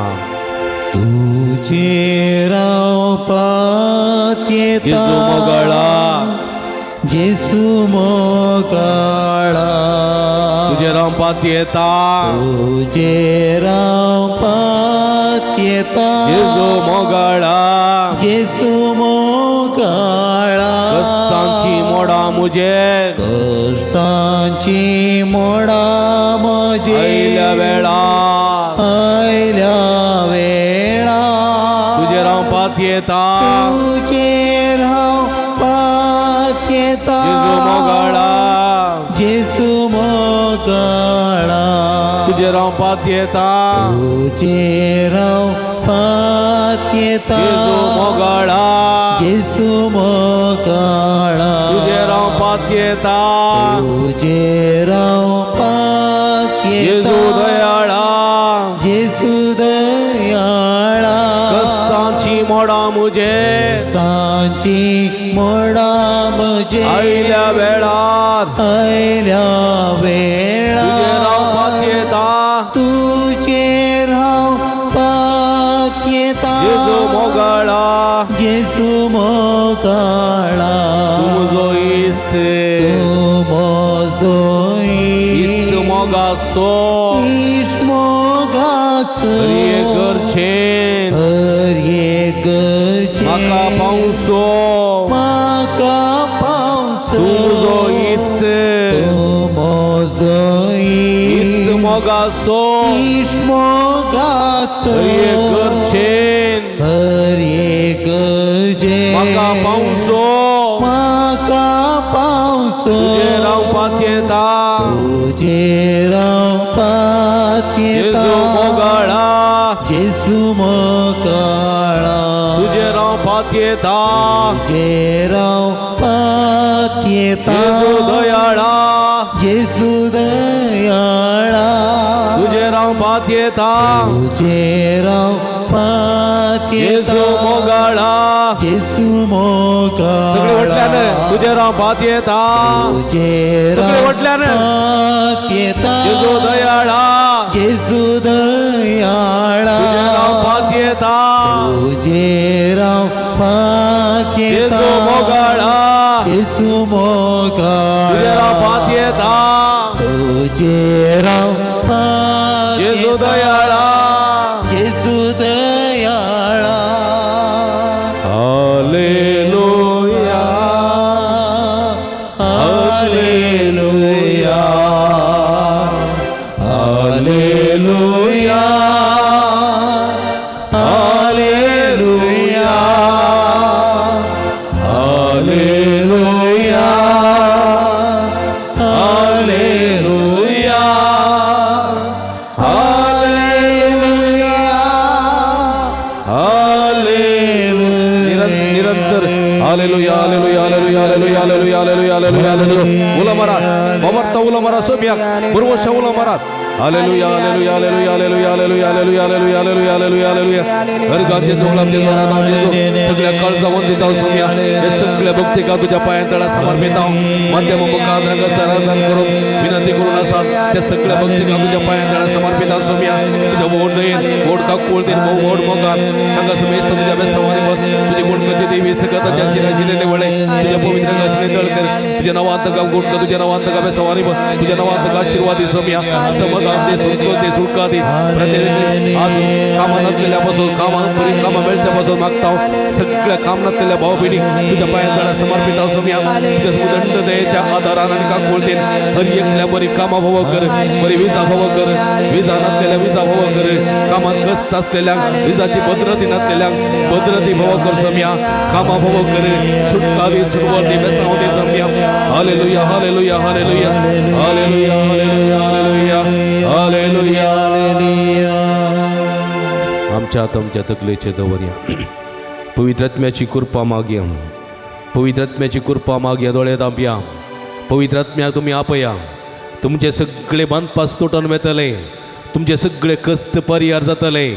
तुझे हांव पातयेतां, जेजू मोगाळा, जेजू मोगाळा, तुझेर हांव पातयेता, तुझेर हांव पातयेतां, जेजू मोगाळा, जेजू मोगाळा, कश्टांची मोडां म्हजेर, कश्टांची मोडां म्हजेर, आयल्या वेळार, आयल्या वेळार, तुजेर हांव पातयेतां, तुजेर हांव पातयेतां, जेजू मोगाळा, जेजू मोगाळा, तुजेर हांव पातयेतां, तुजेर हांव पातयेतां, जेजू मोगाळा, जेजू मोगाळा, तुजेर हांव पातयेतां, तुजेर हांव जेजू पातयेतां, दयाळा, जेजू दयाळा, कश्टांची मोडां मुझे कश्टांची मोडा म्हजे आयल्या वेळार आयल्या वेळा तुजेर हांव पातयेता तुजेर हांव पातयेता जेजू मोगाळा जेजू मोगाळा तूं म्हजो इश्ट तूं म्हजो इश्ट मोगासो इश्ट मोगासो हर एक गरजेन हर एक गरजेन म्हाका पावसो म्हाका पावसो तूं म्हजो इश्ट तूं म्हजो इश्ट मोगासो इश्ट मोगासो हर एक गरजेन हर एक गरजेन म्हाका पावसो म्हाका पावसो तुजेर हांव पातयेता तुजेर हांव पातयेता जेजू मोगाळा जेजू मोगाळा तुजेर हांव पातयेता तुजेर हांव पातयेता जेजू दयाळा जेजू दयाळा तुजेर हांव पातयेता तुजेर हांव पातयेता जेजू मोगाळा जेजू मोगाळा सगळे वटल्यान तुजेर हांव पातयेता तुजेर सगळे हांव वटल्यान. पातयेता जेजू दयाळा जेजू दयाळा तुजेर हांव पातयेता तुजेर हांव पातयेता जेजू मोगाळा जेजू मोगाळा तुजेर हांव पातयेता तुजेर हांव पातयेता जेजू दयाळा जेजू दयाळा hallelujah hallelujah hallelujah hallelujah hallelujah hallelujah hallelujah निरंतर hallelujah hallelujah hallelujah hallelujah hallelujah hallelujah hallelujah hallelujah उलो मारा बाबार्थ उलो मारा सोम्याक पुर्वशा उलो मारा hallelujah hallelujah hallelujah hallelujah hallelujah hallelujah hallelujah hallelujah hallelujah hallelujah हर गांव जेजू गुलाम जेजू आराधना जेजू सगळ्या काळजावन दिता सोम्या हे सगळ्या भक्तिका तुझ्या पायां तळा समर्पित हांव मध्यम मुखात रंगाचं आराधन करून विनंती करून आसा त्या सगळ्या भक्तिका तुझ्या पायां तळा समर्पित हांव सोम्या तुझ्या व्हड दयेन व्हड काकुळतेन व्हड मोगान तांकां सुमेस्त तुझ्या बेसवानी भर तुझी गुण करची देवी सकत तुझ्या शिराशिरेने वळे तुझ्या पवित्र गाशिने तळ कर तुझ्या नावांत गाव गुण कर तुझ्या नावांत गाव सवारी भर तुझ्या नावांत आशीर्वाद दे सोम्या समाधान दे सुख दे सुटका दे प्रत्येक आज कामां नासलेल्यापासून कामां बरी कामां मेळच्यापासून मागता सगळ्या काम नासलेल्या भाव भयणी तुझ्या पायां तळा समर्पित हांव सोम्या तुझ्या उदंड दयेच्या आधारान आनी काकुळतेन हर एकल्या बरी कामां भोव कर बरी विजा भोव कर विजा नासलेल्या विजा भोव कर कामात कश्ट आसलेल्यांक विजाची भद्रती नासलेल्यांक भद्रती भोव कर सोम्या कामां भोव कर सुटका दी सुटवण दी बेसांव दी Saumya hallelujah hallelujah hallelujah hallelujah hallelujah hallelujah hallelujah आमच्या तुमच्या तकलेचे दवरया पवित्र आत्म्याची कृपा मागया पवित्र आत्म्याची कृपा मागया दोळे दांपया पवित्र आत्म्याक तुमी आपया तुमचे सगळे बांदपास तुटून वतले तुमचे सगळे कश्ट परिहार जातले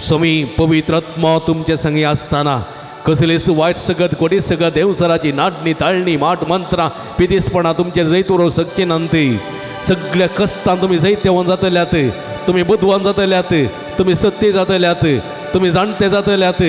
स्वामी पवित्र आत्मा तुमचे संगी आसतना कसलीच वायट सगत कोटी सगत देवसराची नाटणी ताळणी माट मंत्रां पिदीसपणां तुमचेर जैत उरोवंक शकची नात ती सगळ्या कश्टान तुमी जैत्यवान जातल्यात तुमी बुदवान जातल्यात तुमी सत्य जातल्यात तुमी जाणटे जातल्यात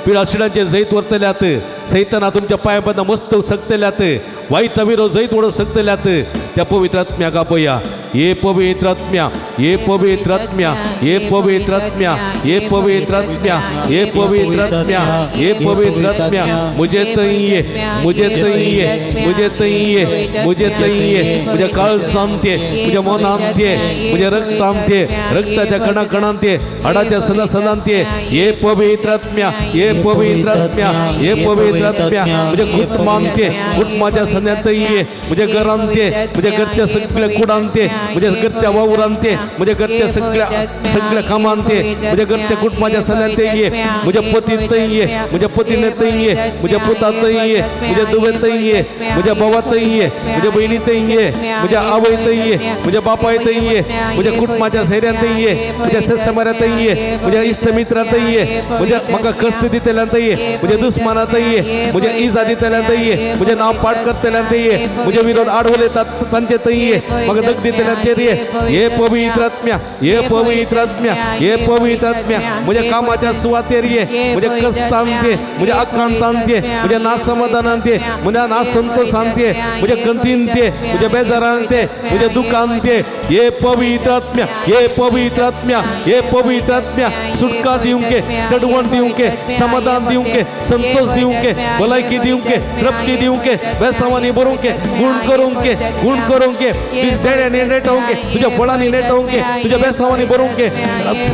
पिळाशिडांचेर जैत व्हरतल्यात सैताना तुमच्या पांया मस्त शकतल्यात वायट विरोध जैत वडोवंक शकतल्यात त्या पवित्र आत्म्याक आपया ये पवित्र आत्म्या ये पवित्र आत्म्या ये पवित्र आत्म्या ये पवित्र आत्म्या ये पवित्र आत्म्या ये पवित्र आत्म्या मुझे तय मुझे तय मुझे तय मुझे तय म्हज्या काळजांत ये म्हज्या मनांत ये म्हज्या रक्तांत ये रक्ताच्या कणाकणांत ये हाडाच्या सदा सदांत ये ये पवित्र आत्म्या ये पवित्र आत्म्या ये पवित्र आत्म्या म्हज्या कुटुंबांत ये कुटुंबाच्या सन्यांत ये म्हज्या घरांत ये म्हज्या म्हज्या घरच्या सगळ्या कुडान ते, म्हज्या घरच्या वावरान ते, म्हज्या घरच्या सगळ्या सगळ्या कामान ते, म्हज्या घरच्या कुटुंबाच्या सन्यान ते ये, म्हज्या पती थंय ये, म्हज्या पतीने थंय ये, म्हज्या पुता थंय ये, म्हज्या दुवे थंय ये, म्हज्या भावा थंय ये, म्हज्या भयणी थंय ये, म्हज्या आवय थंय ये, म्हज्या बापाय थंय ये, म्हज्या कुटुंबाच्या सैऱ्यान थंय ये, म्हज्या सत्समाऱ्या थंय ये, म्हज्या इश्ट मित्रां थंय ये, म्हज्या म्हाका कश्ट दितल्यान थंय ये, म्हज्या दुस्माना थंय ये, म्हज्या इजा दितल्यान थंय ये, म्हजें नांव पाठ करतल्यान थंय ये, म्हजे विरोध आडवले तांचे थंय ये, म्हाका दग दितल्यांचेर ये. हे पवित्र आत्म्या, हे पवित्र आत्म्या, हे पवित्र आत्म्या, म्हज्या कामाच्या सुवातेर ये, म्हज्या कश्टान ये, म्हज्या आकांतान ये, म्हज्या नासमाधानान ये, म्हज्या नासंतोषान ये, म्हज्या गंतीन ये, म्हज्या बेजारान ये, म्हज्या दुखान ये. हे पवित्र आत्म्या, हे पवित्र आत्म्या, हे पवित्र आत्म्या, सुटका दिवंके, सडवण दिवंके, समाधान दिवंके, संतोष दिवंके, भलायकी दिवंके, तृप्ती दिवंके, बेसावानी भरूंके, गुण करूंके, गुण करूंके, तुझ्या देण्यांनी नेटोवंके, तुझ्या फळांनी नेटोवंके, तुझ्या बेसावानी भरूंके,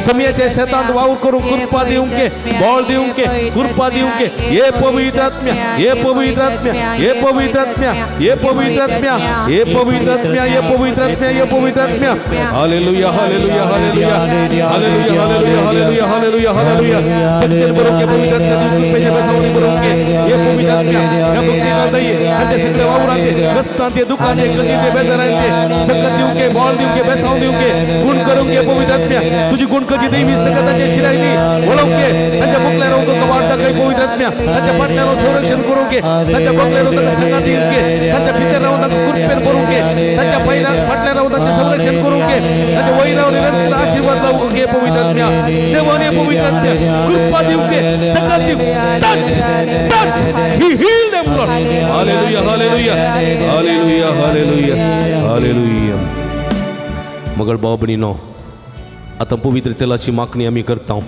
समयाच्या शेतांत वावर करूंक कृपा दिवंके, बळ दिवंके, कृपा दिवंके. हे पवित्र आत्म्या, हे पवित्र आत्म्या, हे पवित्र आत्म्या, हे पवित्र आत्म्या, हे पवित्र आत्म्या, हे पवित्र आत्म्या, हे पवित्र आत्म्या. Hallelujah, hallelujah, hallelujah, hallelujah, hallelujah, hallelujah, hallelujah, hallelujah. सत्य भरूंके पवित्र आत्म्या, तू कृपेच्या बेसावानी भरूंके. हे पवित्र आत्म्या, ह्या भक्तिकांत ये, तांच्या सगळ्या वावरांत ये, कश्टांत ये, दुखांत ये, गतींत ये, बेजारांत ये, सकत दिवंके, बळ दिवंके, बेसाव दिवंके, गुण करूंके पवित्र आत्म्या. तुझी गुण करची दैवी सकत तांच्या शिरायनी वळोवंके, तांच्या मुखल्यार तुका वाट दाखय पवित्र आत्म्या, तांच्या फाटल्यान संरक्षण करूंके, तांच्या बगल्यार ताका संगात दिवंके, तांच्या भितर रावन ताका कृपेन भरूंके, तांच्या फाटल्यान रावन तांचें संरक्षण करूंके, तांच्या वयरावर निरंतर आशीर्वाद लावंके पवित्र आत्म्या. देवाने पवित्र आत्म्या कृपा दिवंके, सकत दिवंके. Touch, touch, he heal them Lord. Hallelujah, hallelujah, hallelujah, hallelujah, hallelujah. मगळ भाव भयणीनो, आतां पवित्र तेलाची मागणी आमी करता.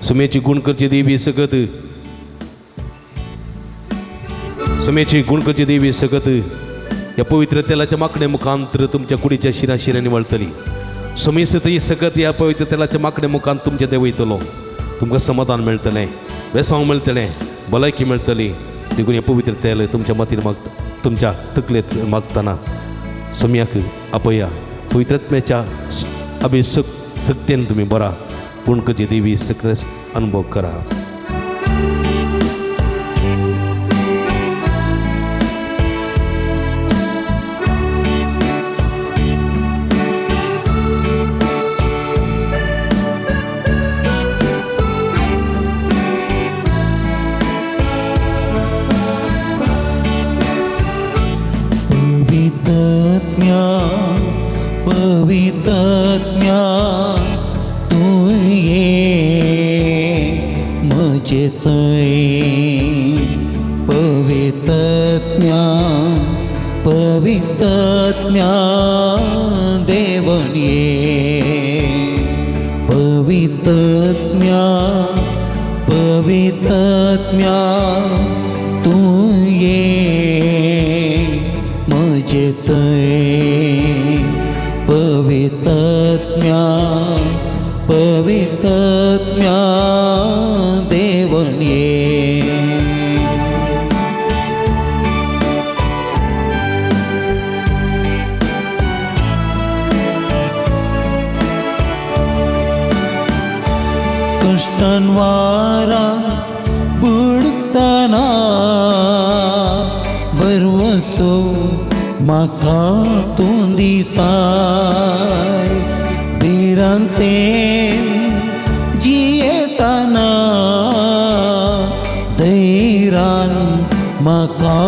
सुमेची गुण करची देवी सकत, सुमेची गुण करची देवी सकत ह्या पवित्र तेलाच्या मागणे मुखांतर तुमच्या कुडीच्या शिरा शिरांनी वळतली. सुमेस्त ही सकत ह्या पवित्र तेलाच्या मागणे मुखांत तुमच्या देव वयतलो, तुमकां समाधान मेळटलें, बेसांव मेळटलें, भलायकी मेळटली. देखून हें पवित्र तेल तुमच्या मतीन मागता, तुमच्या तकलेंत मागतना सम्याक आपया. पवित्रत्म्याच्या अभिसक सक्तेन तुमी बरा पूण कजी देवी सगळे अनुभव करा. पवित्रत्म्या, पवित्रत्म्या, तूं ये म्हजे थंय. पवित्रत्म्या, पवित्रत्म्या, देवन ये. पवित्रत्म्या, पवित्रत्म्या, तूं ये म्हजे थंय. पवित्रत्म्या, पवित्रत्म्या, देवन ये. कश्टान वारान बुडटना भरवसो म्हाका तूं दिताय. भिरांतेन जियेतना धैर्यान म्हाका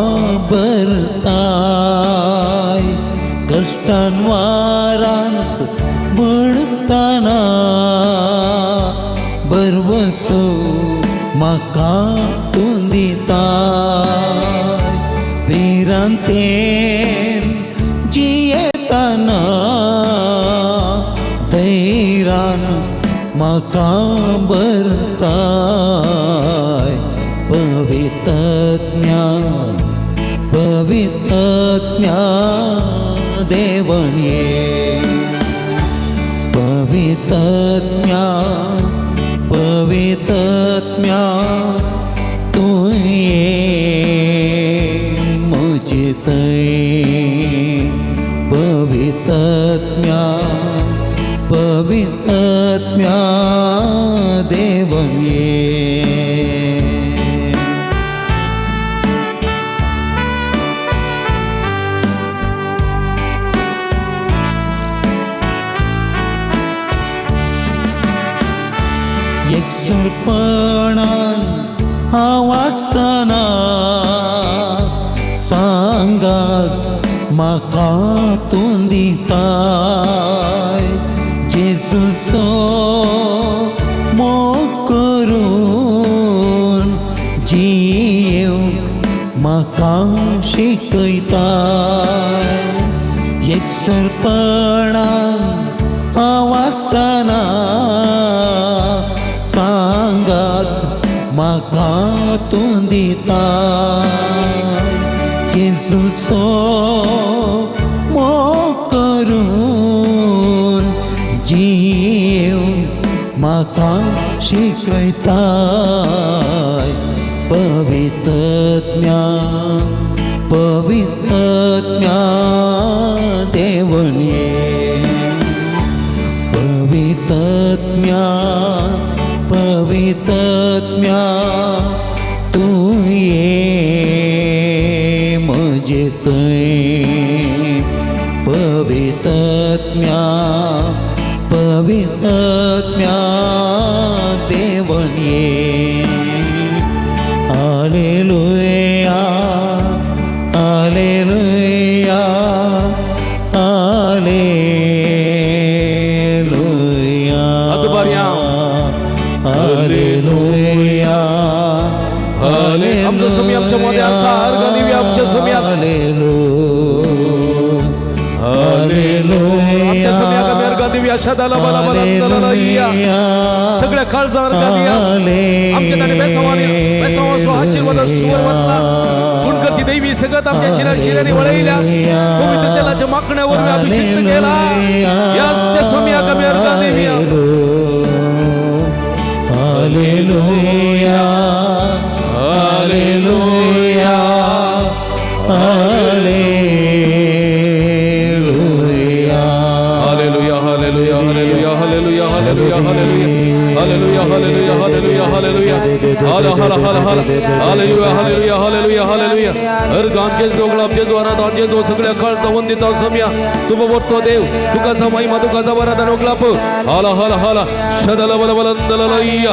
भरताय. कश्टान वारांत बुडटना भरवसो म्हाका तूं दिताय. भिरांतेन जियेतना धैर्यान म्हाका भरताय. पवित्रत्म्या, पवित्रत्म्या, देवन ये. पवित्रत्म्या, पवित्रत्म्या, तूं ये म्हजे थंय. पवित्रात्म्या देवन ये. एकसुरपणान हांव आसतना सांगात म्हाका तूं दिताय जेजूचो मोग करून जियेवंक म्हाका शिकयताय. एकसुरपणान हांव आसतना सांगात म्हाका तूं दिताय जेजूचो मोग करून जियेवंक म्हाका शिकयताय. पवित्रात्म्या पवित्रात्म्या देवन ये. पवित्रात्म्या पवित्रात्म्या तूं ये म्हजे थंय. पवित्रात्म्या पवित्रात्म्या देवन ये. Hallelujah hallelujah hallelujah. हात बारया. हालेलुया. आमचो स्वामी आमच्या मध्ये आसा. अर्घ दिवया आमच्या स्वाम्याक. हालेलुया. आमच्या स्वाम्याक आमी अर्घ दिवया. शदाला बला बला दला इया. सगळ्या काळजान अर्घ दिया. आमच्या ताणें बेसावानी बेसावाचो आशीर्वाद शुवर वतला. गुणकरची देवी सगळं आमच्या शिरा शिरांनी वळयल्या. पवित्र तेलाच्या माकण्या वरवीं अभिषेक केला. ह्याच त्या स्वाम्याक आमी अर्घ दिवया. Hallelujah hallelujah hallelujah. Hallelujah hallelujah hallelujah hallelujah hallelujah hallelujah hallelujah hallelujah hallelujah हाला हाला हाला हाला हालेलुया हालेलुया हालेलुया हालेलुया. अर्घान जेजू गुलाब जेजू आराधन जेजू सगळ्या काळजा वंदिता समिया तुम वरतो देव तुका महिमा तुका आराधन गुलाब हाला हाला हाला शदल बल बलंदल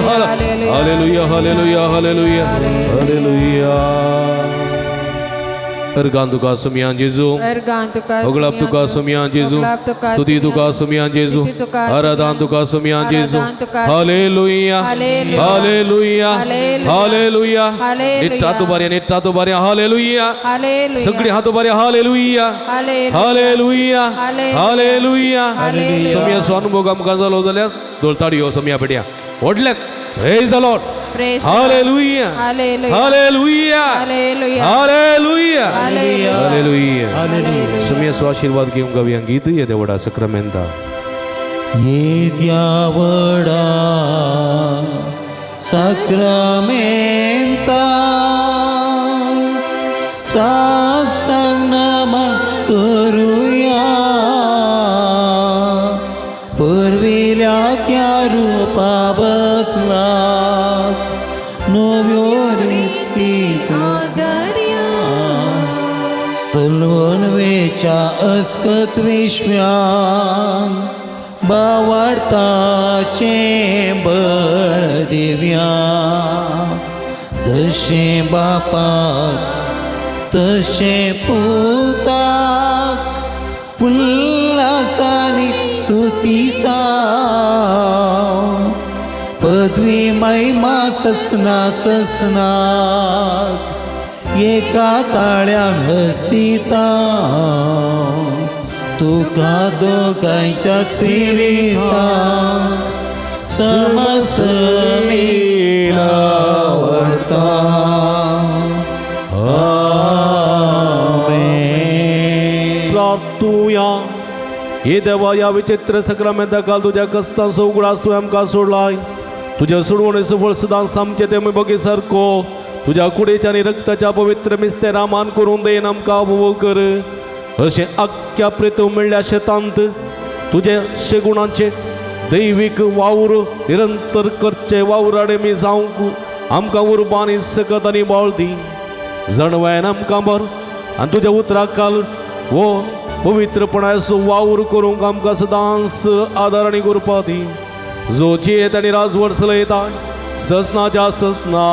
हाला हालेलुया हालेलुया हालेलुया हालेलुया. अर्घान तुका समिया जेजू अर्घान तुका होगळाप तुका सोमिया जेजू स्तुती तुका सोमिया जेजू आराधन तुका सोमिया जेजू. Hallelujah hallelujah hallelujah. निट्टा तुबार्या निट्टा तुबार्या हालेलुया. सगळी हात उबार्या हालेलुया हालेलुया हालेलुया. सोमियाचो अनुभव आमकां जालो जाल्यार दोळताडयो सोमिया पेटया व्हडल्याक. Praise the Lord. Hallelujah hallelujah hallelujah hallelujah. सोमियाचो आशीर्वाद घेवंक गावया गीत येदे व्हडा सक्रामेंता. येद्या व्हडा साक्रामेंता साष्टांग नमन करुया. पुर्विल्या त्या रुपा बदला नव्यो रिती आदर्या. सलवणवेच्या अस्कत विश्व्यान बावडताचे बळ दिव्या. जशें बापाक तशें पुताक उल्हासानी स्तुती साव. पदवी महिमा ससना ससनाक एका ताळ्यान हसिता. तुका दोगांयच्या स्पिरिताक समसमी आवडता. आमेन. प्रार्थुया. हे देवा ह्या विचित्र सक्रामेंता काल तुज्या कस्तांचो उगडास तुवें आमकां सोडलाय. तुज्या सोडवणेचो फळ सदांच आमचें तें बगे सारको तुज्या कुडीच्या आनी रक्ताच्या पवित्र मिस्तेरा मान करून देन आमकां उपभोग कर. अशें आख्ख्या प्रेतू मेळ्ळ्या शेतांत तुजे शेगुणांचे दैवीक वावर निरंतर करचे वावराडे मी जावंक आमकां उर्बानी सकत आनी बळ दी जणवायन आमकां बर आनी तुज्या उतराक काल हो पवित्रपणाचो वावर करूंक आमकां सदांच आदार आनी उर्बा दी जो जियेत आनी राजवट चलयता ससनाच्या ससना.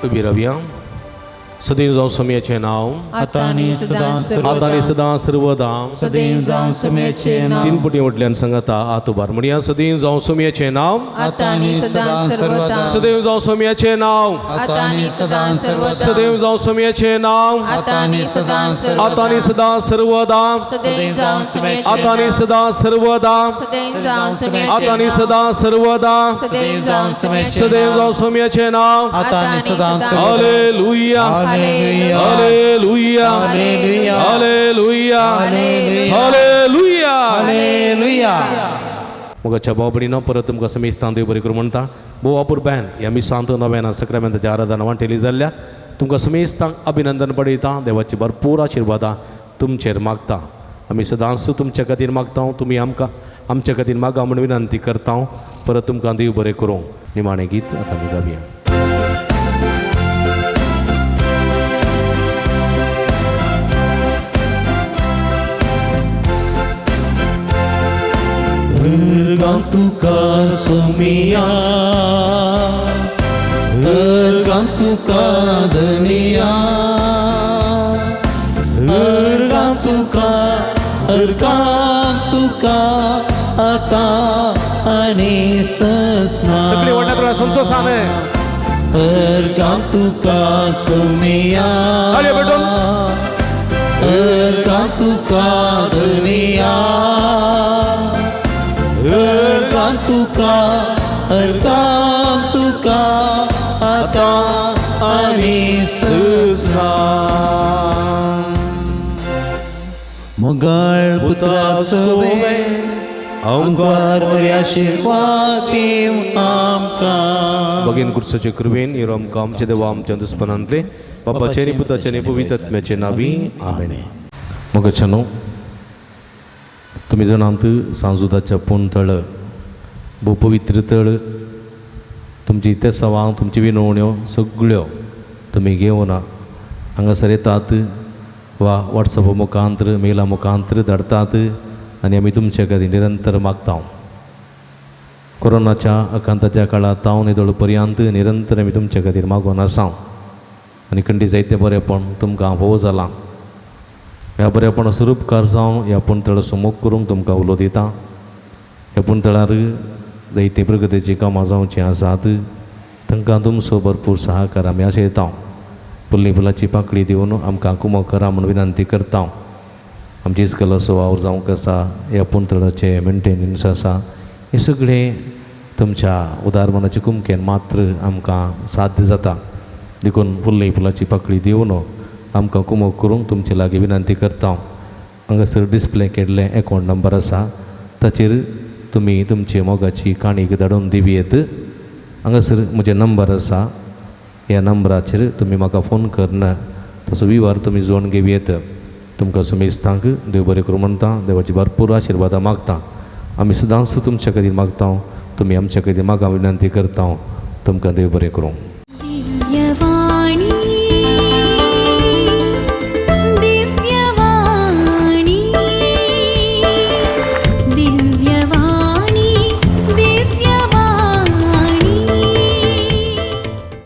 उबी रावया. सदैव जावं सोम्याचें नांव आतां आनी सदां आतां आनी सदां सर्वदा सदैव जावं सोम्याचें नांव तीन पटी वटल्यान सांगाता आत उबार म्हणया सदैव जावं सोम्याचें नांव आतां आनी सदां सर्वदा सदैव जावं सोम्याचें नांव आतां आनी सदां सर्वदा सदैव जावं सोम्याचें नांव आतां आनी सदां आतां आनी सर्वदा सदां सर्वदा सदैव जावं सोम्याचें आतां आनी नांव सदां सर्वदा सदैव जावं सोम्याचें आतां आनी नांव सदां सर्वदा सदैव जावं सोम्याचें सदैव जावं सोम्याचें नांव आतां आनी सदां hallelujah hallelujah hallelujah hallelujah hallelujah hallelujah hallelujah. मोगाच्या भाव भयणीनो परत तुमकां समेस्तान देव बरें करूं म्हणटा. भोव अपुरबायन ह्या मिसांत नव्यान सक्रामेंताच्या आराधना वांटेली जाल्ल्या तुमकां समेस्तांक अभिनंदन पडयता. देवाची भरपूर आशिर्वादां तुमचेर मागता. आमी सदांच तुमच्या खातीर मागता, तुमी आमकां आमच्या खातीर मागा म्हूण विनंती करता. परत तुमकां देव बरें करूं. निमाणें गीत आतां आमी गावया. अर्गां तुका सोमिया अर्गां तुका धनिया अर्गां तुका आतां आनी ससना सगळी व्हडल्या तुला संतोषान अर्गां तुका सोमिया ताळयो पेटोवन. अर्गां तुका धनिया अर्गां तुका आतां आनी ससना. मोगाळ पुत्रा सोवे अंगार बऱ्या आशिर्वाद आमकां. बगीन कुर्साचे कृपेन हे आमकां आमचे देवा आमच्या दुस्पनांतले बापाचे आनी पुताचे आनी पवित्र आत्म्याचे नांवी आमेन. मोगाच्यानो तुमी जाणात सांजुदाच्या पूण तळ भोव पवित्र तळ. तुमची तेसावां तुमची विनवण्यो सगळ्यो तुमी घेवन हांगासर येतात वा वॉट्सॅपा मुखांतर मेला मुखांतर धाडटात आनी आमी तुमचे खातीर निरंतर मागता. कोरोनाच्या आकांताच्या काळांत हांव निदळ पर्यंत निरंतर आमी तुमचे खातीर मागून आसा आनी खंडी जायतें बरेंपण तुमकां भोव जालां. ह्या बरेपणाचो उपकार जावन ह्या पुणतळाचो मोग करूंक तुमकां उलो दिता. ह्या पुणतळार जायतीं प्रगतीचीं कामां जावचीं आसात तांकां तुमचो भरपूर सहकार आमी आशयता. फुल्ली फुलाची पाकळी दिवन आमकां कुमक करा म्हूण विनंती करता. आमची इस्कलाचो वावर जावंक आसा, ह्या पुणतळाचें मेंटेनन्स आसा, हें सगळें तुमच्या उदार मनाचे कुमकेन मात्र आमकां साध्य जाता. देखून फुल्ली फुलाची पाकळी दिवन आमकां कुमक करूंक तुमचे लागीं विनंती करता. हांगासर डिस्प्ले केल्लें एकावंट नंबर आसा ताचेर तुमी तुमची मोगाची काणीक धाडून दिवयेत. हांगासर म्हजें नंबर आसा, ह्या नंबराचेर तुमी म्हाका फोन करून तसो विवार तुमी जोडून घेवयेत. तुमकां समेस्तांक देव बरें करूं म्हणटा. देवाची भरपूर आशिर्वादां मागता. आमी सदांच तुमच्या खातीर मागता, तुमी आमच्या खातीर मागा विनंती करता. तुमकां देव बरें करूं. दिव्यवाणी.